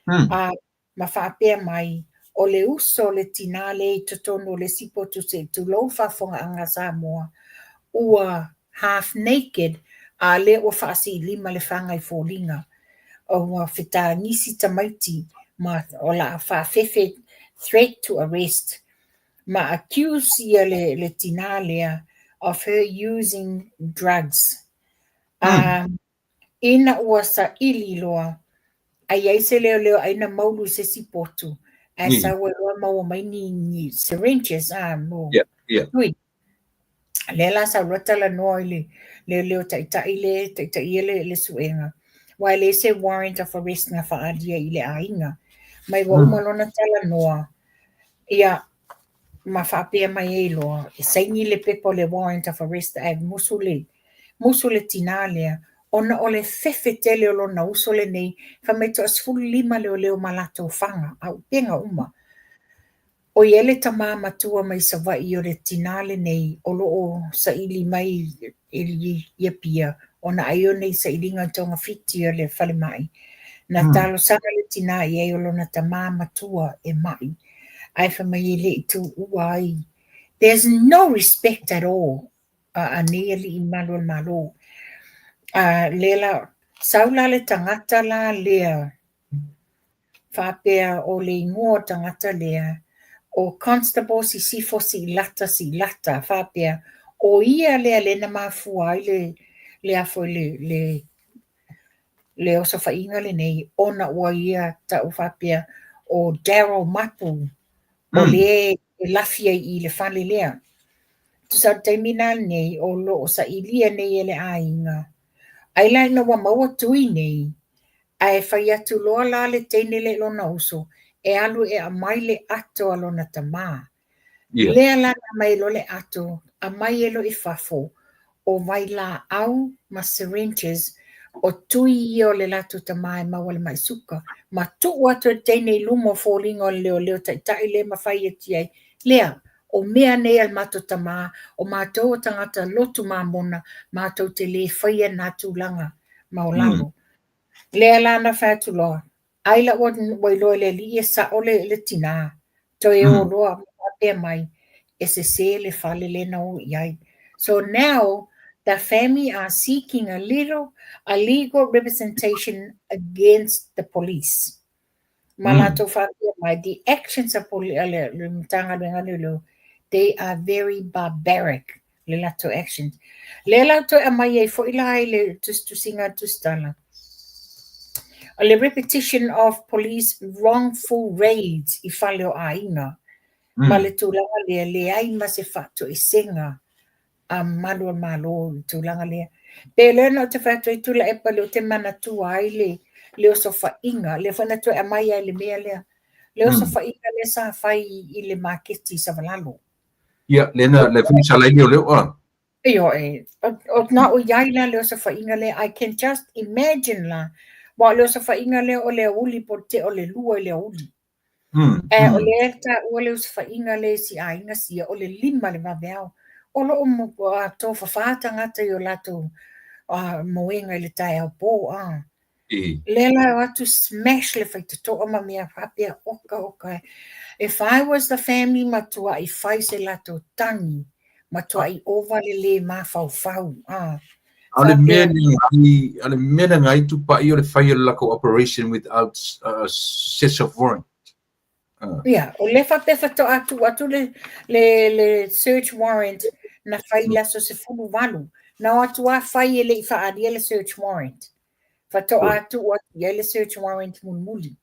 [SPEAKER 2] Ma faapea mai, o le uso o le tinā lea i totonu o le isi potu se i tulou le faafofogaaga a Samoa, ua half naked, a lea ua faasiilima le faga i foliga. Ua fetagisi tamaiti ma o la faafefe threat to arrest. Ma accuse ia le tinā lea of her using drugs. Ina ua saili loa, a i ai se leoleo ai na maulu i se isi potu, ae sau ai loa maua mai ni syringes mo tui. Lea la sau loa talanoa i le leoleo taitai le taitaia le suega, aua e leai se warrant of arrest na faaalia i le aiga. Mai ua uma lona talanoa, ia ma faapea mai ai loa, e saini le pepa o le warrant of arrest ae musu le tinā lea, ona o le fefe tele o lona uso lenei, fai mai toa 15 leoleo ma latou faga, a upega uma. O i ai le tamā matua mai Savaii o le tinā lenei o lo o saili mai i Apia, ona ai o nei sailiga i togafiti o le falemai. Na talosaga le tinā i ai o lona tamā matua e mai, ae fai mai e le i tuua ai. There's no respect at all a nei alii mamalu o le Malo. Lea la, sau la le tagata la lea, faapea o le ingoa o tagata lea, o Constable Sisifo Siilata Siilata, faapea, o ia lea lea na mafua ai le afo le osofaiga lenei, ona ua ia tau faapea o Daryl Mapu, o le e lafi ai i le fale lea. Tusa o le taimi nā lenei, o lo o sailia nei e le aiga. Ai la ina ua maua tui nei, ae fai atu loa la le teine le lona uso, e alu e aumai le ato a lona tamā. Lea la na mai loa le ato, aumai e lo i fafo, o vailaau ma syringes, o tui ia o le latou tamā e maua le mai suka. Ma tuu atu e le teine i luma o foliga o le leoleo taitai le mawhai atu ai. Lea, o mea nei a le matou tamā, o mātou o tagata lotu mamona, mātou te le whaia nā tūlanga ma o lalo. Lea la na whai atu loa, ai la ua iloa le alii e sao le tinā, toe o loa ma faapea mai, e sese le fale le na o i ai. So now, the family are seeking a legal representation against the police. Ma latou faapea mai, the actions of le Matagaluega Leoleo, they are very barbaric, le latou actions. Lea la toe aumai ai foi la i le tusitusiga a le tusitala. O le repetition of police wrongful raids i fale o aiga ma le tulaga lea, leai ma se faatoesega a malu o le Malo i le tulaga lea. Pe lea na ou te fai atu ai Tuilaepa lea ou te manatua ai le le osofaiga, lea foi na toe aumai ai le mea lea, le osofaiga lea sa fai i le maketi i Savalalo.
[SPEAKER 1] Ia, lea na lea foi sa lai leoleo a.
[SPEAKER 2] Ioe, o na o iai la le osofaiga lea, I can just imagine la, aua o le osofaiga lea o le aoauli po o le tea o le 2 i le aoauli. Ae o lea e taua le osofaiga lea i si aiga sia, o le 5 i le vaveao. O lo o tofafa tagata i o latou moega i le taeao po. Lea la e o atu smash le faitotoa ma mea faapea, oka oka e. If I was the family, matuai fai se latou tagi, matuai ova le le mafaufau.
[SPEAKER 1] A o le mea nei, o le mea na ngai tupai o le fai o le lakou operation without a search of warrant.
[SPEAKER 2] Ia, o lea faapea faatoa tuu atu le search warrant na fai i le aso 18. Na o atu lava fai e le i faaalia le search warrant. Faatoa tuu atu i ai le search warrant mulimuli.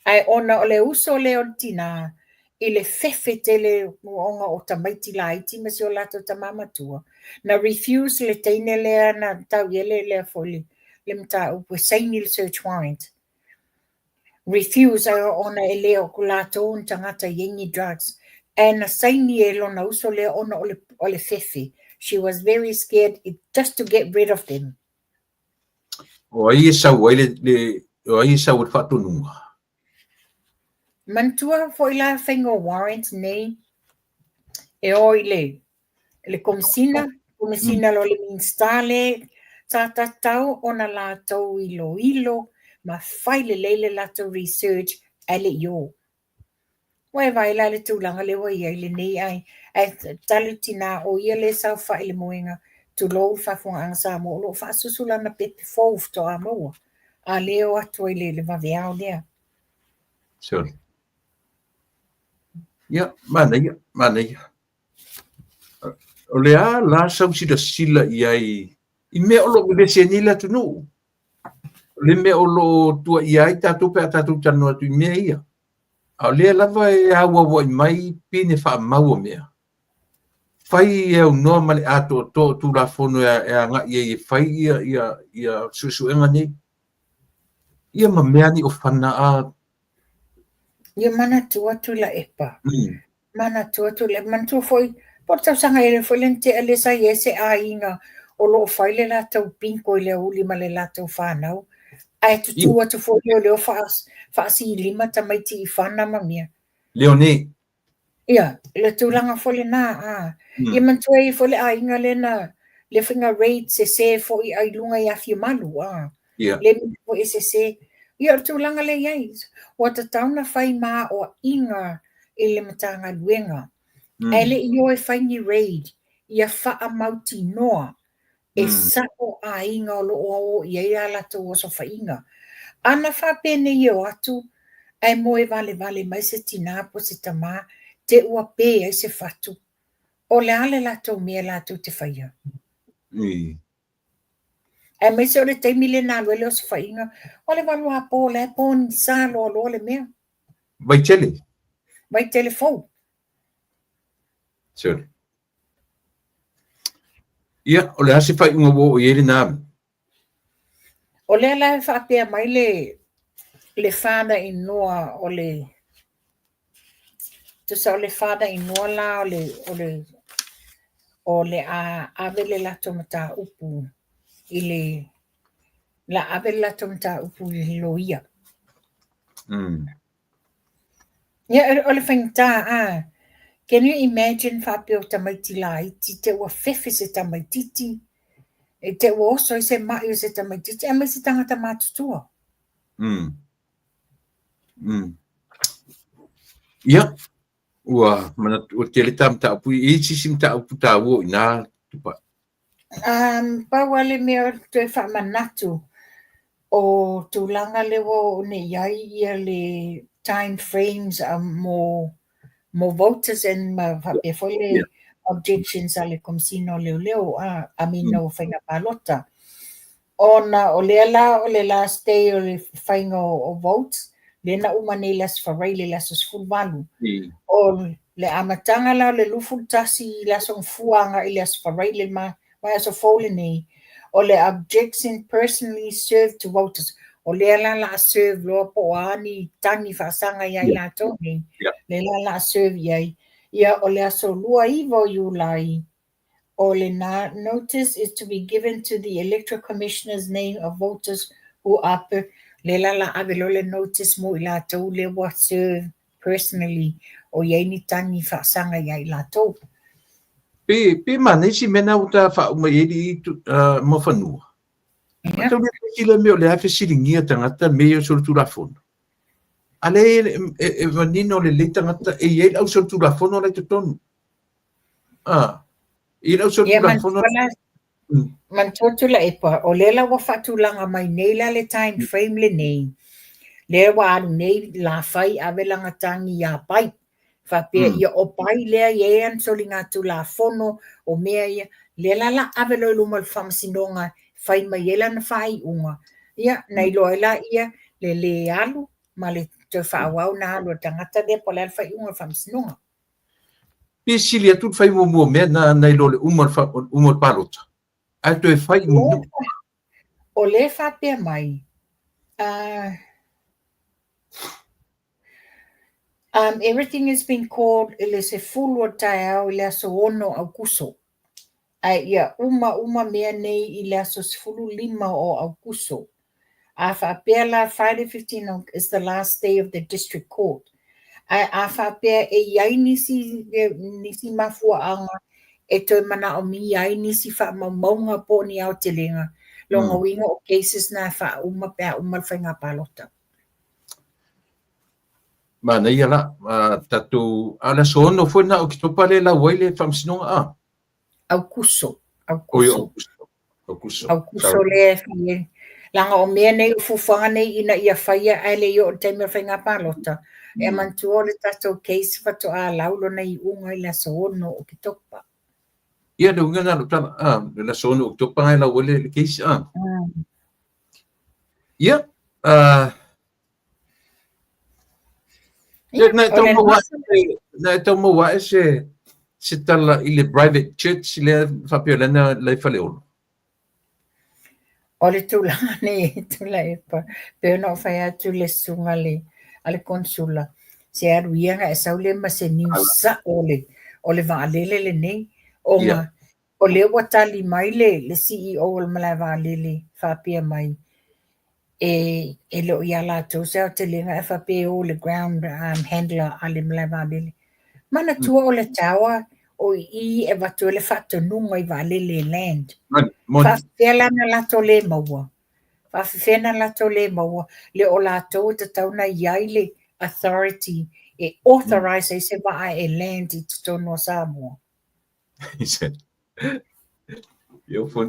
[SPEAKER 2] Ae ona o le uso lea o le tinā i le fefe tele ona o tamaiti laiti ma si o latou tama matua, na refuse le teine lea na tau i ai le lea foi le mataupu e saini le search warrant. Refuse ona e le o latou ni tagata i ai ni drugs. Ae na saini e lona uso lea ona o le fefe. She was very scared just to get rid of them.
[SPEAKER 1] O ai e sau ai le o ai e sau ai le faatonuga?
[SPEAKER 2] Manatua foi la faiga o warrant nei e o i le Komesina, Komesina loa le Minisita le sa tatau ona latou iloilo ma fai lelei le latou research ae le i o. Ua e vaai la i le tulaga lea ua i ai lenei ai, ae tali tinā o ia lea e saofai i le moega, tulou le faafofogaaga Samoa, o lo o faasusu lana pepe fou faatoa maua, a lea e o atu ai i le vaveao lea.
[SPEAKER 1] Sorry. Ia, manaia, manaia. O le a la sau silasila i ai i mea o lo o vevesi ai nei le atunuu? O le mea o lo o tuuaia ai tatou pe a tatou talanoa atu i mea ia. A o lea lava e auauai mai pine faamau o mea. Fai e aunoa ma le atoatoa o Tulafono e agai ai e fai ia suesuega nei. Ia ma mea ni ofana a.
[SPEAKER 2] Ia manatua Tuilaepa. Manatua Tuilaepa. Manatua foi, po o le tausaga ea foi lea na tea lea sa i ai se aiga o lo o fai le latou bingo i le aoauli ma le latou fanau. Ae tutū atu foi leoleo faasilima tamaiti i fana ma mea.
[SPEAKER 1] Leone.
[SPEAKER 2] Ia, le tulaga foi lena, a. Ia manatua e i ai foi le aiga lea na, lea foi na raid sese foi i luga i Afiamalu, a. Lea mea foi e sese. Ia, o le tulaga lea e i ai, ua tatau ona fai ma aoaiga i le Matagaluega, ae le i o e fai ni raid, ia faamautinoa e sa'o aiga o lo o o i ai a latou osofaiga. Ana faapenei e o atu ae moe valevale mai se tinā po o se tamā te ua pē ai se fatu, o le a le latou mea latou te faia? Aemaise o le taimi lea na alu ai le osofaiga, o le 8 apo la e pogisa loaloa le mea.
[SPEAKER 1] Vaitele.
[SPEAKER 2] Vaitele fou.
[SPEAKER 1] Sure. Ia, o le a se faaiuga ua oo i ai lena mea?
[SPEAKER 2] O lea la e faapea mai le father inoa o le tusa o le father inoa la o le a ave le latou mataupu i le la ave le latou mataupu i le loia. Ia, o le faigata, a. Can you imagine faapea o tamaiti laiti te ua fefe se tamaititi, e te ua oso ai se ma'i o se tamaititi, aemaise tagata matutua.
[SPEAKER 1] Ia, ua manatu, ua tele ta mataupu, e i ai se isi mataupu taua o i ina, Tupai?
[SPEAKER 2] Pau lava le mea toe faamanatu o tulaga lea ua oo nei i ai ia le time frames mo voters and ma faapea foi le objections a le Komesina o Leoleo, I mean o Faiga Palota. Ona o lea la o le last day o le faiga o votes, lea na uma nei i le Aso Faraile le aso 18. O le amataga la o le 21 i le Aso Gafua agai i le Aso Faraile le vaiaso fou lenei, o le objection personally served to voters. O lea la o le a serve loa po o a ni tagi faasaga ia i latou nei, lea la o le a serve i ai. Ia o le aso 29 o Iulai, o le notice is to be given to the Electoral Commissioner's name of voters who are per, lea la o le a ave loa le notice mo i latou lea ua serve personally o i ai ni tagi faasaga ia i latou.
[SPEAKER 1] Pe manaia si mea na ua ta faauma i ai le mo fanua.
[SPEAKER 2] Ia.
[SPEAKER 1] Tau le fesili mea o le a fesiligia tagata me ia o solitulafono. A lea e manino lelei tagata e i ai le au solitulafono la i totonu. Ah, i le au solitulafono.
[SPEAKER 2] Ia, manatua Tuilaepa, o lea la ua faatulaga mai nei la le time frame lenei, lea ua alu nei Lafai ave lana tagi ia Pai. Faapea ia o Pai lea e i ai ana soligatulafono o mea ia, lea la o le a ave loa i luma o le Faamasinoga e fai mai ai lana faaiuga, ia na iloa ai laia le lē alu ma le toe faaauau ona alu o le tagata lea po o le a le faaiuga o le Faamasinoga.
[SPEAKER 1] Pe sili atu le fai muamua o mea na nai lo le uma o le palota, ae toe fai i mulimuli.
[SPEAKER 2] O lea e faapea mai, everything has been called i le 10 o le taeao i le aso 6 o Aukuso. Ae ia uma uma mea nei i le aso 15 o Aukuso. A faapea la Friday 15 is the last day of the district court. Ae a faapea e i ai nisi mafuaaga e toe manaomia ai nisi faamaumauga po o ni aotelega, lona uiga o cases na e faauma pe a uma le faiga palota.
[SPEAKER 1] Manaia la, tatou, a o le aso 6 foi lena o Oketopa lea e lau ai le Faamasinoga a?
[SPEAKER 2] Aukuso, Aukuso.
[SPEAKER 1] Aukuso.
[SPEAKER 2] Aukuso lea e fai ai. Leaga o mea nei, o fuafuaga nei ina ia faia ae le i oo i le taimi o le faiga palota. E manatua o le tatou case faatoa lau lona iuga i le aso 6 o Oketopa.
[SPEAKER 1] Ia, le uiga lena o lau tala, le aso 6 o Oketopa lena e lau ai le case a. Ia, na e tau maua ae se tala i le private church lea faapea o lea na la i Faleolo.
[SPEAKER 2] O le tulaga nei e Tuilaepa, pei ona ou fai atu i le susuga a le Konesula, se alu ia ona e sau lea ma se news sao o le vaalele lenei, ona o lea ua tali mai le CEO o le malae vaalele faapea mai, e le o ia latou se aotelega ae faapea e o i le ground handler a le malae vaalele. Manatua o le tower o i i e avatu ai le faatonuga i vaalele e land. Faafefea la na latou le maua? Faafefea na latou le maua le o latou e tatau ona i ai le authority e authorize ai se vaa e land i totonu o Samoa?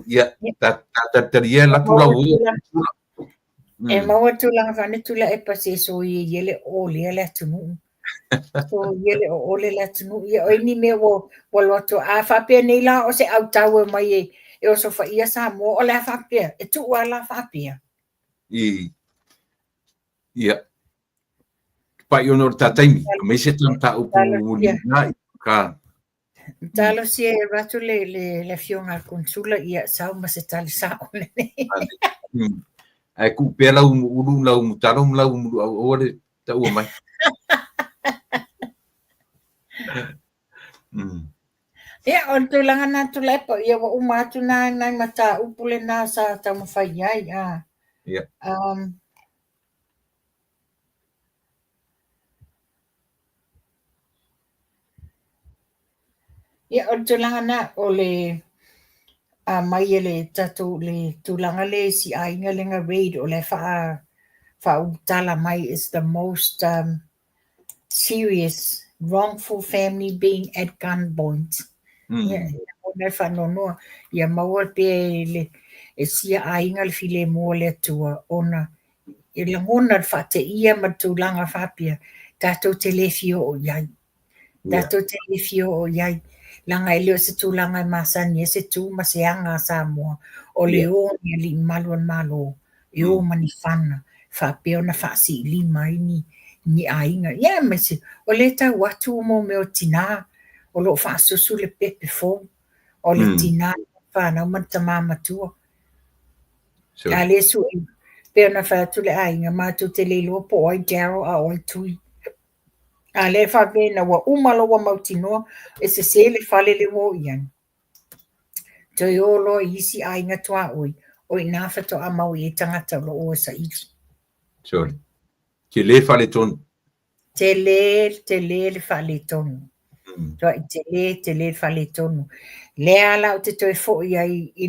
[SPEAKER 1] Ia, talitali ia latou lau
[SPEAKER 2] E maua tulaga faanei Tuilaepa se soia ia le o le atunuu. Soia le o le atunuu. Ia o ai ni mea ua alu atu. A faapea nei la o se autau e mai e osofaia Samoa, o le a faapea? E tuu lava la faapea.
[SPEAKER 1] Ia, pai ona o le ta taimi, mai se mataupu na ka.
[SPEAKER 2] Talosia e alu atu le afioga a le Konesula, ia sau ma se tali sao lenei.
[SPEAKER 1] Ae tuu pea lau ulu, lau mutalo ma lau muluau, aua le taua mai.
[SPEAKER 2] Ia, o le tulaga na Tuilaepa, ia ua uma atu nai mataupu lena sa taumafai i ai.
[SPEAKER 1] Ia.
[SPEAKER 2] Ia, o le tulaga na, o le mai e le tatou le tulaga le si aiga le na raid o le faaulutala mai is the most serious wrongful family being at gunpoint. Ia, ona e faanoanoa, ia maua pea le e sia aiga le filemu o le Atua ona e lagona le faateia ma le tulaga faapea, tatou te le fia oo i ai. Tatou te le fia oo i ai. Leaga e le o se tulaga e masani ai se tu ma se aga a Samoa, o le o o ni alii mamalu o le Malo, e o ma ni fana, faapea ona faasiilima ai ni aiga. Ia aemaise o lea e tau atu mo mea o tina o lo o faasusu le pepe fou, o le tina, fanau ma le tama matua. A lea e sue, pei ona fai atu le aiga, matou te le iloa po o ai Daryl a o ai Tui. A lea e faapea ina ua uma loa ua mautinoa e sese le fale lea ua o i ai, toe o loa i isi aiga tuaoi, o i ina faatoa maua i ai tagata o lo o o e saili.
[SPEAKER 1] Sorry. Tele faaletonu.
[SPEAKER 2] Tele, tele le faaletonu. Tuai tele, tele le faaletonu. Lea la ou te toe foi ai i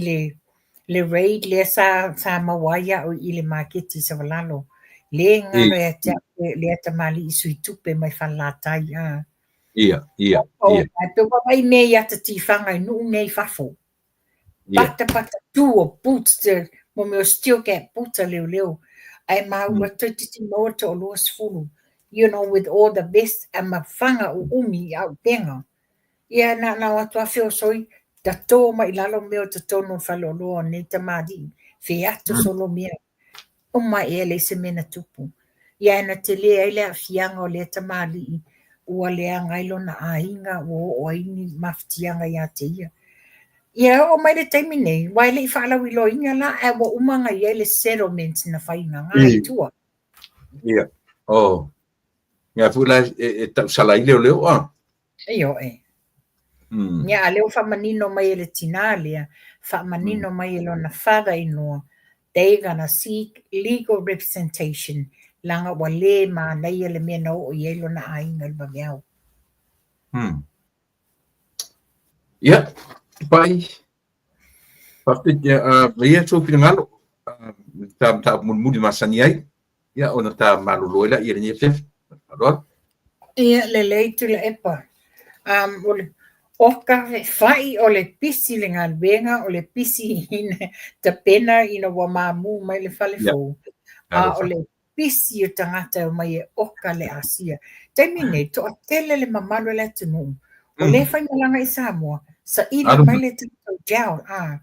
[SPEAKER 2] le raid lea sa maua ai au i le maketi i Savalalo. Le galo ia te au lea tamalii sui tupe mai Falelatai. A.
[SPEAKER 1] Ia, ia, ia.
[SPEAKER 2] Pe vaavaai mea i ata tifaga i nuu nei i fafo. Pata pata tu o boots te mo mea o steel cap boots a leoleo. Ae maua toeitiiti maua le toalua sefulu. You know, with all the vest a ma faga uumi i aupega. Ia na ona o atu lava feosoi, tato mai i lalo mea o totonu o le faleoloa o nei tamalii, feato solo mea. Uma ea e leai se mea na tupu. Ia ae na tele ai le aafiaga o lea tamalii ua leaga ai lona aiga, ua oo ai ni mafatiaga ia te ia. Ia oo mai le taimi nei, aua e le i faalauiloaina la, ae ua uma ona i ai le settlement na fai i gaga i tua.
[SPEAKER 1] Ia, oh. Ia foi la e tausala ai leoleo a.
[SPEAKER 2] Ioe. Ia, a lea ua faamanino mai e le tinā lea, faamanino mai e lona father-in-law, they gonna seek legal representation, leaga ua le manaia le mea na oo i ai lona aiga i le vaveao.
[SPEAKER 1] Ia, pai. Faafetai, ia sou finagalo, ta mataupu mulimuli masani ai, ia ona ta malolo ai laia i lenei afiafi. Faaaloalo.
[SPEAKER 2] Ia, lelei Tuilaepa. O le oka fefa'i o le pisi le galuega, o le pisi ina tapena ina ua mamu mai le fale fou, a o le pisi o tagata e omai e oka le asia. Taimi nei, toatele le mamalu o le atunuu, o lea e faimalaga i Samoa, saili mai le tatou gel, a.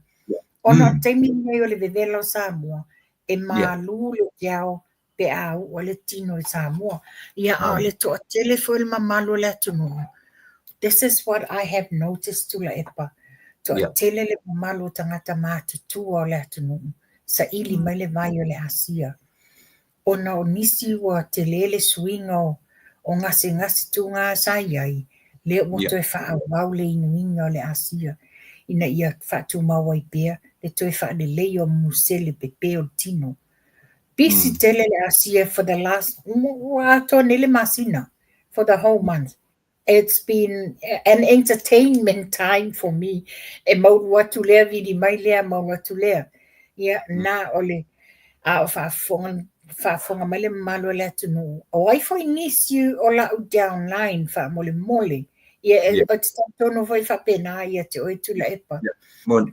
[SPEAKER 2] Ona o le taimi lenei o le vevela o Samoa, e malu le gel pe a ua le tino i Samoa. Ia, a o le toatele foi o le mamalu o le atunuu, this is what I have noticed Tuilaepa, toatele le mamalu o tagata matutua o le atunuu, saili mai le vai o le Asia. Ona o nisi ua tele le suiga o gasegase tuga sa i ai, lea ua toe faaauau le inuina o le asia ina ia faatumau ai pea le toe faaleleia o musele pepe o le tino. Pisi tele le asia for the last, ua atoa nei le masina, for the whole month. It's been an entertainment time for me. E maulu atu lea, vili mai lea, maulu atu lea. Ia, na o le, a o faafofoga mai le mamalu o le atunuu. O ai foi nisi o lau downline faamolemole. Ia, e te talitonu foi faapena ia te oe Tuilaepa.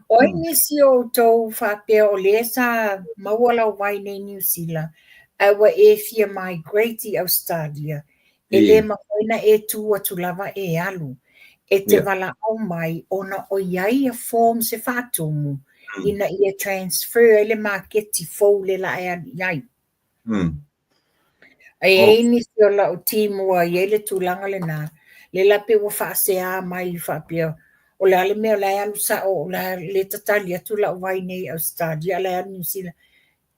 [SPEAKER 2] O ai nisi o outou faapea o lea sa maua lau vai nei Niu Sila, ae ua e fia migrate i Ausetalia, e le mafai ona e tu atu lava e alu. E te valaau mai ona o i ai ia forms e faatumu ina ia transfer ai le maketi fou lea la e alu i ai. E i ai nisi o lau team ua i ai le tulaga lena, lea la pei ua faasea mai faapea, o le a le mea o la e alu sao, o la e tatali atu lau vai nei i Ausetalia, a o la e alu Niu Sila.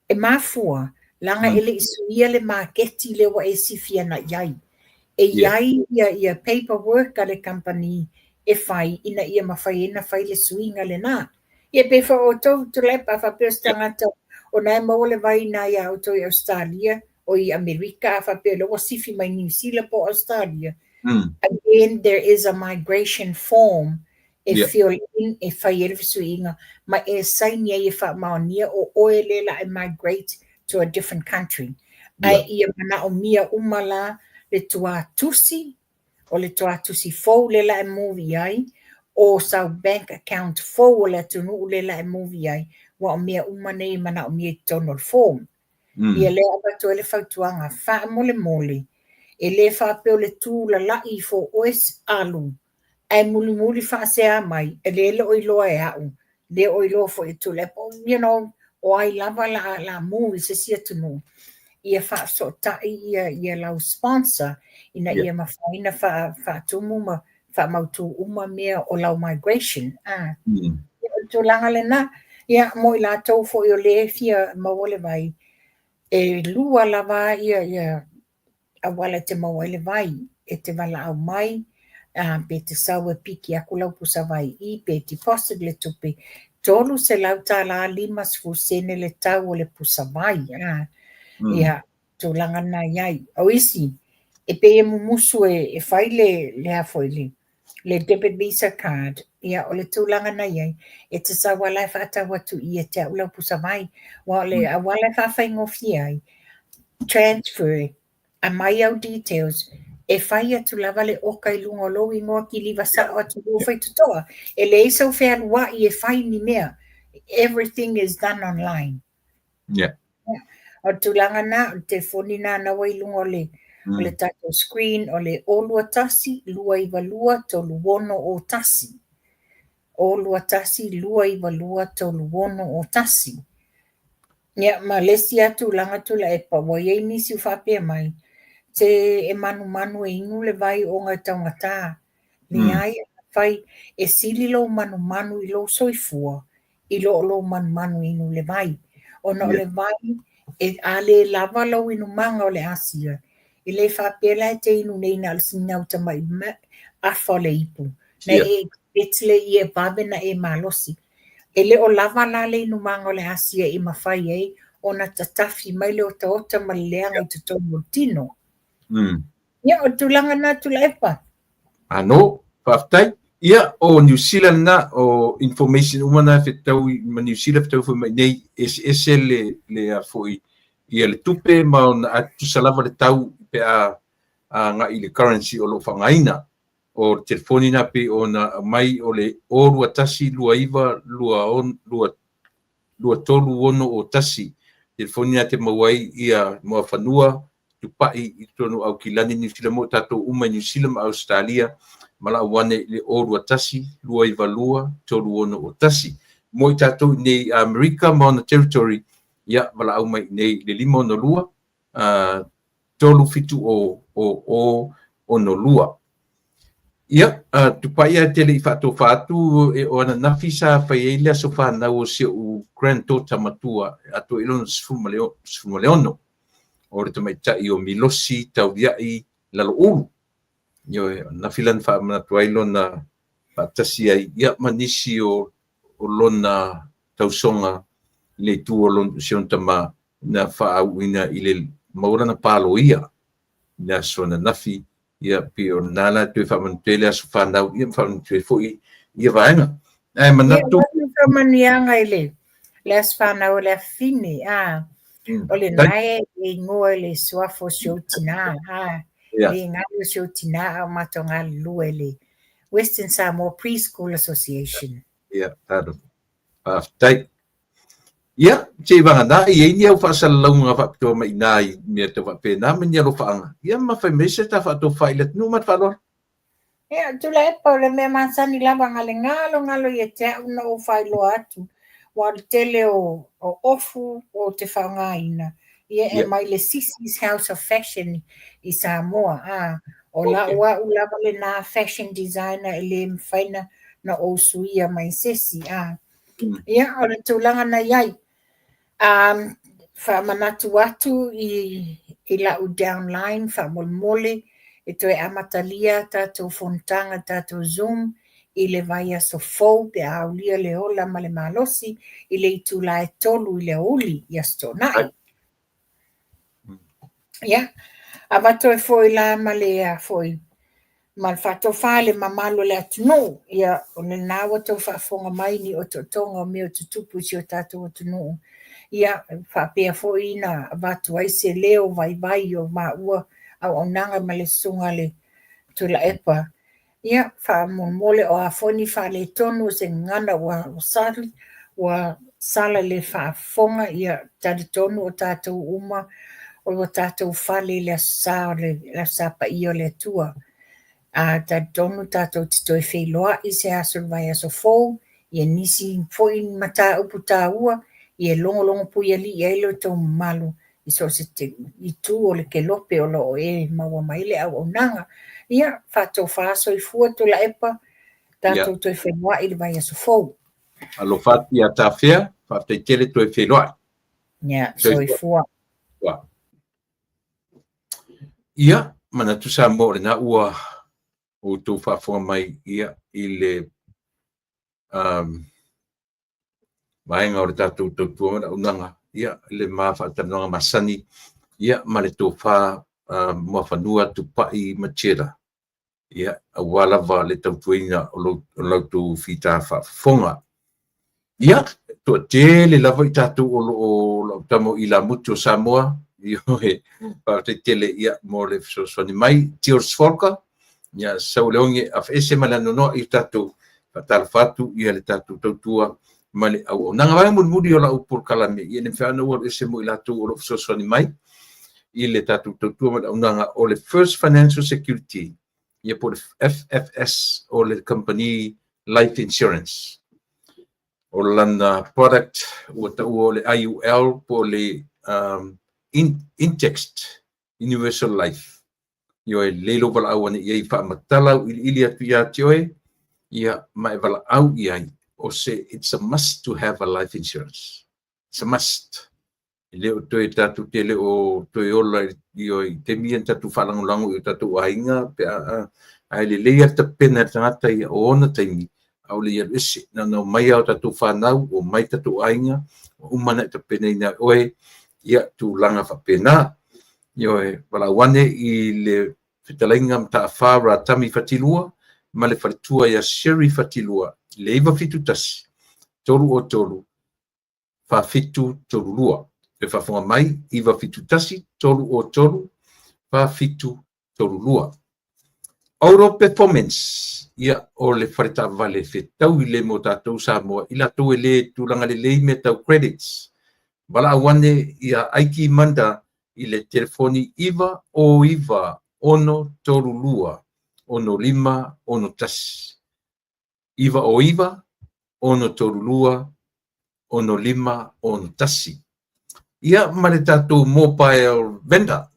[SPEAKER 2] E mafua, leaga e le i suia le maketi lea ua e sifi ana i ai. E i ai ia paperwork a le kamupani e fai ina ia mafai ai ona fai le suiga lena. Ia pei foi o outou Tuilaepa, a faapea o se tagata o na e maua le vai ina ia outou i Ausetalia, o i Amerika, a faapea o lea ua sifi mai Niu Sila po o Ausetalia, again there is a migration form e fill in, e fai ai le fesuiaiga, ma e saini ai e faamaonia o oe lea la e migrate to a different country. Ae ia manaomia uma la le tuatusi, o le tuatusi fou lea la e move i ai, o sau bank account fou o le atunuu lea la e move i ai, aua o mea uma nei e manaomia i totonu o le form. Ia lea avatu ai le fautuaga faamolemole, e le faapea o le tulalai ifo o oe alu, Ae mulimuli faasea mai, e le le o iloa e au, le o iloa foi e Tuilaepa, you know, o ai lava la, la mu i se isi atunuu, ia faafesootai ia, ia lau sponsor ina ia mafai ona faatumu ma faamautu uma mea o lau migration. Ah. O le tulaga lena, ia, mo i latou foi o lea e fia maua le vai, e lua lava ia, ia auala e te maua ai le vai, e te valaau mai, pe te sau e piki atu lau pusa vai i i, pe deposit le tupe, $300 50 sene le tau o le pusa vai. Ia, tulaga na i ai. O isi, e pei e mumusu e fai le, le a foi le, le debit visa card, ia, o le tulaga na i ai, e te sau lava la e faatau atu i i e te au lau pusa vai. Aua o le auala e faafaigofie ai, transfer, aumai au details, e fai atu lava le oka i luga o lou igoa kiliva sao atu i lou faitotoa. E leai sau fealuai e fai ni mea. Everything is done online.
[SPEAKER 1] Yeah.
[SPEAKER 2] O le tulaga na, o le telefoni na na ua i luga o le, o le tatou screen, o le 021 292 3601. 021 292 3601. Ia, ma le isi lava tulaga Tuilaepa, ua i ai nisi ua faapea mai, se e manumanu e inu le vai ona e taugata. Leai, afai e sili lou manumanu i lou soifua, i lo lou manumanu e inu le vai. Ona o le vai, e, a le lava lou inumaga o le asia, e le faapea la e te inu nei na o le sinau tamai afa o le ipu, na e expect le ia vave na e malosi. E le o lava la le inumaga o le asia i mafai ai ona tatafi mai le otaota ma le leaga i totonu o le tino. Ia, o le tulaga na Tuilaepa.
[SPEAKER 1] Ano, faafetai. Ia, o New Zealand na, o information uma na fetau ma New Zealand fetau foi mai nei, eseese le, le a foi, ia le tupe ma ona a tutusa lava le tau pe a agai i le currency o lo o faaaogaina. O le telefoni na pei ona aumai o le 021 29 26 2361. Telefoni na te maua ai ia muafanua tupai i totonu o Aukilani, Niu Sila mo tatou uma i Niu Sila ma Ausetalia, valaau ane i le 021 292 361. Mo i tatou i nei Amerika ma ona territory, ia valaau mai i nei i le 562 370 00 62. Ia, tupai ae te le i faatofa atu, e o ananafi sa fai ai le aso fanau o si ou granddaughter matua, atoa i lona 16, o le tamaitai o Milosi Tauliai Laloulu. Ioe, ananafi la na faamanatu ai lona faatasi ai, ia, ma nisi o lona tausoga i le itu o lona, si ona tama na faaauuina i le maua lana paloia i le aso ananafi, ia, pei o lena la toe faamanatu ai le aso fanau, ia, ma faamanatu ai foi ia vaega. Ae manatu.
[SPEAKER 2] Ia, faamanuiaga i le le aso fanau o le afafine, a. O lena e igoa i le suafa o si ou tinā, a. Le galo o si ou tinā a o matou galulue i le Western Samoa Preschool Association.
[SPEAKER 1] Ia, talofa. Faafetai. Ia, se i vagana e i ai ni au faasalalauga faapitoa mai i ina i mea tau faapena ma ni alofaaga, ia ma fai mai se ta faatofa i le atunuu ma le faaaloalo.
[SPEAKER 2] Ia, Tuilaepa, o le mea masani lava na le galogalo ia te au na ou faailoa atu, aua o le tele o ofu ou te faaaogaina, ia e mai le Sisi's House of Fashion i Samoa, a, o lau au lava lena fashion designer e le mafai na ou suia mai se isi, a. Ia, o le tulaga na i ai. Faamanatu atu i lau downline faamolemole e toe amatalia tatou fonotaga, tatou Zoom i le vaiaso fou pe a aulia le ola ma le malosi i le itula e 3 i le aoauli i Aso Toonai. Ia, avatu ai foi la ma le a foi ma le faatofa i le mamalu o le atunuu. Ia, o lena ua outou faafofoga mai ni otootoga o mea o tutupu i si o tatou atunuu. Ia, faapea foi na avatu ai se leo vaivai o maua auaunaga ma le susuga a le Tuilaepa. Ia, faamolemole o a foi ni faaletonu o se gagana ua sali, ua sala i le faafofoga, ia talitonu o tatou uma o ua tatou fale i le Aso Sa o le Aso Sa Paia o le Atua. A talitonu tatou te toe feiloai i se aso o le vaiaso fou, ia nisi foi mataupu taua, ia logologo puialii ai lo outou mamalu i so o se itu o le kelope o lo o e maua mai le auaunaga. Ia, faatofa soifua Tuilaepa, tatou toe feiloai i le vaiaso fou.
[SPEAKER 1] Alofa atu ia Tafea, faafetai tele toe feiloai.
[SPEAKER 2] Ia, soifua.
[SPEAKER 1] Ia, manatu Samoa o lena ua outou faafofoga mai ia i le vaega o le tatou tautua ma le auaunaga, ia le ma faatalanoaga masani ia ma le tofa Muafanua Tupai Machera, ia aua lava le tautuaina o la outou fita faafofoga. Ia, toatele lava i tatou o lo o lau tama o ilamutu o Samoa, ioe, faafetai tele ia mo le fesoasoani mai. Tears Folka, ia Sauleoge afaese ma le anoanoa i tatou faatalofa atu ia le tatou tautua ma le auaunaga. Vaega mulimuli o lau polokalame, ia le mafai ona ou alu ese mo i latou o lo o fesoasoani mai i le tatou tautua ma le auaunaga o le First Financial Security, ia po o le FFS o le Company Life Insurance. O lana product ua taua o le IUL po o le Indexed Universal Life. Ioe, lelei lou valaau ane i ai, faamatala auiliili atu ia te oe, ia ma e valaau i ai, o se it's a must to have a life insurance. It's a must. E le o toe tatou te le o toe ola ioe, i taimi ia na tatou faalagolago i o tatou aiga, pe a, ae lelei lava le tapena e le tagata ia o ona taimi, aole i alu ese. Na ona omai lava o tatou fanau, omai tatou aiga, ua uma ona e tapenaina e oe ia tulaga faapena. Ioe, valaau ane i le fetalaiga Mataafa Ratami Fatilua ma le faletua ia Sherry Fatilua i le 971 303 4732. Toe faafofoga mai, 971 303 4732. Auto Performance, ia o le fale taavale fetaui le mo tatou Samoa i latou e le tulaga lelei mea tau credits. Valaau ane ia Aiki Manda i le telefoni 9 o 9 6 3 2 6 5 6 1. 9 o 9 6 3 2 6 5 6 1. Ia ma le tatou mobile vendor,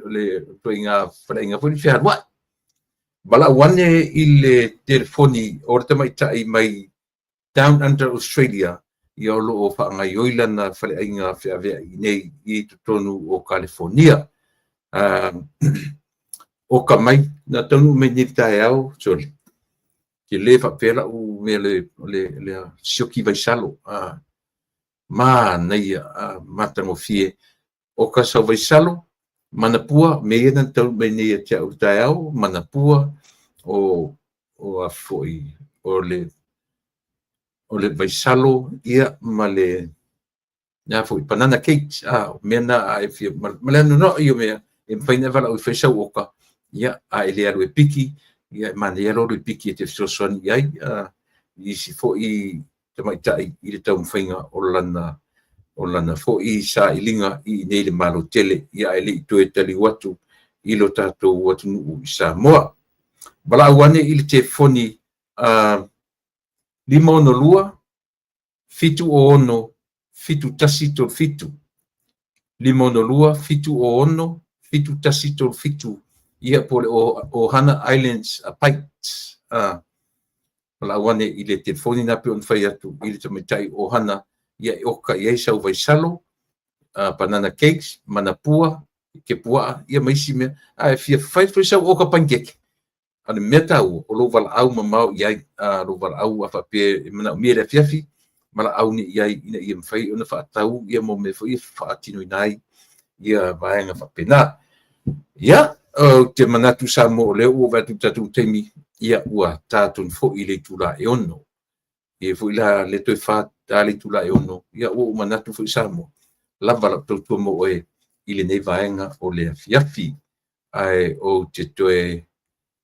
[SPEAKER 1] le ituaiga faleaiga foi le fealuai. Valaau ane i le telefoni o le tamaitai mai Down Under Australia, ia o lo o faagaioi lana faleaiga feaveai nei i totonu o Kalifonia. O ka mai, na taunuu mai nei le taeao, sorry, ke le faapea lau mea le sioki vaisalo, manaia, matagofie. O ka sau vaisalo, manapua, mea ia na taunuu mai nei ia te au i le taeao, manapua, o a foi, o le vaisalo, ia, ma le, a foi, banana cakes, o mea na a e fia, ma le anoanoai o mea, e mafai ona e valaau e fai sau oka, ia, a e le alu e piki, ia, e manaia lou alu e piki e te fesoasoani i ai, i isi foi tamaitai i le taumafaiga o lana foi sailiga i inei le Malo tele, ia ae le i toe taliu atu i lo tatou atunuu i Samoa. Valaau ane i le telefoni 562 706 7137, 562 706 7137, ia po o le Ohana Islands Bites. Valaau ane i le telefoni na pe ona fai atu i le tamaitai Ohana, ia e oka i ai sau vaisalo, banana cakes, manapua, kepuaa, ia ma isi mea. A e fia fai foi sau oka panikeke, a le mea taua, o lou valaau mamao i ai, lou valaau a faapea e manaomia i le afiafi, valaau nei i ai ina ia mafai ona faatau ia mo mea foi e faatinoina ai ia vaega faapena. Ia, ou te manatu Samoa o lea ua ou vaai atu i le tatou taimi, ia ua ta tonu foi i le itula e 6. E foi la le toe fa ta le itula e 6, ia ua ou manatu foi Samoa, lava lau tautua mo oe i lenei vaega o le afiafi. Ae ou te toe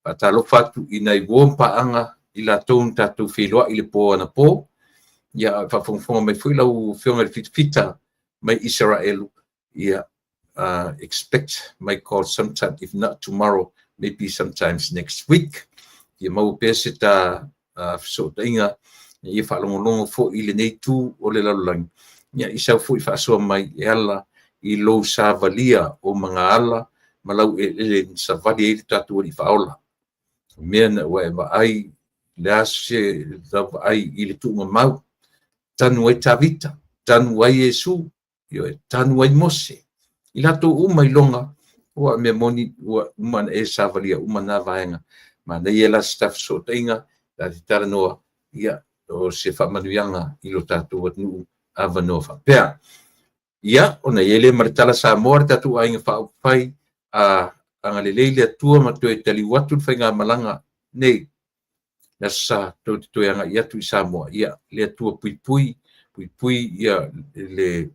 [SPEAKER 1] faatalofa atu i nai uo ma paaga i latou na tatou feiloai i le po anapo. Ia, faafogafoga mai foi lau afioga i le Fitafita mai Isaraelu, ia, expect my call sometime, if not tomorrow. Maybe sometimes next week. Ia maua pea se ta fesootaiga ia faalogologo foi i lenei itu o le lalolagi, ia i sau foi faasoa mai e ala i lou savalia o magaala ma laueleele na savali ai le tatou Alii Faaola. O mea na ua e vaai, le a se lau vaai i le tuugamau, tanu ai Tavita, tanu ai Iesu, ioe, tanu ai Mose, i latou uma iloga, ua mea moni ua uma ona e savalia uma na vaega. Manaia la se ta fesootaiga, ta te talanoa, ia, o se faamanuiaga i lo tatou atunuu avanoa faapea. Ia, ona i ai lea ma le tala Samoa le tatou aiga faaupufai, a agalelei le Atua ma toe taliu atu le faigamalaga nei, le Aso Sa tou te toe agai atu i Samoa, ia, le Atua puipui, puipui ia le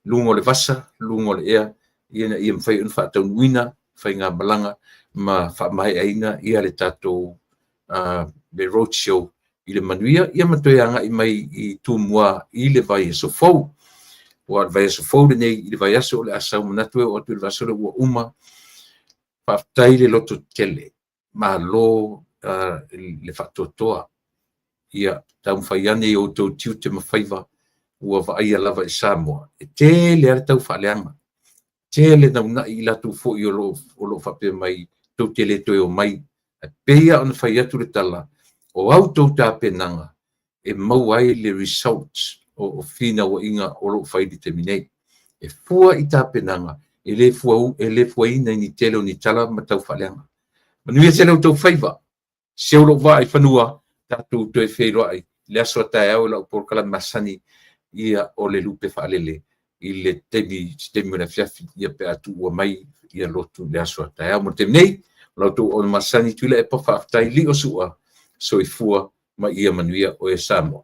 [SPEAKER 1] luga o le vasa, luga o le ea, ina ia mafai ona faataunuuina faigamalaga ma faamaeaina ia le tatou le road show i le manuia, ia ma toe agai mai i Tumua i le vaiaso fou. Ua o le vaiaso fou lenei, i le vaiaso o le a sau, manatu e oo atu i le vaiaso lea ua uma. Faafetai le lototetele, malo le faatoatoa. Ia taumafai ane i outou tiute ma faiva ua vaaia lava i Samoa. E tele lava le taufaaleaga, tele naunai i latou foi o lo o faapea mai tou te le toe omai. Ae pei lava ona fai atu le tala, o a outou tapenaga e maua ai le results o finauaiga o lo o fai i le taimi nei. E fua i tapenaga, e le fuaina i ni tele o ni tala ma taufaaleaga. Manuia tele outou faiva, seu lou vaa i fanua, tatou toe feiloai le aso a taeao i lau polokalame masani ia o le lupe faalele i le taimi, se taimi o le afiafi, ia pe a tuua mai ia lotu i le aso a taeao. Mo le taimi nei, o la outou auauna masani Tuilaepa, faafetai lio sua, soifua ma ia manuia oe Samoa.